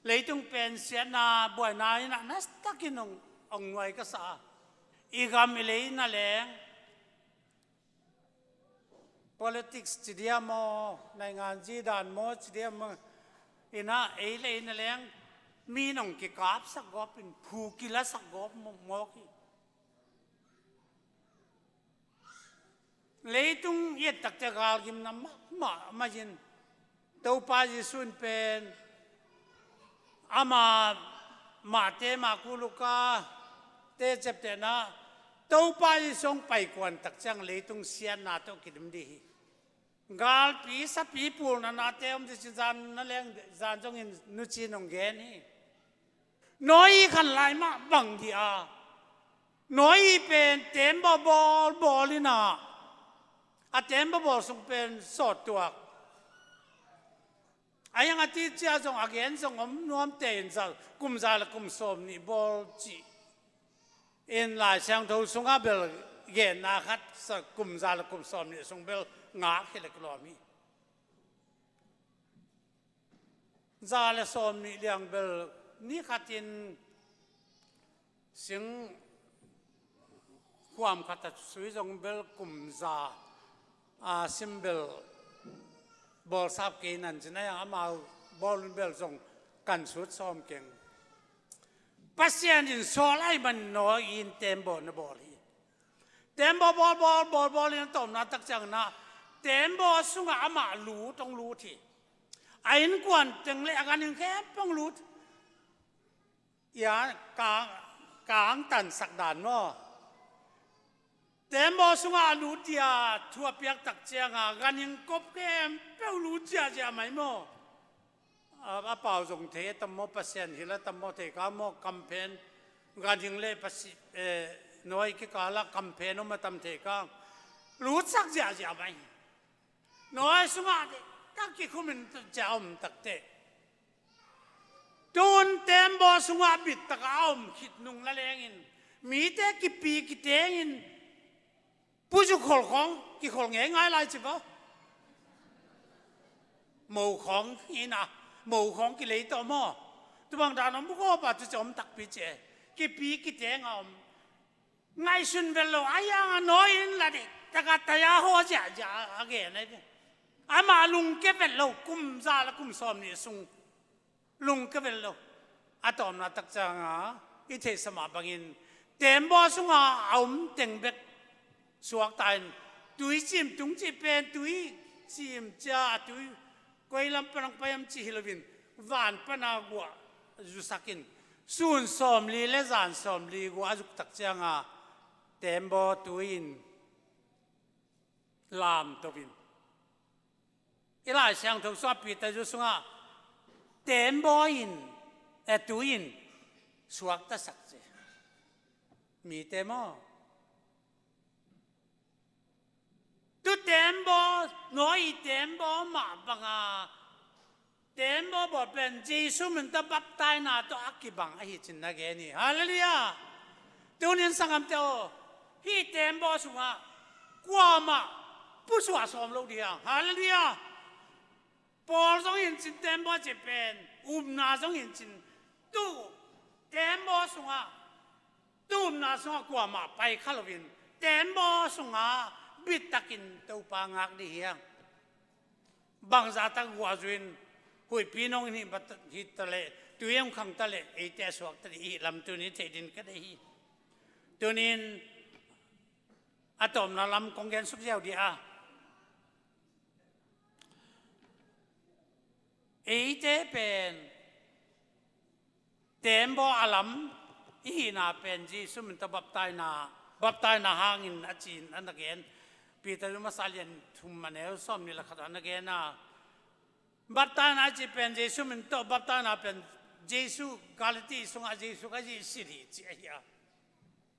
leitung pen siatna buaina in ah nasakin hong, hong nuai ka sa a, i gam i lei na leng, politics ci diam maw, naingan zi dan maw ci diam maw, in ah ei lei na leng, mi nong kikapsak gawp in, phu kilasak gawp mawk hi. Leitung i et takte galgimna mahmah mah in, Topa Jesuh in pen ama Mate, Marku, Luka te ciaptehna, Topa Jesuh hong paikuan tak ciang leitung siatna tawh kidim ding hi. Galpi sapi pulna nate om ding ci, zan na leng, zan zongin nuci nong gen hi. Noah khan lai mah bang dih a, Noah pen tembaw bawlbawl in ah, a tembaw bawl sung pen sawt tuak. A hiang a ti cia zong a gen zong om nuam tein za, kum za le kum sawm nih bawl cih in Lai Siangtho sungah bel genna khat sa, kum za le kum sawm nih sung bel ngak hi le kilawm hi. Za le sawm nih liang bel ni khatin sing khuam khat a sui zong bel kum za a sim bel bawlsap kei nan cin a, amau bawl un bel zong kan sut sawm keng. Pasian in sawl ahih man Noah in tembaw na bawl hi. Tembaw bawl, bawl, bawl, bawl in a tawpna tak ciangin ah tembaw sungah amah lut, hong lut hi. A innkuan teng le a ganhing khempeuh hong lut. Ia, kang, kang tansak dan maw? Tembaw sungah a lut dia thu a piak tak ciangin ganhing kop khempeuh lut ziahziah mai maw? A, a pau zong thei a tam maw, Pasian hilh a tam maw, thei ka maw, kamphen, ganhing le Pasi-, eh, Noah kikal ah kamphen om a tam thei ka, lutsak ziahziah mai. Noah sungah tak kikhum in cia om takteh, tun tembaw sungah bit takah a om khit nung la lengin, mite kipi kitengin, puzu khol khawng kikhol ngeingai lai ci va. Mo khawng hi na, mo khawng kilei tawh maw? Tubang dan om bu khawpa tu ci om takpi ci e. Kipi kiteng a om. Ngaihsun vet lo, a hiang a Noah in la dih taka taya haw ziahziah a gen ahi ve. Amah lungke vet lo, kum za le kum sawm nih sung lungke vet lo. A tawpna tak ciangin i theihsa mah bangin tembaw sungah a om teng bek suakta in, tui cim tung cih pen tui cim cia a tui koi lam pan hong pai hiam cih hi loin, van pana guah zusak in, sun sawmli le zan sawmli guah a zuk tak ciangin tembaw tui in lamto in. I Lai Siangtho sungah Peter zu sungah tembaw in, eh, tui in suaktasak ci. Mite maw? Tu tembaw, Noah tembaw mah banga tembaw bawl pen Jesuh min tawh baptaina tawh a kibang ahi cin na gen hi. Halleluiah. Tunin sanggamte aw, hih tembaw sungah kuamah pusuah sawm lo ding hi hang. Halleluiah. Pawl zong hi in cin, tembaw cih pen upna zong hi in cin, tu tembaw sungah, tu upna sungah kuamah pai kha loin tembaw sungah bittakin Topa ngak dih hi hang. Bangzah tak guahzu in huihpi nong hih ta leh, tui hong khang ta leh eite a suak ta dih i hih lam tuni thei ding ka deih hi. Tunin a tawpna lam kong gen suk ziau dih a, eite pen tembaw a lam i hihna pen Jesu min tawh baptaina, baptaina hangin a ci-in a na gen. Peter masa lian thum a neu sawm nih le khat ah a na gen a, baptaina a cih pen Jesu min tawh baptaina pen Jesu Galili sungah Jesu Khazih silh hi cih ahi a,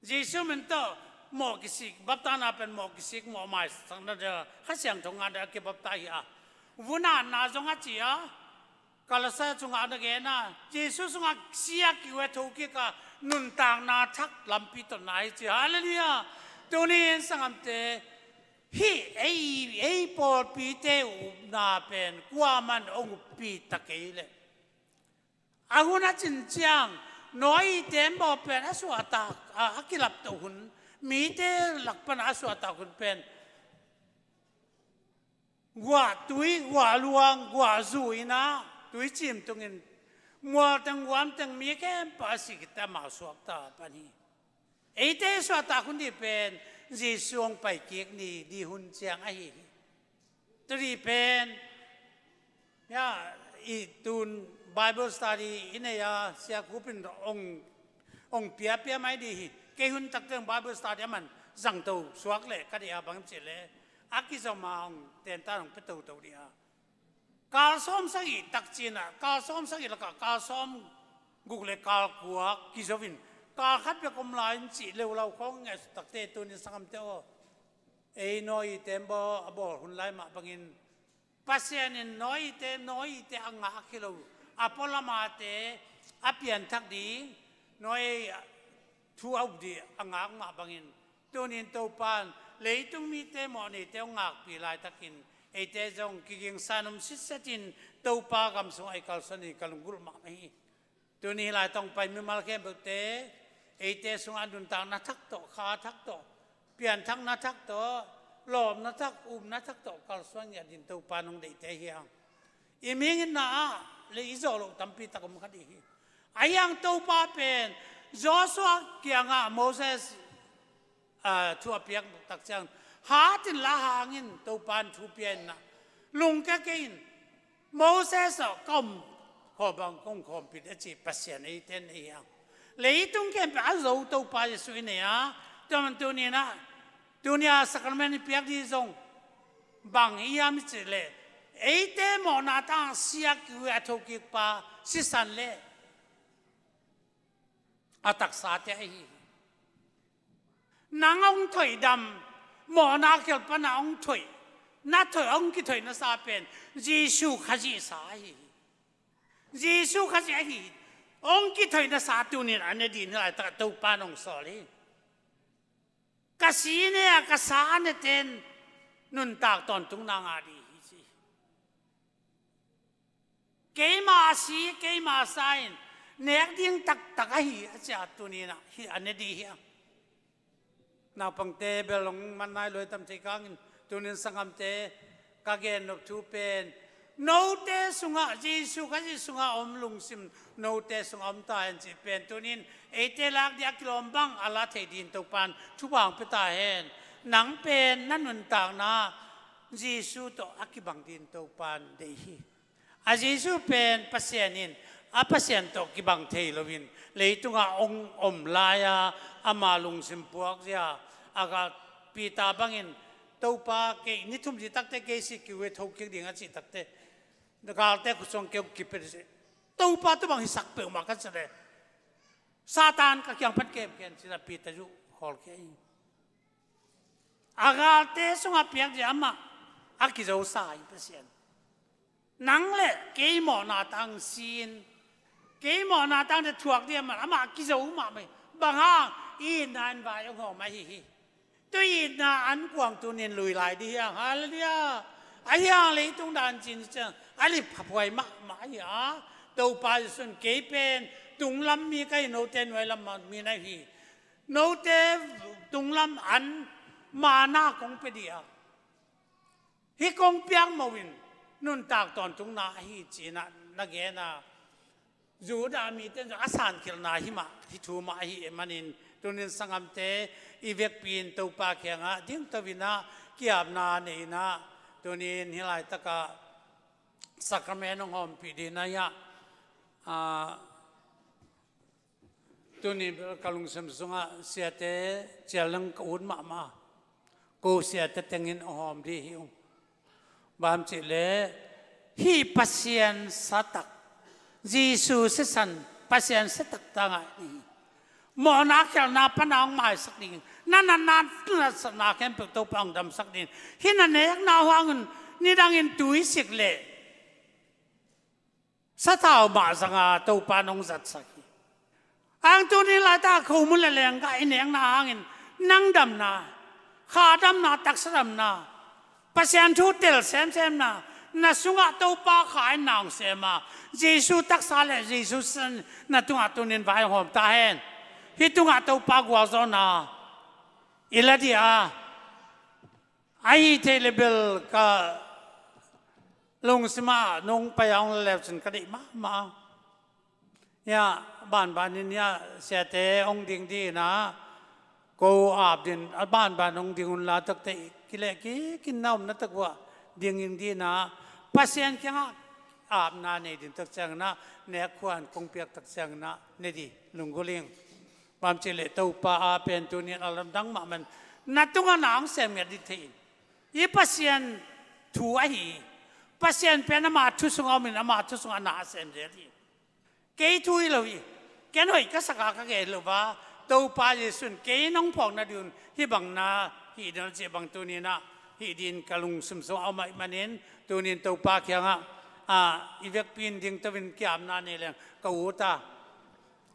Jesu min tawh mawh kisik, baptaina pen mawh kisik, mawh maisakna dia, Kha Siangtho ngah dia a kibaptai hi a, vunatna zong a ci a, Kolose sungah a na gen a, Jesu sungah si a kiu a thokik a, nuntakna thak lampi tawh na hi ci. Halleluiah. Tunin sanggamte, hih ei, ei pawlpite upna pen kuaman hong uppi ta kei leh, a hun a cin ciang Noah i tembaw pen a suahtak a, a kilaptoh hun, mite lak pan a suahtak hun pen guah tui, guah luang, guah zu in a, tui cim tungin mual teng guam teng mi khempeuh a si khit teh amau suakta pan hi. Eite suahtak hun dih pen Jesu hong paikik ni dih hun ciang ahi hi. Tua dih pen, ya, i tun Bible study i nei a, Sia Kup in hong, hong piapia mai dih hi. Kei hun tak teng Bible study a man zangto suak leh ka dih a, bang cih leh a kizom a hong tentan hong pia toto dih a. Kal sawm sagih tak cin a, kal sawm sagih lakah kal sawm guk le kal kua kizo in, kal khat bek om lai in cih leulau khawng ngai suk tak teh, tunin sanggamte aw, ei Noah i tembaw a bawl hun lai mah bangin Pasian in Noah i te, Noah i te a ngah a khilo, a pualamate a pianthak ding, Noah i thu a up dih a ngak mah bangin, tunin Topan leitung mite mawhneite hong ngakpih laitakin eite zong kigingsa-in om sitsetin Topa gam sungah i kalsuan in ka lunggulh mahmah hi. Tuni hih lai tawh hong pai mimal khempeuhte, eite sungah nuntakna thak tawh, kha thak tawh, pianthakna thak tawh, lawpna thak, upna thak tawh kalsuan ngiat dingin Topa in hong deihte hi hang. I mihing itna ah le i zawh loh tampi tak om kha dih hi. Ahi hang Topa pen Joshua kiangah Moses, ah, thu a piak tak ciang, hat inla hang in, Topa in thu pia in ah, lungkia kei in, Moses aw, ka om khawm bang kong khawmpih a ci Pasian eite in ahi hang. Leitung khempeuh a zo Topa Jesu i nei a, tua man tuni in ah, tuni a sacrament i piak dih zong bang hiam i cih leh, eite mawhna tang si a kiu a thokikpa sisan le a taksate ahi hi. Nang hong thoihdam, mawhna khial pan a hong thoih, na thoih, hong kithoih na sa pen Jesu Khazih sa ahi hi. Jesu Khazih ahi hi. Hong kithoih na sa tunin a ne dih in hih laitak ah Topa in hong sawl hi. Ka si ne a, ka sa a neten nuntak tawntungna ngah dih hi ci. Keima a si, keima a sa in nek ding taktak ahi a ci a, tunin ah hih a ne dih hi a. Naupangte bel hong man nai lua tam thei kangin, tunin sanggamte, ka gen nop thu pen, note sungah, Jesu Khazih sungah om lungsim note sungah om ta hen cih pen tunin eite lak dih a kilawm bang a la thei dingin Topan thupha hong pia ta hen. Nang pen na nuntakna Jesu tawh a kibang dingin Topan deih hi. A Jesu pen Pasian in, a Pasian tawh kibang thei loin leitungah hong om lai-a ama lungsim puakzia a, ka Peter bangin, Topa, kei ni thum zi takte kei si kiu e, thokik ding a cih takte, galte khut sung keu kipia dih si. Topa, tua bang hisak peuhmah ka cih leh Satan ka kiang pan kem ken ci-in a Peter zuh khawlkhia hi. A galte sungah piak dih amah a kizosa hi Pasian. Nang le kei mawhna tang si-in, kei mawhna tangte thuak dih amah, amah a kizo mahmah hi. Bang hang, i itna in vai hong hawm ahi hi. Tua i itna ankuang tunin lui lai dih hi hang. Halleluiah. Ahi hang leitung dan cin ciang a lip khaphuai mahmah ahi a, Topa Jesuh in kei pen tunglam mi ka hi, note nuailam mi na hi. Note tunglam an mana kong pia dih a, hih kong piak mo in nuntak tawntungna ahi ci-in ah na gen a, Judah mite in zong a sankhelhna hi mah, hih thu mah ahi manin, tunin sanggamte i vekpi in Topa kiangah dingto in ah kiapna nei in ah, tunin hih laitakah sacrament hong hawmpih ding in ah, ah, tuni bel ka lungsim sungah siate cial dang ka ut mahmah. Ko siate tengin a hawm dih hi ung. Bang hang hiam cih leh hih Pasian satak, Jesuh sisan, Pasian satak tangah ni. Mawhna khialhna pana hong maisak ding, na natna, na natsatna khempeuh Topa hong damsak ding. Hih na nekna uh hangin nidangin tui sik leh sathau mah zanga Topa nong zatsak hi. Ang tuni laitak khomun le lengkah i nekna hangin nang damna, kha damna, taksa damna, Pasian thu tel semsemna, na sungah Topa kha in na hong sem a, Jesuh taksa le Jesuh sisan na tungah tunin vai hong hawm ta hen. Hih tungah Topa gualzawhna i la dih a, ahi thei le bel ka lungsimah nong pai a hong la leu cin ka deih mahmah. Hiah banbanin hiah siate hong ding dih in ah, ko ap dih in, a banban hong ding un la, takte kileh kikin na omna tak uah ding ding dih in ah, Pasian kiangah apna nei ding tak ciangin ah, nek khuan kong piak tak ciangin ah ne dih lunggulh ing. Bang hang hiam cih leh Topa a pen tunin a lamdang mahmah in na tungah na hong sem ngiat ding thei in. Hih Pasian thu ahi hi. Pasian pen ama thu sungah om in ama thu sungah na a sem zel hi. Kei thu hi lo hi. Ken hoih ka sak a ka gen hi lo a, Topa Jesuh in kei nong phawk nading un hih bang na hih ding a cih bang tunin ah hih ding ka lungsim sungah a om ahih manin, tunin Topa kiangah, ah, i vekpi in dingto in kiapna nei leng ka ut a.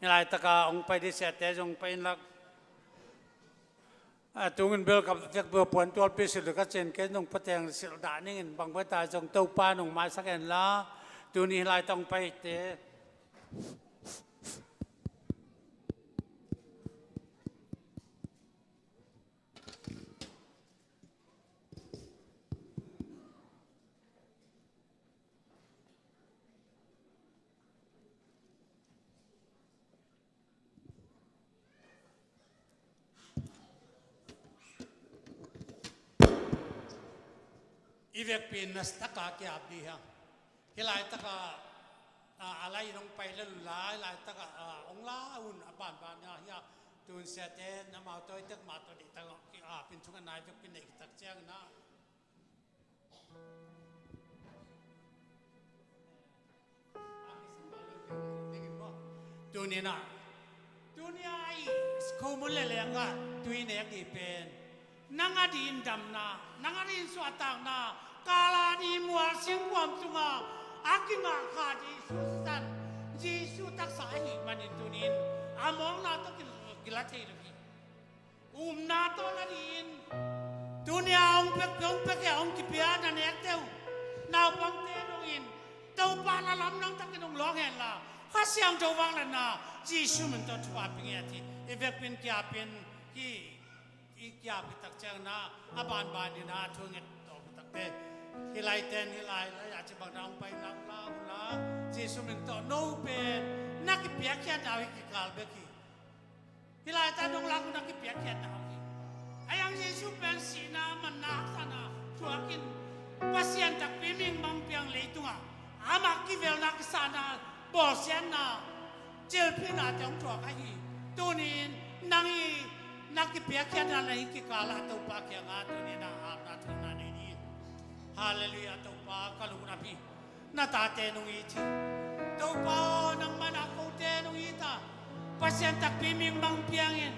Hih laitakah hong pai ding siate zong pai in la. A tungin bel ka vekpi puan tualpi silh ka cin, kei zong pateng silh dah ning in, bang pai ta zong Topa nong maisak hen la. Tuni hih laitak hong paite. I vekpi in na sitaka kiap dih hang. Hih laitakah, ah, a lai in hong pai lel un la, hih laitakah, ah, hong la un a banban ah hiah tun siate in amau tawi tek mah tawh dih tak, ah, pin thungetna i vekpi in neih tak ciangin ah. Tuninah, tunia i khomun le lengah tui nek dih pen nang a dih in damna, nang a dih in suahtakna, kala ni mual singkuam tungah a kingah kha Jesu sisan, Jesu taksa ahih manin tunin a mawkna tawh kila thei lo hi. Upna tawh na dih in, tunia hong pek, hong pek hia, hong kipia na nekte uh, naupangte dongin Topa na lamdang takin hong lawng henla, Kha Siangtho vangliatna Jesu min tawh thupha pia ngiat hi. I vekpi in kiapin hi, i kiap hi tak ciangin ah a banbanin ah thu nget tawh hi takte. Hih laite in hih lai, lai a ci bangin ah hong pai nak la uh la, Jesu min tawh no pen na kipiakkhiatna uh hi kikal bek hi. Hih laitak nong lak un a kipiakkhiatna uh hi. A yang Jesu pen sihna, manna, haksatna thuakin Pasian takpi mihing bang piang leitungah amah kivelna, kisahna, bawlsiatna, cilphihnate hong thuak ahi. Tunin nang i na kipiakkhiatna na hi kikalah Topa kiangah tunin a apna thuakna nei ni. Halleluiah, Topa ka lungdam hi. Na tate nong it hi. Topa aw, nangmah na kote nong it a, Pasian takpi mihing bang piangin,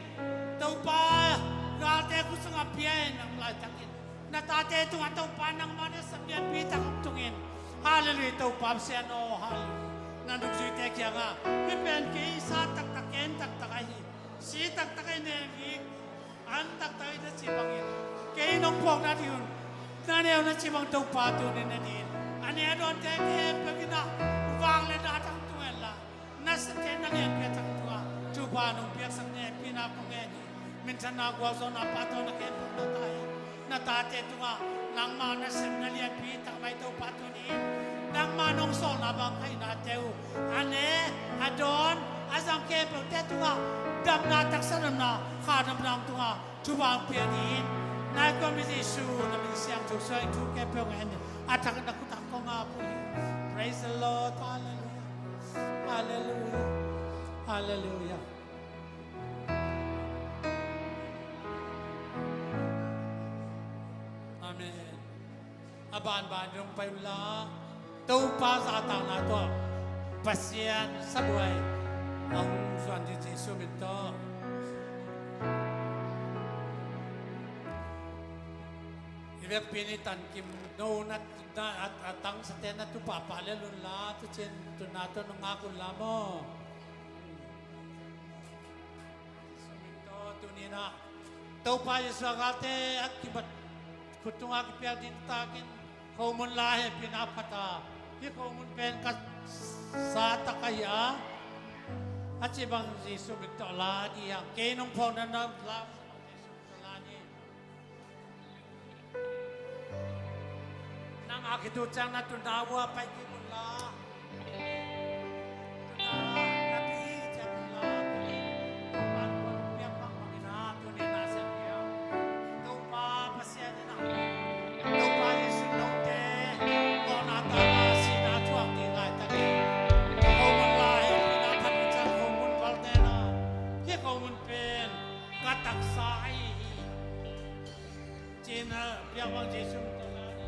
Topa, galte khut sungah pia in, nang laitakin na tate tungah Topa nangmah na sa pianpih tak hong tungin. Halleluiah, Topa Pasian aw, halleluiah. Na nungzuite kiangah hih pen kei sa taktak, kei an taktak ahi, si taktak ahi, neng hi an taktak ahi na ci bangin kei nong phawk nading un Na neu na cih bang Topa tuni-in na din a ne a dawnte khempeuh in ah vangliatna a tangtung hen la, na sepna lianpi a tangtung a, Topa nong piaksak hehpihna kong ngen hi. Minthanna, gualzawhna, pahtawina khempeuh na ta hi. Na tate tungah nangmah nasepna lianpi takmai Topa tuni-in nangmah nong sawlna bang khaihnate uh a ne a dawn a zang khempeuhte tungah damna, taksa damna, kha damna hong tung a, thupha hong pia ni in. Nai kua mi Jesu na min siangtho suangin thu khempeuh ngen ni. A thak na khut tang kong ap uh hi. Praise the Lord. Hallelujah. Hallelujah. Hallelujah. Amen. A banban dong pai unla, Topa zahtakna tawh Pasian sabuai a hong zuan ding Jesu min tawh. I vekpi-in i tankim no na, na, a, a tangsate na tu pahpah lel unla, tu cin tuna tawh nong ngak unla maw? Tuni-in ah Topa Jesu a galte a kibat khut tungah kipiak ding takin khomun la hehpihna phat a, hih khomun pen ka sa tak ahi a, a cih bang Jesu min tawh la ni hang. Kei nong phawkna na la, Jesu min tawh la ni. Nang a khit uh ciang na tuna uh ah pai kik unla, tuna na pi hi ciang unla, tuni Topa hong piak bangbang in ah, tuni na sem hiam? Topa Pasian in ah, Topa Jesu note mawhna tangah sihna thuak ding laitak in, khomun la hehpihna phat uh ciang khomun valhte in ah, hih khomun pen ka taksa ahi hi, ci-in ah piak bang Jesu min tawh la ni.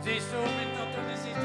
Jesu min tawh tuni Jesu.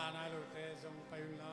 Nai lote zong pai un la.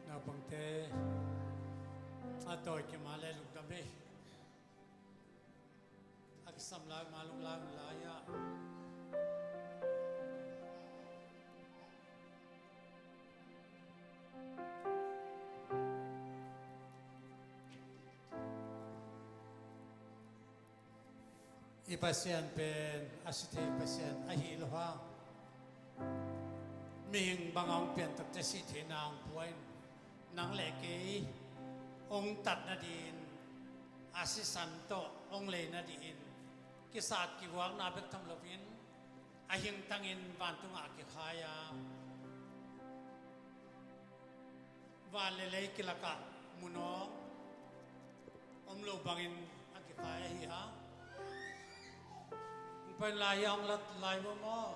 Naupangte a tawi kima le lungdam hi. A kisam lai ma lung lai un lai ah. I Pasian pen a si thei Pasian ahi lo hang, mihing bang a hong pian takte sih theihna hong pua in, nang le kei hong tat nadingin, a sisan tawh hong lei nadingin kisat kivuakna bek tham loin, a hingtangin vantungah a kikhai a, van le lei kilakah mun awng om lo bangin a kikhai ahi a. Hong pai lai hi a, hong lat lai vo maw?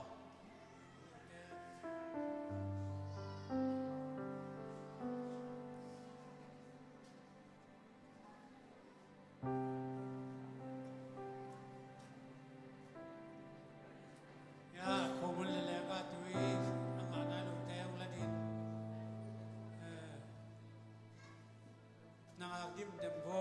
Ya, khomun le lengah tui a ngah nai lote hong la ding. Eh, na ngak dimdem vo.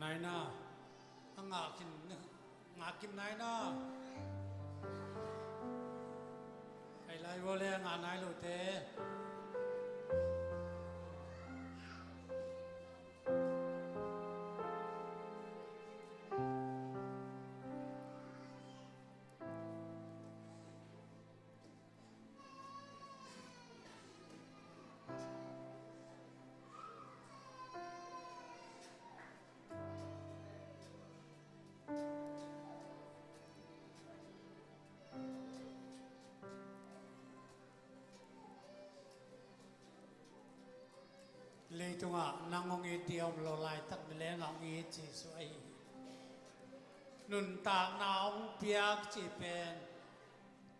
Naina, a ngah kim, ngah kim naina. Ai lai vua le a ngah nai lote. Leitungah nang hong it ding om lo laitak, milengah hong it Jesuh ahi hi. Nuntakna hong piak cih pen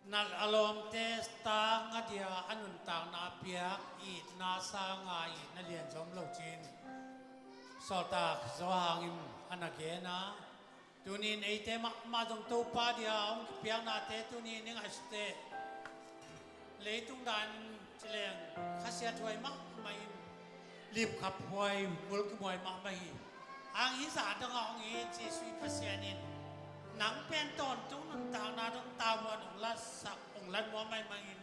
nat a lawmte tang a dia a nuntakna a piak, itna sanga itna lian zom lo cin Sawltak Johan in a na gen a. Tuni in eite mahmah zong Topa dia hong kipiaknate tuni in i ngaihsut teh, leitung dan ci leng khasiathuai mahmah in, lipkhaphuai, mulkimhuai mahmah hi. Ang hih zah dongah hong it Jesuh i Pasian in nang pen tawntung nuntakna dong tavuan hong latsak, hong latmuang maimai in,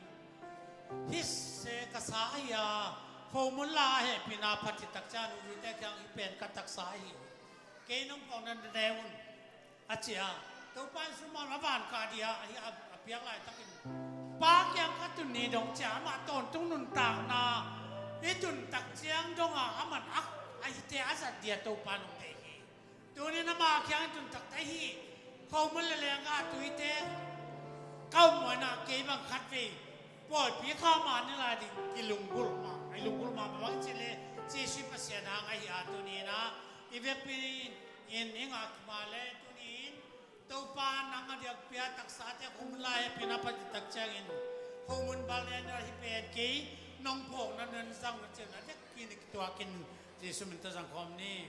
hih se ka sa hi a, khomun la a hehpihna phat hi takciang, nuite kiang hih pen ka taksa hi. Kei nong phawkna na ne un, a ci a. Topa in sum a van kah dia a piak laitakin, Pa kiang ka tun ni dong ci a, amah tawntung nuntakna i tun takciang dongah aman a, a hihte a zat dia Topa nong deih hi. Tunin ama kiang i tun takte hi. Khomun le lengah tuite ka ummuaina kei bang khatvei pawipi kha mah ni lai ding kilunggulh mah, i lunggulh mah bang ci le Jesuh Pasian hang ahi a, tunin a i vekpi in i ngak mah le tunin Topa nang a diak pia taksate khomun la hehpihna phat hi takciangin khomun bal nen a hi pen kei nong phawkna nan zang na cian a dek kin i kituakin Jesuh min ta zang khawm ni.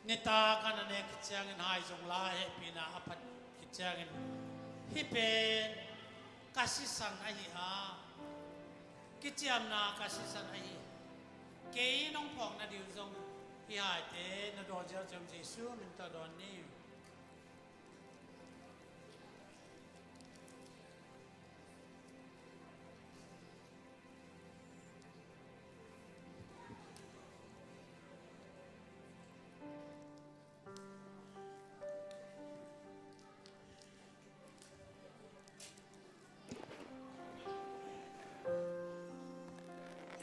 Nitak a na nek khit ciangin hai zong la hehpihna a phat khit ciangin, hih pen ka sisan ahi a, kiciamna ka sisan ahi. Kei nong phawk nading zong hih haite na dawn ziau ciang Jesu min tawh dawn ni.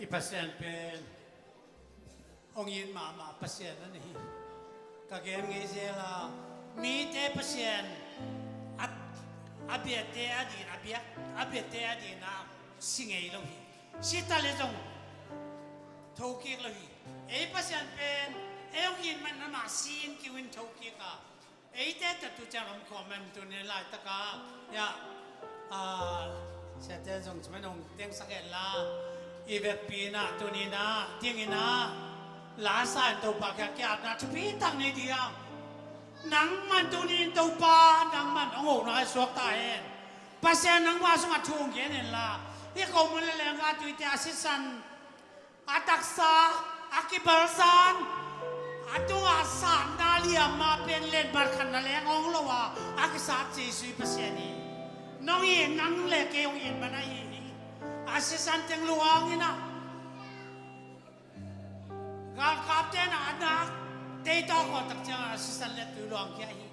I Pasian pen hong it mahmah Pasian a na hi. Ka gen ngei zel a, mite Pasian a, a biate a din, a biak, a biate a din a si ngei lo hi. Si ta le zong thokik lo hi. Ei Pasian pen ei hong it man amah si in kiu in thokik a, eite tatu ciang om khawm man tuni laitaka, ya, a, siate zong cimai nong tengsak hen la, i vekpi na tuni na, tingin a, la sa in Topa kiang ki-apna thupi tak nei ding. Nangman tuni in Topa, nangman hong hona i suak ta hen. Pasian nangma sungah thu hong gen hen la, i ko mun le lengga tuite a sisan, a taksa, a kibalzan, a tungah satna liam a pen letmat khat na leng hong lo a, a kisat Jesu i Pasian hi. Nong it nang le kei hong it man ahi hi. A sisan teng luang in a, galkapte na a nak tei tawh kawh tak ciangin a sisan le tui luang kia hi.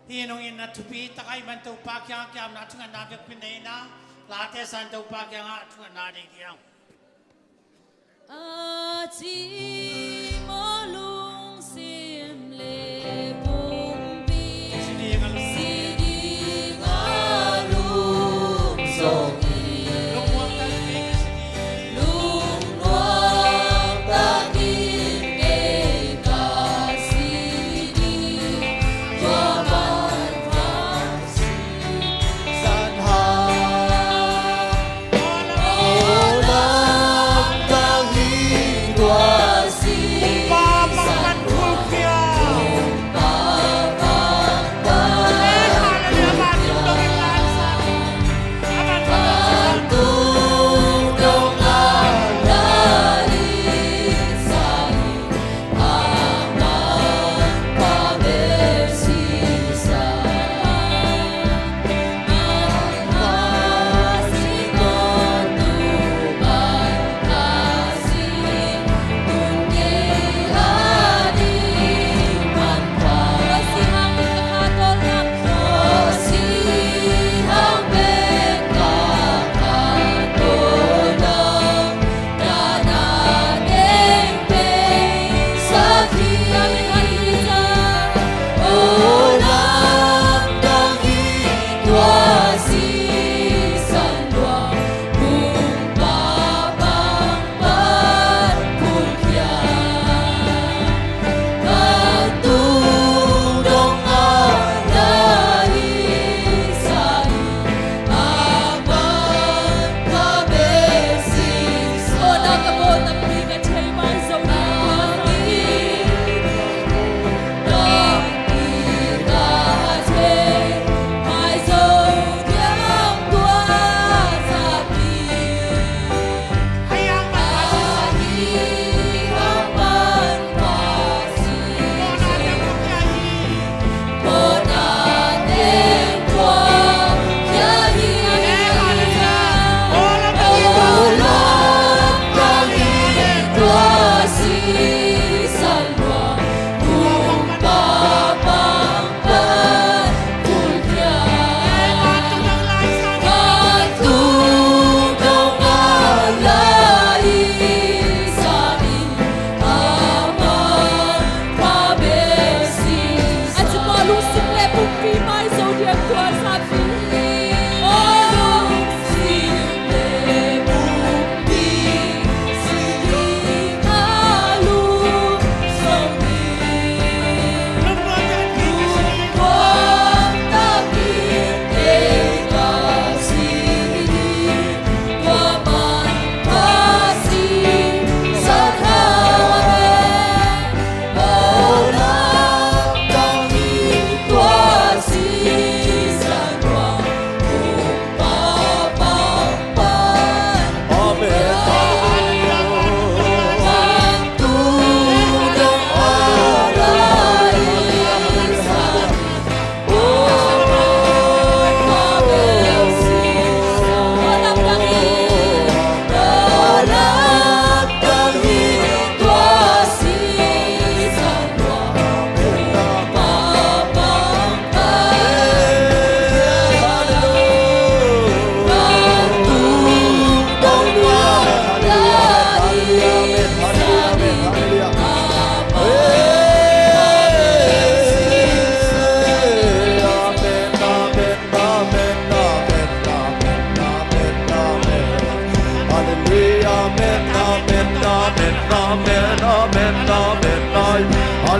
Hih nong itna thupi tak ahih man Topa kiang ki-apna thungetna vekpi nei na, late sa in Topa kiangah thungetna nei ding. A cimawh lungsim le pumpi, si ding a lung, si ding a lungzong hi. Lungmuang tak ding si ding. Lungmuang tak ding ei ka si ding. Tua man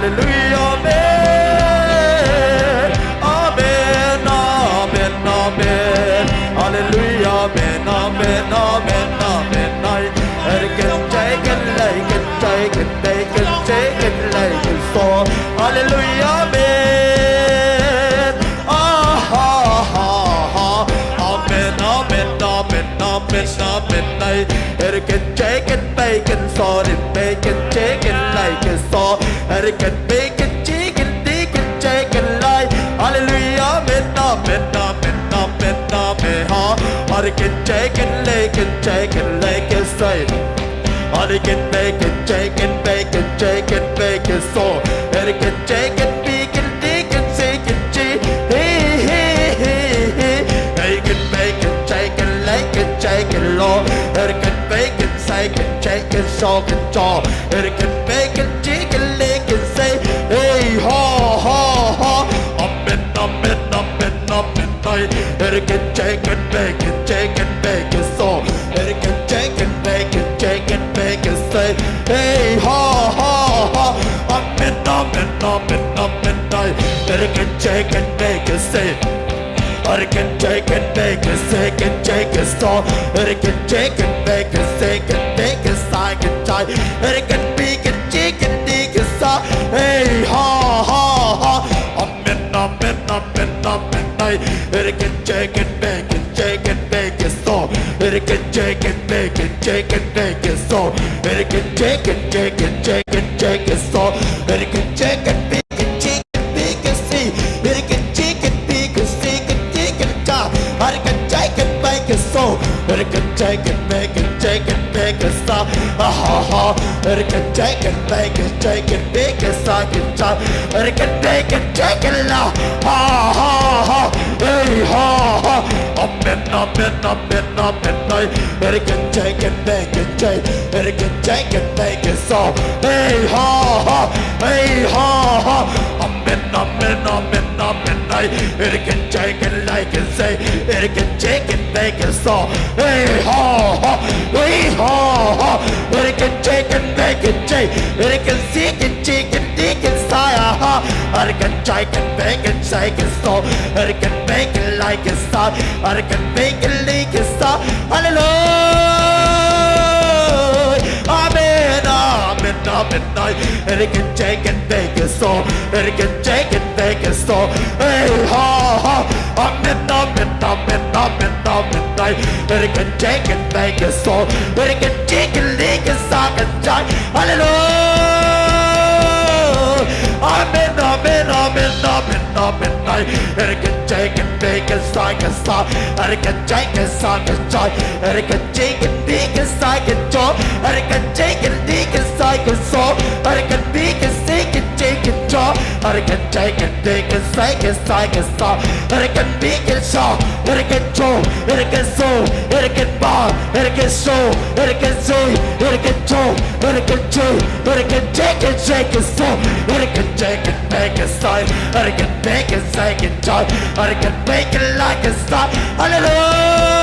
Hallelujah, amen. Amen, amen, amen. Hallelujah, amen, amen, amen, amen. Ai, er ken chai ken lai ken chai ken bei ken chai ken lai ken so. Hallelujah, amen. Ah, ah, ah, ah. Amen, amen, amen, amen, amen. Ai, er ken chai ken bei ken so, ken bei ken chai ken lai ken so. Er ken bei ken chi ken di ken chai ken lai. Hallelujah, amen, amen, amen, amen, amen, ha. Ar ken chai ken lei ken chai ken lei ken sai. Ar ken bei ken chai ken bei ken chai ken bei ken so. Er ken chai ken bi ken di ken si ken chi. Hi, hi, hi, hi. Ei ken bei ken chai ken lei ken chai ken lo. Er ken bei ken sai ken chai ken so ken cho. Er ken bei ken chi ken lei ken sai. Ei ho ho ho. Amen, amen, amen, amen. Ai, er ken chai ken bei ken chai ken bei ken so. Er ken chai ken bei ken chai ken bei ken sai. Ei ho ho ho. Amen, amen, amen, amen. Ai, er ken chai ken bei ken sai. Ar ken chai ken bei ken sai ken chai ken so. Ar ken chai ken bei ken sai ken bei ken sai ken chai. Ar ken bi ken chi ken di ken sa. Ei ha ha ha. Amen, amen, amen, amen. Ai, ar ken chai ken bei ken chai ken bei ken so. Ar ken chai ken bei ken chai ken bei ken so. Ar ken chai ken chai ken chai ken chai ken so. Ar ken chai ken bi ken chi ken bi ken si. Ar ken chi ken bi ken si ken di ken cha. Ar ken chai ken bei ken so. Ar ken chai ken bei ken chai ken bei ken sa. Ah ha ha. Ar ken chai ken bei ken chai ken bi ken sa ken cha. Ar ken bei ken chai ken la. Ha ha ha. Ei ha ha. Amen, amen, amen, amen. Ai, ar ken chai ken bei ken chai. Ar ken chai ken bei ken so. Ei ha ha. Ei ha ha. Amen, amen, amen, amen. Ai, er ken chai ken lai ken sai. Er ken chai ken bei ken so. Ei ho ho. Ei ho ho. Er ken chai ken bei ken chai. Er ken si ken chi ken di ken sai a ha. Er ken chai ken bei ken sai ken so. Er ken bei ken lai ken sa. Er ken bei ken li ken sa. Hallelujah. Amen, amen, amen. Ai, er ken chai ken bei ken so. Er ken chai ken bei ken so. Ei ha ha. Amen, amen, amen, amen, amen. Ai, er ken chai ken bei ken so. Er ken chi ken li ken sa ken chai. Hallelujah. Amen, amen, amen, amen, amen. Ai, er ken chai ken bei ken sa ken sa. Er ken chai ken sa ken chai. Er ken chi ken di ken sai ken cho. Er ken chi ken di ken sai ken so. Er ken bi ken si ken chi ken cho. Er ken chai ken di ken sai ken sai ken sa. Er ken bi ken sa. Er ken cho. Er ken so. Er ken ba. Er ken so. Er ken si. Er ken cho. Er ken chi. Er ken chi ken sai ken so. Er ken chai ken bei ken sai. Er ken bei ken sai ken chai. Er ken bei ken lai ken sa. Hallelujah.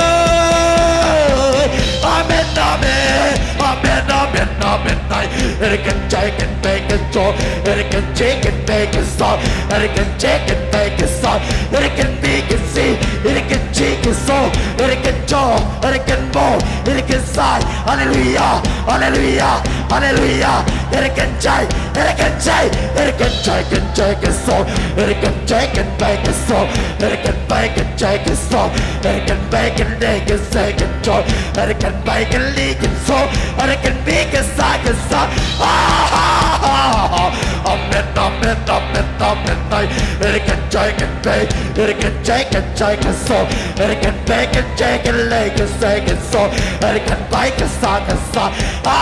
Amen, amen. Amen, amen, amen. Ai, er ken chai ken bei ken cho. Er ken chi ken bei ken sa. Er ken chi ken bei ken sa. Er ken bi ken si. Er ken chi ken so. Er ken cho. Er ken bo. Er ken sai. Hallelujah. Hallelujah. Hallelujah. Er ken chai. Er ken chai. Er ken chai ken chai ken so. Er ken chai ken bei ken so. Er ken bei ken chai ken so. Er ken bei ken di ken sai ken cho. Er ken bei ken li ken so. Er ken bi ken sa ken sa. Ah, ah, ah, ah. Amen, amen, amen, amen. Ai, er ken chai ken bei. Er ken chai ken chai ken so. Er ken bei ken chai ken lei ken sai ken so. Er ken bai ken sa ken sa. Ah,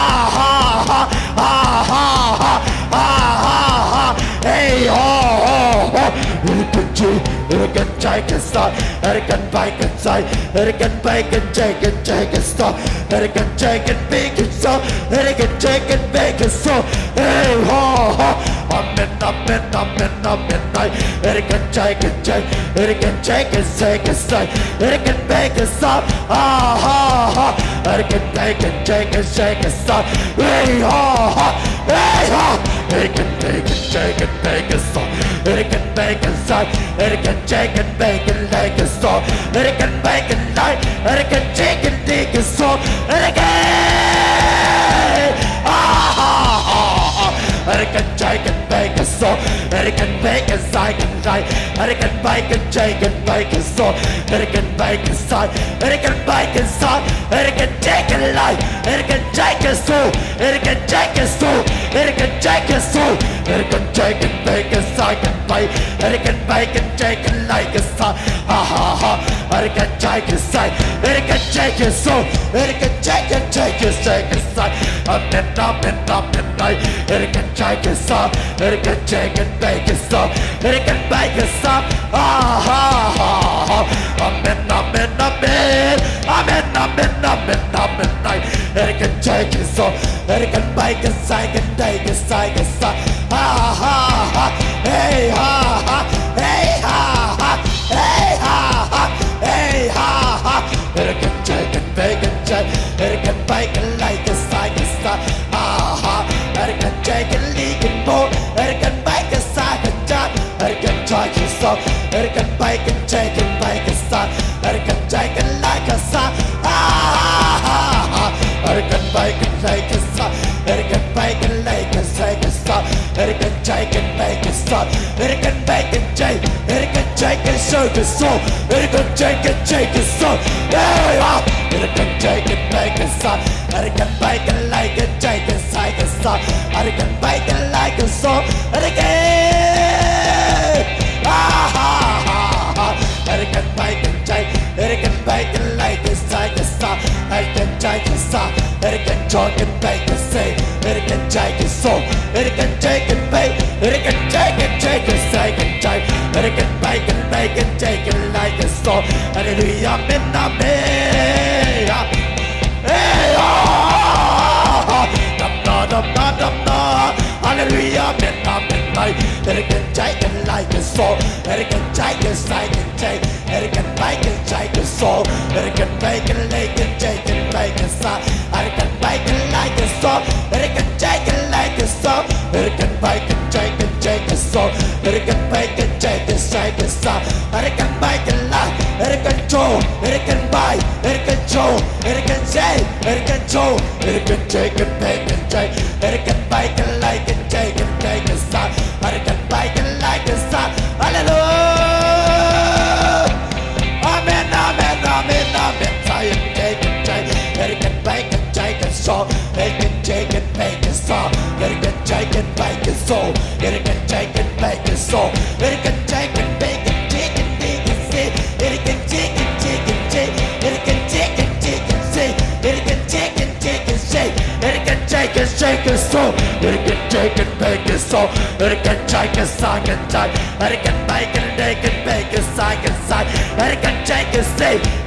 ah, ah, ah, ah, ah, ah, ah, ah. Hey, ho, ho, ho. Er ken chi, er ken chai ken sa. Er ken bai ken sai. Er ken bai ken chai ken chai ken sa. Er ken chai ken bei ken sa. Er ken chai ken bei ken so. Hey, ho, ho. Amen, amen, amen, amen. Ai, er ken chai ken chai. Er ken chai ken sai ken sai. Er ken bei ken sa. Ah, ha, ha. Er ken bai ken chai ken chai ken sa. Hey, ho, ho. Hey, ho. Bacon, bacon, chicken, bacon, so. Bacon, bacon, side. Bacon, chicken, bacon, leg, and so. Bacon, bacon, leg. Bacon, chicken, dick, and so. Bacon, ah, ha, ha, ha. Bacon, chicken, bacon, so. Bacon, bacon, side, and side. Bacon, bacon, chicken, bacon, so. Bacon, bacon, side. Bacon, bacon, side. Bacon, chicken, leg. Bacon, chicken, so. Bacon, chicken, so. Bacon, chicken, so. Bacon, chicken, bacon, side, and bacon. Bacon, bacon, chicken, leg, and side. Ha, ha, ha. Bacon, chicken, side. Bacon, chicken, so. Bacon, chicken, chicken, chicken, side. Amen, amen, amen, amen. Bacon, chicken, side. Bacon, chicken, bacon, side. Bacon, bacon, side. Ha, ha, ha, ha. Amen, amen, amen. Amen, amen, amen, amen, amen. Bacon, chicken, so. Bacon, bacon, side, and bacon, side, and side. Ha, ha, ha. Hey, ha, ha. Hey, ha, ha. Hey, ha, ha. Hey, ha, ha. Bacon, chicken, bacon, chicken. Bacon, bacon, like a side, a side. Ha, ha. Bacon, chicken, leaking more. Bacon, bacon, side, a side. Bacon, chicken, so. Bacon, bacon, chicken, bacon, side. Bacon, chicken, like a side. Ha, ha, ha, ha. Bacon, bacon, like a side. Bacon, bacon, like a side, a side. Bacon, chicken, bacon, side. Bacon, bacon, chicken. Bacon, chicken, chicken, so. Bacon, chicken, chicken, so. Hey, ha. Bacon, chicken, bacon, side. Bacon, bacon, like a chicken, side, a side. Bacon, bacon, like a so. Bacon. Ah, ha, ha, ha. Bacon, bacon, chicken. Bacon, bacon, like a side, a side. Bacon, chicken, side. Bacon, chicken, bacon, say. Bacon, chicken, so. Bacon, chicken, bacon. Bacon, chicken, chicken, say, chicken, chicken. Bacon, bacon, bacon, chicken, like a so. Hallelujah, amen, amen. Hey, oh, dam, da, dam, da, dam, da. Hallelujah, amen, amen, amen. Bacon, chicken, like a so. Bacon, chicken, say, chicken, chicken. Bacon, bacon, chicken, so. Bacon, bacon, bacon, chicken, bacon, sa. Bacon, bacon, like a so. Bacon, chicken, like a so. Bacon, bacon, chicken, chicken, so. Bacon, bacon, chicken, chicken, sa. Bacon, bacon, like. Bacon, cho. Bacon, bye. Bacon, cho. Bacon, say. Bacon, cho. Bacon, chicken, bacon, chicken. Bacon, bacon, like a chicken, chicken, sa. Bacon, bacon, like a sa. Hallelujah. Amen, amen, amen, amen. Zion, chicken, chicken. Bacon, bacon, chicken, so. Bacon, chicken, bacon, so. Bacon, chicken, bacon, so. Bacon, chicken, bacon, so. Bacon, chicken, bacon, chicken, bacon, say. Bacon, chicken, chicken, chicken. Bacon, chicken, chicken, say. Bacon, chicken, chicken, say. Bacon, chicken, chicken, so. Bacon, chicken, bacon, so. Bacon, chicken, chicken, chicken. Bacon, bacon, bacon, chicken, chicken, say. Bacon,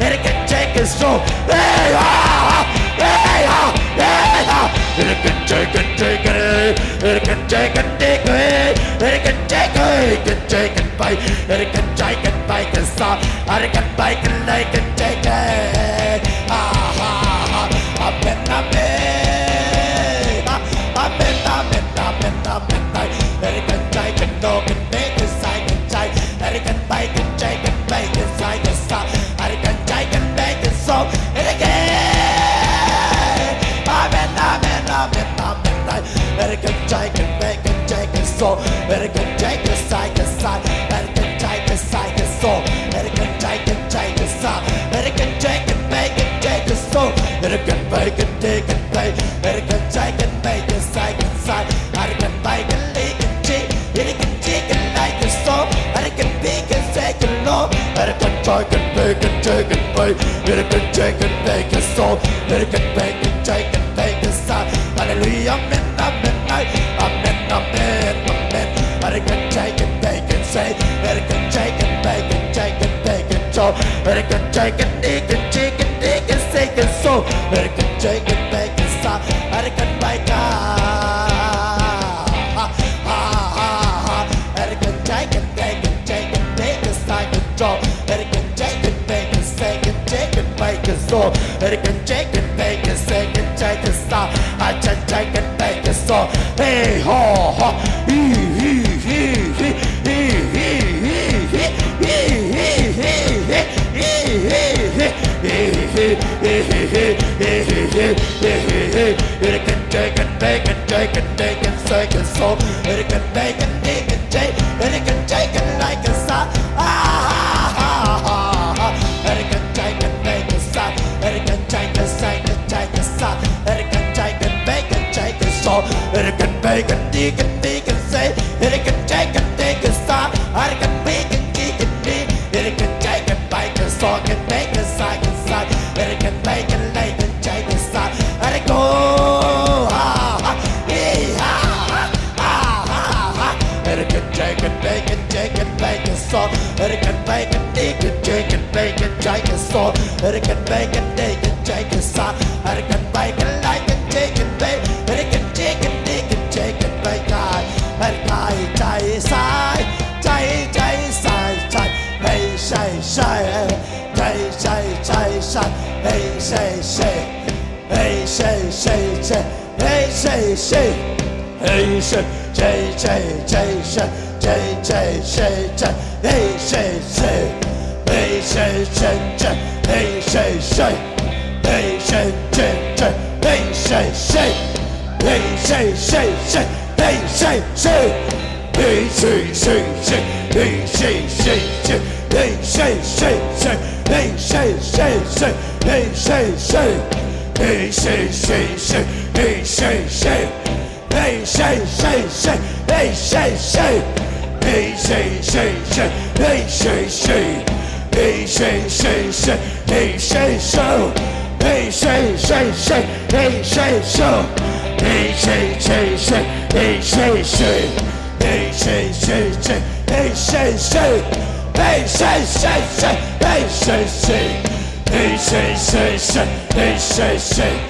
chicken, chicken, so. Hey, ha, ha. Hey, ha, hey, ha. Bacon, chicken, chicken, hey. Bacon, chicken, chicken, hey. Bacon, chicken, chicken, chicken, bacon. Bacon, chicken, bacon, sa. Bacon, bacon, bacon, chicken. Ah, ha, ha. Amen, amen. Ah, amen, amen, amen, amen, amen. Bacon, chicken, no, can bacon, sa, can chicken. Bacon, bacon, chicken, bacon, sa, can sa. Bacon, chicken, bacon, so. Bacon. Amen, amen, amen, amen, amen. Bacon, chicken, bacon, chicken, so. Bacon, chicken, sa, can sa. Bacon, chicken, sa, can so. Bacon, chicken, chicken, sa. Bacon, chicken, bacon, chicken, so. Bacon, bacon, chicken, bacon. Bacon, chicken, bacon, sa, can sa. Bacon, bacon, bacon, chicken. Bacon, chicken, like a so. Bacon, bacon, second, no. Bacon, chicken, bacon, chicken, bacon. Bacon, chicken, bacon, so. Bacon, bacon, chicken, bacon, sa. Hallelujah, amen, amen, amen, amen, amen, amen. Bacon, chicken, bacon, say. Bacon, chicken, bacon, chicken, bacon, so. Bacon, chicken, bacon, chicken, bacon, second, so. Bacon, chicken, bacon, sa. Bacon, bacon. Ha, ha, ha, ha. Bacon, chicken, bacon, chicken, bacon, second, so. Bacon, chicken, bacon, second, chicken, bacon. Can so, it can take and bake and say can take a star. I can take and bake a so. Hey ho ho. Hee hee hee hee. It can take and bake and take and take and say can so. It can bake and take and take. It can take and like a star. Ah ha ha ha ha. It can take and bake a star. It can take a say can take a star. It can take and bake and take a so. It can bake and take and bake and say. It can take and take a star. It can bake and take and bake. It can take and bake a so. Can bake a side and side. It can bake and lake and take a star. It go ha ha. Hee ha ha. Ah, ah, ah. It can take and bake and take and bake a song. It can bake and take and take and bake and take a song. It can bake and take and take a song. It can bake and like and take and bake. It can take and take and take and bake. It can take, take, take, take, take. Hey, say, say. Hey, say, say, say. Hey, say, say. Hey, say, say, say. Hey, say, say. Hey, say, say, say, say, say, say, say, say, say. Hey, say, say. Hey, say, say, say. Hey, say, say. Hey, say, say, say. Hey, say, say. Hey, say, say, say. Hey, say, say. Hey, say, say, say. Hey, say, say, say. Hey, say, say, say. Hey, say, say, say. Hey, say, say. Hey, say, say, say. Hey, say, say. Hey, say, say, say. Hey, say, say. Hey, say, say, say. Hey, say, say. Hey, say, say, say. Hey, say, so. Hey, say, say, say. Hey, say, so. Hey, say, say, say. Hey, say, say. Hey, say, say, say. Hey, say, say. Hey, say, say, say. Hey, say, say. Hey, say, say, say. Hey, say, say.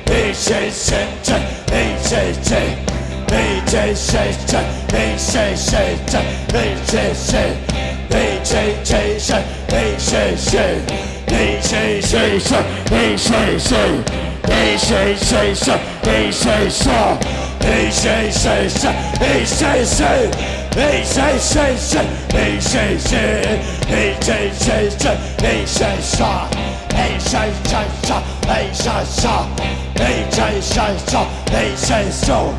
Hey, say, say, say. Hey, say, say. Hey, say, say, say. Hey, say, say, say. Hey, say, say. Hey, say, say, say. Hey, say, say. Hey, say, say, say. Hey, say, say. Hey, say, say, say. Hey, say, so. Hey, say, say, say. Hey, say, say. Hey, say, say, say. Hey, say, say. Hey, say, say, say. Hey, say, so. Hey, say, say, say. Hey, say, so. Hey, say, say, say. Hey, say, so.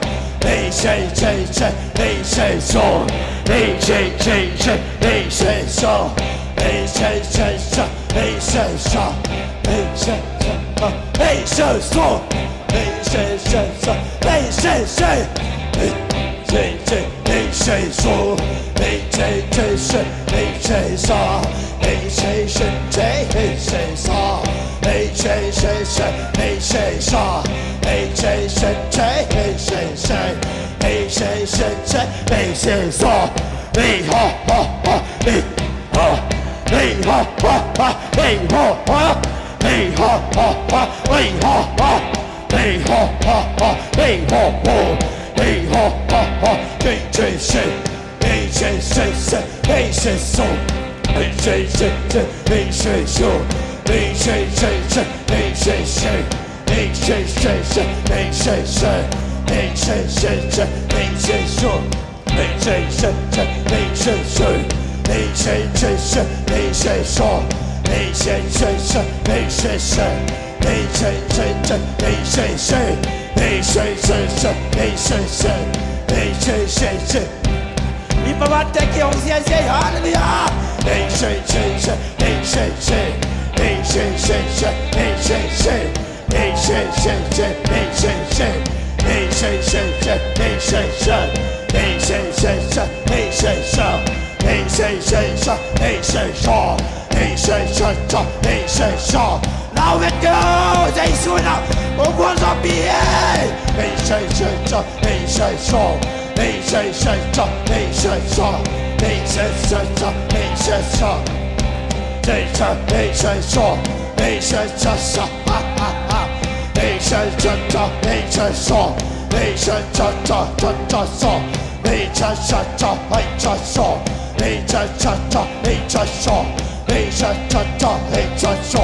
Hey, say, say, say. Hey, say, so. Hey, say, say, say. Hey, say, so. Hey, say, say, say. Hey, say, so. Hey, say, say, so. Hey, say, so. Hey, say, say, say. Hey, say, say. Hey, say, say, so. Hey, say, say, say. Hey, say, so. Hey, say, say, say. Hey, say, so. Hey, say, say, say. Hey, say, so. Hey, say, say, say. Hey, say, say. Hey, say, say, say. Hey, say, so. Hey, ha, ha, ha. Hey, ha. Hey, ha, ha, ha. Hey, ha, ha. Hey, ha, ha, ha. Hey, ha, ha. Hey, ha, ha, ha. Hey, ha, ha. Hey, ha, ha, ha. Hey, say, say. Hey, say, say, say. Hey, say, so. Hey, say, say, say. Hey, say, so. Hey, say, say, say. Hey, say, say. Hey, say, say, say. Hey, say, say. Hey, say, say, say. Hey, say, so. Hey, say, say, say. Hey, say, say. Hey, say, say, say. Hey, say, so. Hey, say, say, say. Hey, say, say. Hey, say, say, say. Hey, say, say. Hey, say, say, say. Hey, say, say. Hey, say, say, say. If I want to take you, say, say, hallelujah. Hey, say, say, say. Hey, say, say. Hey, say, say, say. Hey, say, say. Hey, say, say, say. Hey, say, say. Hey, say, say, say. Hey, say, say. Hey, say, say, say. Hey, say, so. Hey, say, say, say. Hey, say, so. Hey, say, say, say. Hey, say, so. Now we go. Say, so now. Hey, say, say, say. Hey, say, say, so. Hey, say, say, say. Hey, say, say, say. Hey, say, say, so. Hey, say, say, so. Hey, say, say, say. Ha, ha, ha. Hey, say, say, say. Hey, say, so. Hey, say, say, say. Say, say, so. Hey, say, say, say. Hey, say, so. Hey, say, say, say. Hey, say, say, so. Hey, say, say, say. Hey, say, so.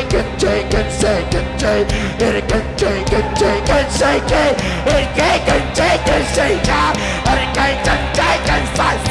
It can take and take and take. It can take and take and take it. It can take and take and take it. It can take and take and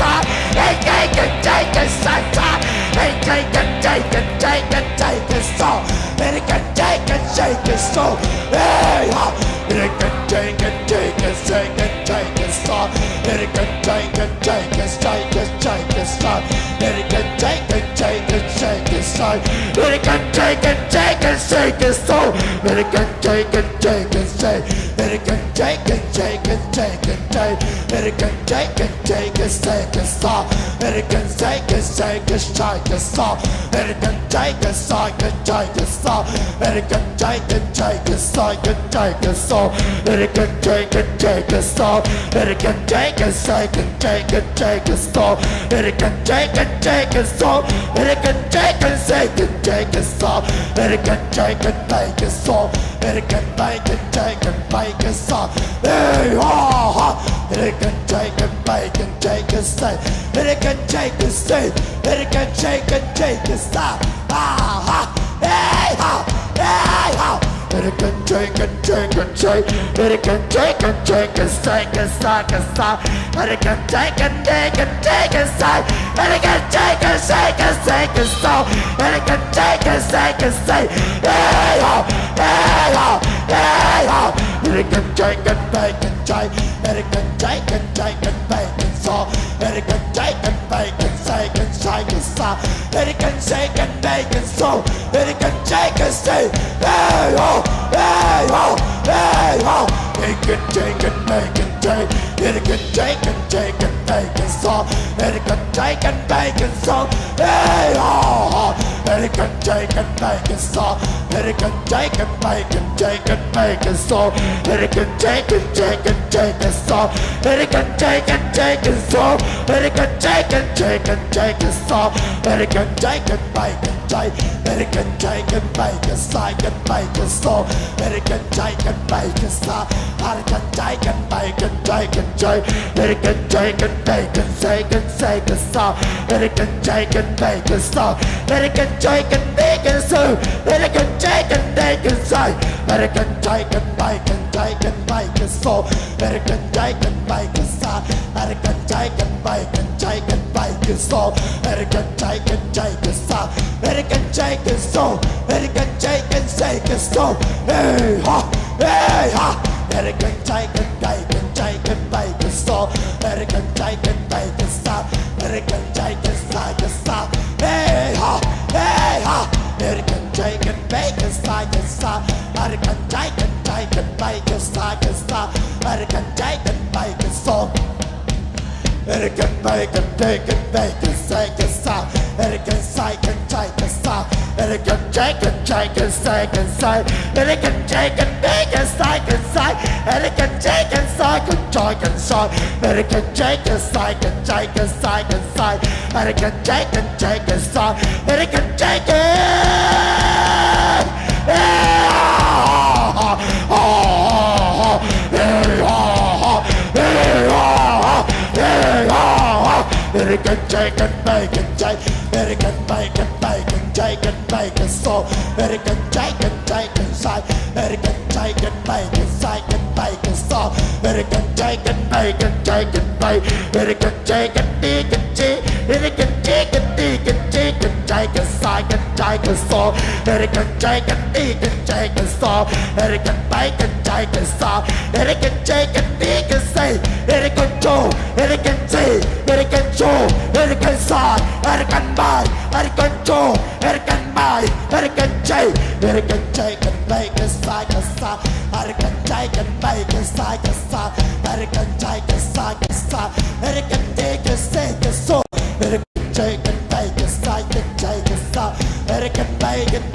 take and take. It can take and take and take and take. It can take and take and take and take and so. It can take and take and so. Hey, ha. It can take and take and take and take and so. It can take and take and take and take and so. It can take and take and take and take and so. It can take and take and take and so. It can take and take and take. It can take and take and take and take. It can take and take and take and so. It can take and take and take and so. It can take and take and take and so. It can take and take and take and take and so. It can take and take and so. It can take and take and take and take and so. It can take and take and so. It can take and take and take and so. It can take and take and so. It can take and take and take and so. Hey, ha, ha. It can take and take and take and say. It can take and say. It can take and take and say. Ah, ha. Hey, ha. Hey, ha. It can take and take and take. It can take and take and take and take and say. It can take and take and take and say. It can take and take and take and so. It can take and take and say. Hey, ha. Hey, ha. Hey, ha. It can take and take and take. It can take and take and take and so. It can take and take and take and take and so. It can take and take and so. It can take and say. Hey, ho. Hey, ho. Hey, ho. It can take and take and take. It can take and take and take and so. It can take and take and so. Hey, ho, ho. It can take and take and so. It can take and take and take and take and so. It can take and take and take and so. It can take and take and so. It can take and take and take and so. It can take and take and take. It can take and take and take and take and so. It can take and take and so. It can take and take and take and take. It can take and take and take and take and so. It can take and take and so. It can take and take and so. It can take and take and so. It can take and take and take and take and so. It can take and take and so. It can take and take and take and take and so. It can take and take and so. It can take and so. It can take and take and so. Hey, ha. Hey, ha. It can take and take and take and take and so. It can take and take and so. It can take and take and so. Hey, ha. Hey, ha. It can take and take and take and so. It can take and take and take and take and so. It can take and take and take and take and so. It can take and take and take and so. It can take and take and take and so. It can take and take and take and so. It can take and take and take and so. It can take and take and take and take and so. It can take and take and so. It can take it. It can take and make and take. It can make and make and take and make and so. It can take and take and say. It can take and make and take and make and so. It can take and make and take and make. It can take and dig and dig. It can dig and dig and dig and take and say and take and so. It can take and dig and take and so. It can make and take and so. It can take and dig and say. It can do. It can see. It can do. It can say. It can make. It can do. It can make. It can take. It can take and make and say and so. It can take and make and say and so. It can take and say and so. It can dig and say and so. It can take and make and say and take and so. It can make and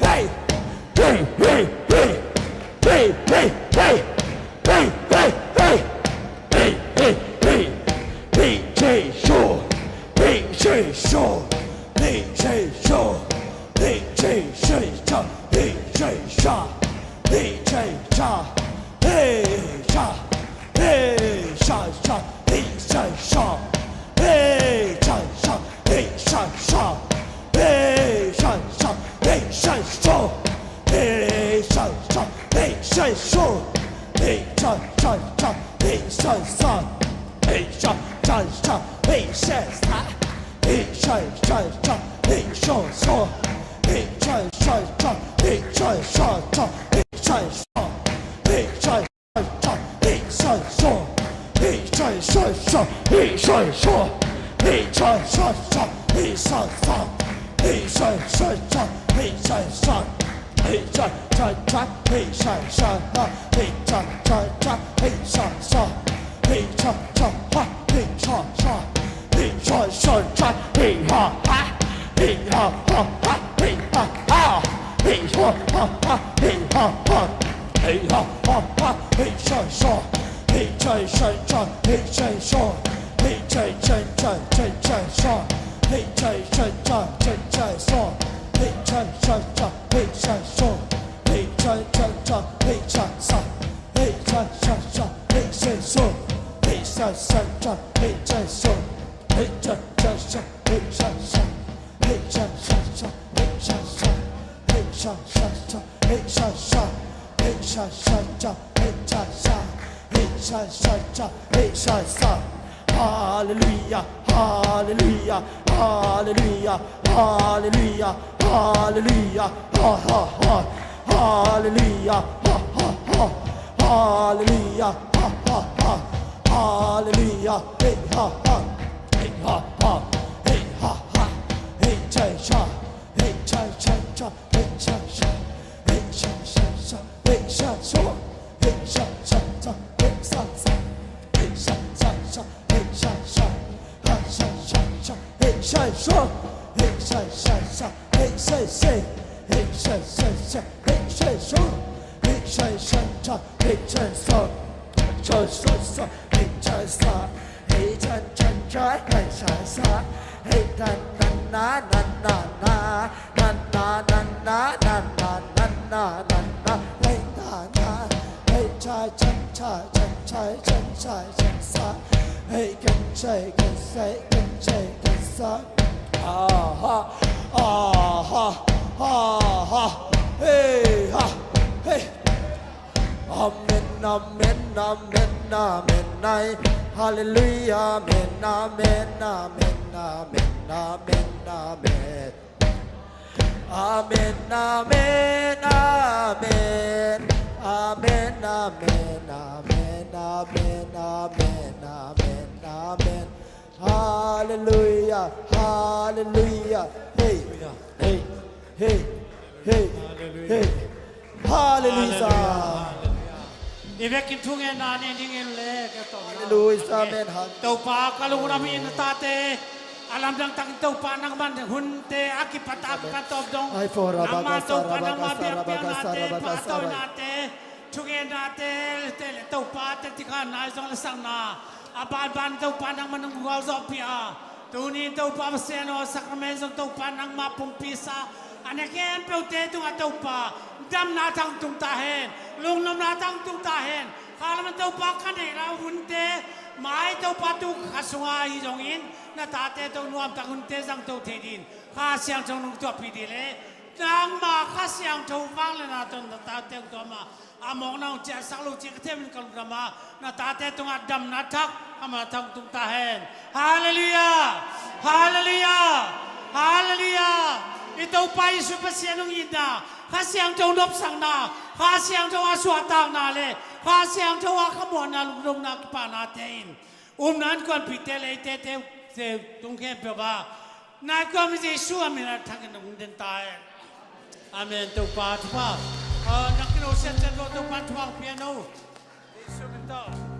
Hey, hey, hey, hey. Hey, hey, hey. Hey, hey, hey. Hey, hey, hey. Hey, hey, sure. Hallelujah, hallelujah, hallelujah, hallelujah, hallelujah, ha, ha, ha, hallelujah, ha, ha, ha, hallelujah, ha, ha, ha, hallelujah, hey, ha, ha, hey, ha, ha, hey, ha, ha, hey, cha, cha, hey, cha, cha, cha, hey, cha, cha, hey, cha, cha, cha, hey, cha, cha. Aha, aha, aha, hey, ha, hey. Amen, amen, amen, amen, ai. Hallelujah, amen, amen, amen, amen, amen, amen. Amen, amen, amen. Amen, amen, amen, amen, amen, amen, amen. Hallelujah, hallelujah. Hey, hey, hey, hey, hey. Hallelujah. I vekin thungetna nei dingin le ka tawh. Hallelujah, amen. Topa ka lungdam hi, na tate a lamdang takin Topa nangman hunte a kipat a ka tawp dong. Nangma Topa nangma biakpiaknate, pahtawi nate, thungetnate, te le Topa te tikhan nai zong la sakna a banban Topa nangman nang gualzawhpih a, tuni in Topa Pasian aw, sakramen zong Topa nangma pungpisa a na khempeuhte tungah Topa damna thangtung ta hen, lungnopna thangtung ta hen. Kha laman Topa ka neih la hunte mai Topa tu kha sunga hi zongin na tate tawh nuamtak hunte zangto thei dingin Kha Siangtho nong thuahpih dih leh nangma Kha Siangtho vangliatna tawh na tate hong tuam a, a mawkna hong ciahsak lo cih ka thei in ka lungdam a, na tate tungah damna thak, a mana thangtung ta hen. Hallelujah! Hallelujah! Hallelujah! I Topa Jesu Pasian hong itna, Kha Siangtho nopsakna, Kha Siangtho a suahtakna le Kha Siangtho a khamuanna, lungdamna, kipaknate in upna innkuanpihte, leitete, te tung khempeuh ah nai kuam Jesu a min a thakin hong den ta hen. Amen. Topa thupha, ah, na kino sian ciat lo Topa thupha hong pia no. Jesu min tawh.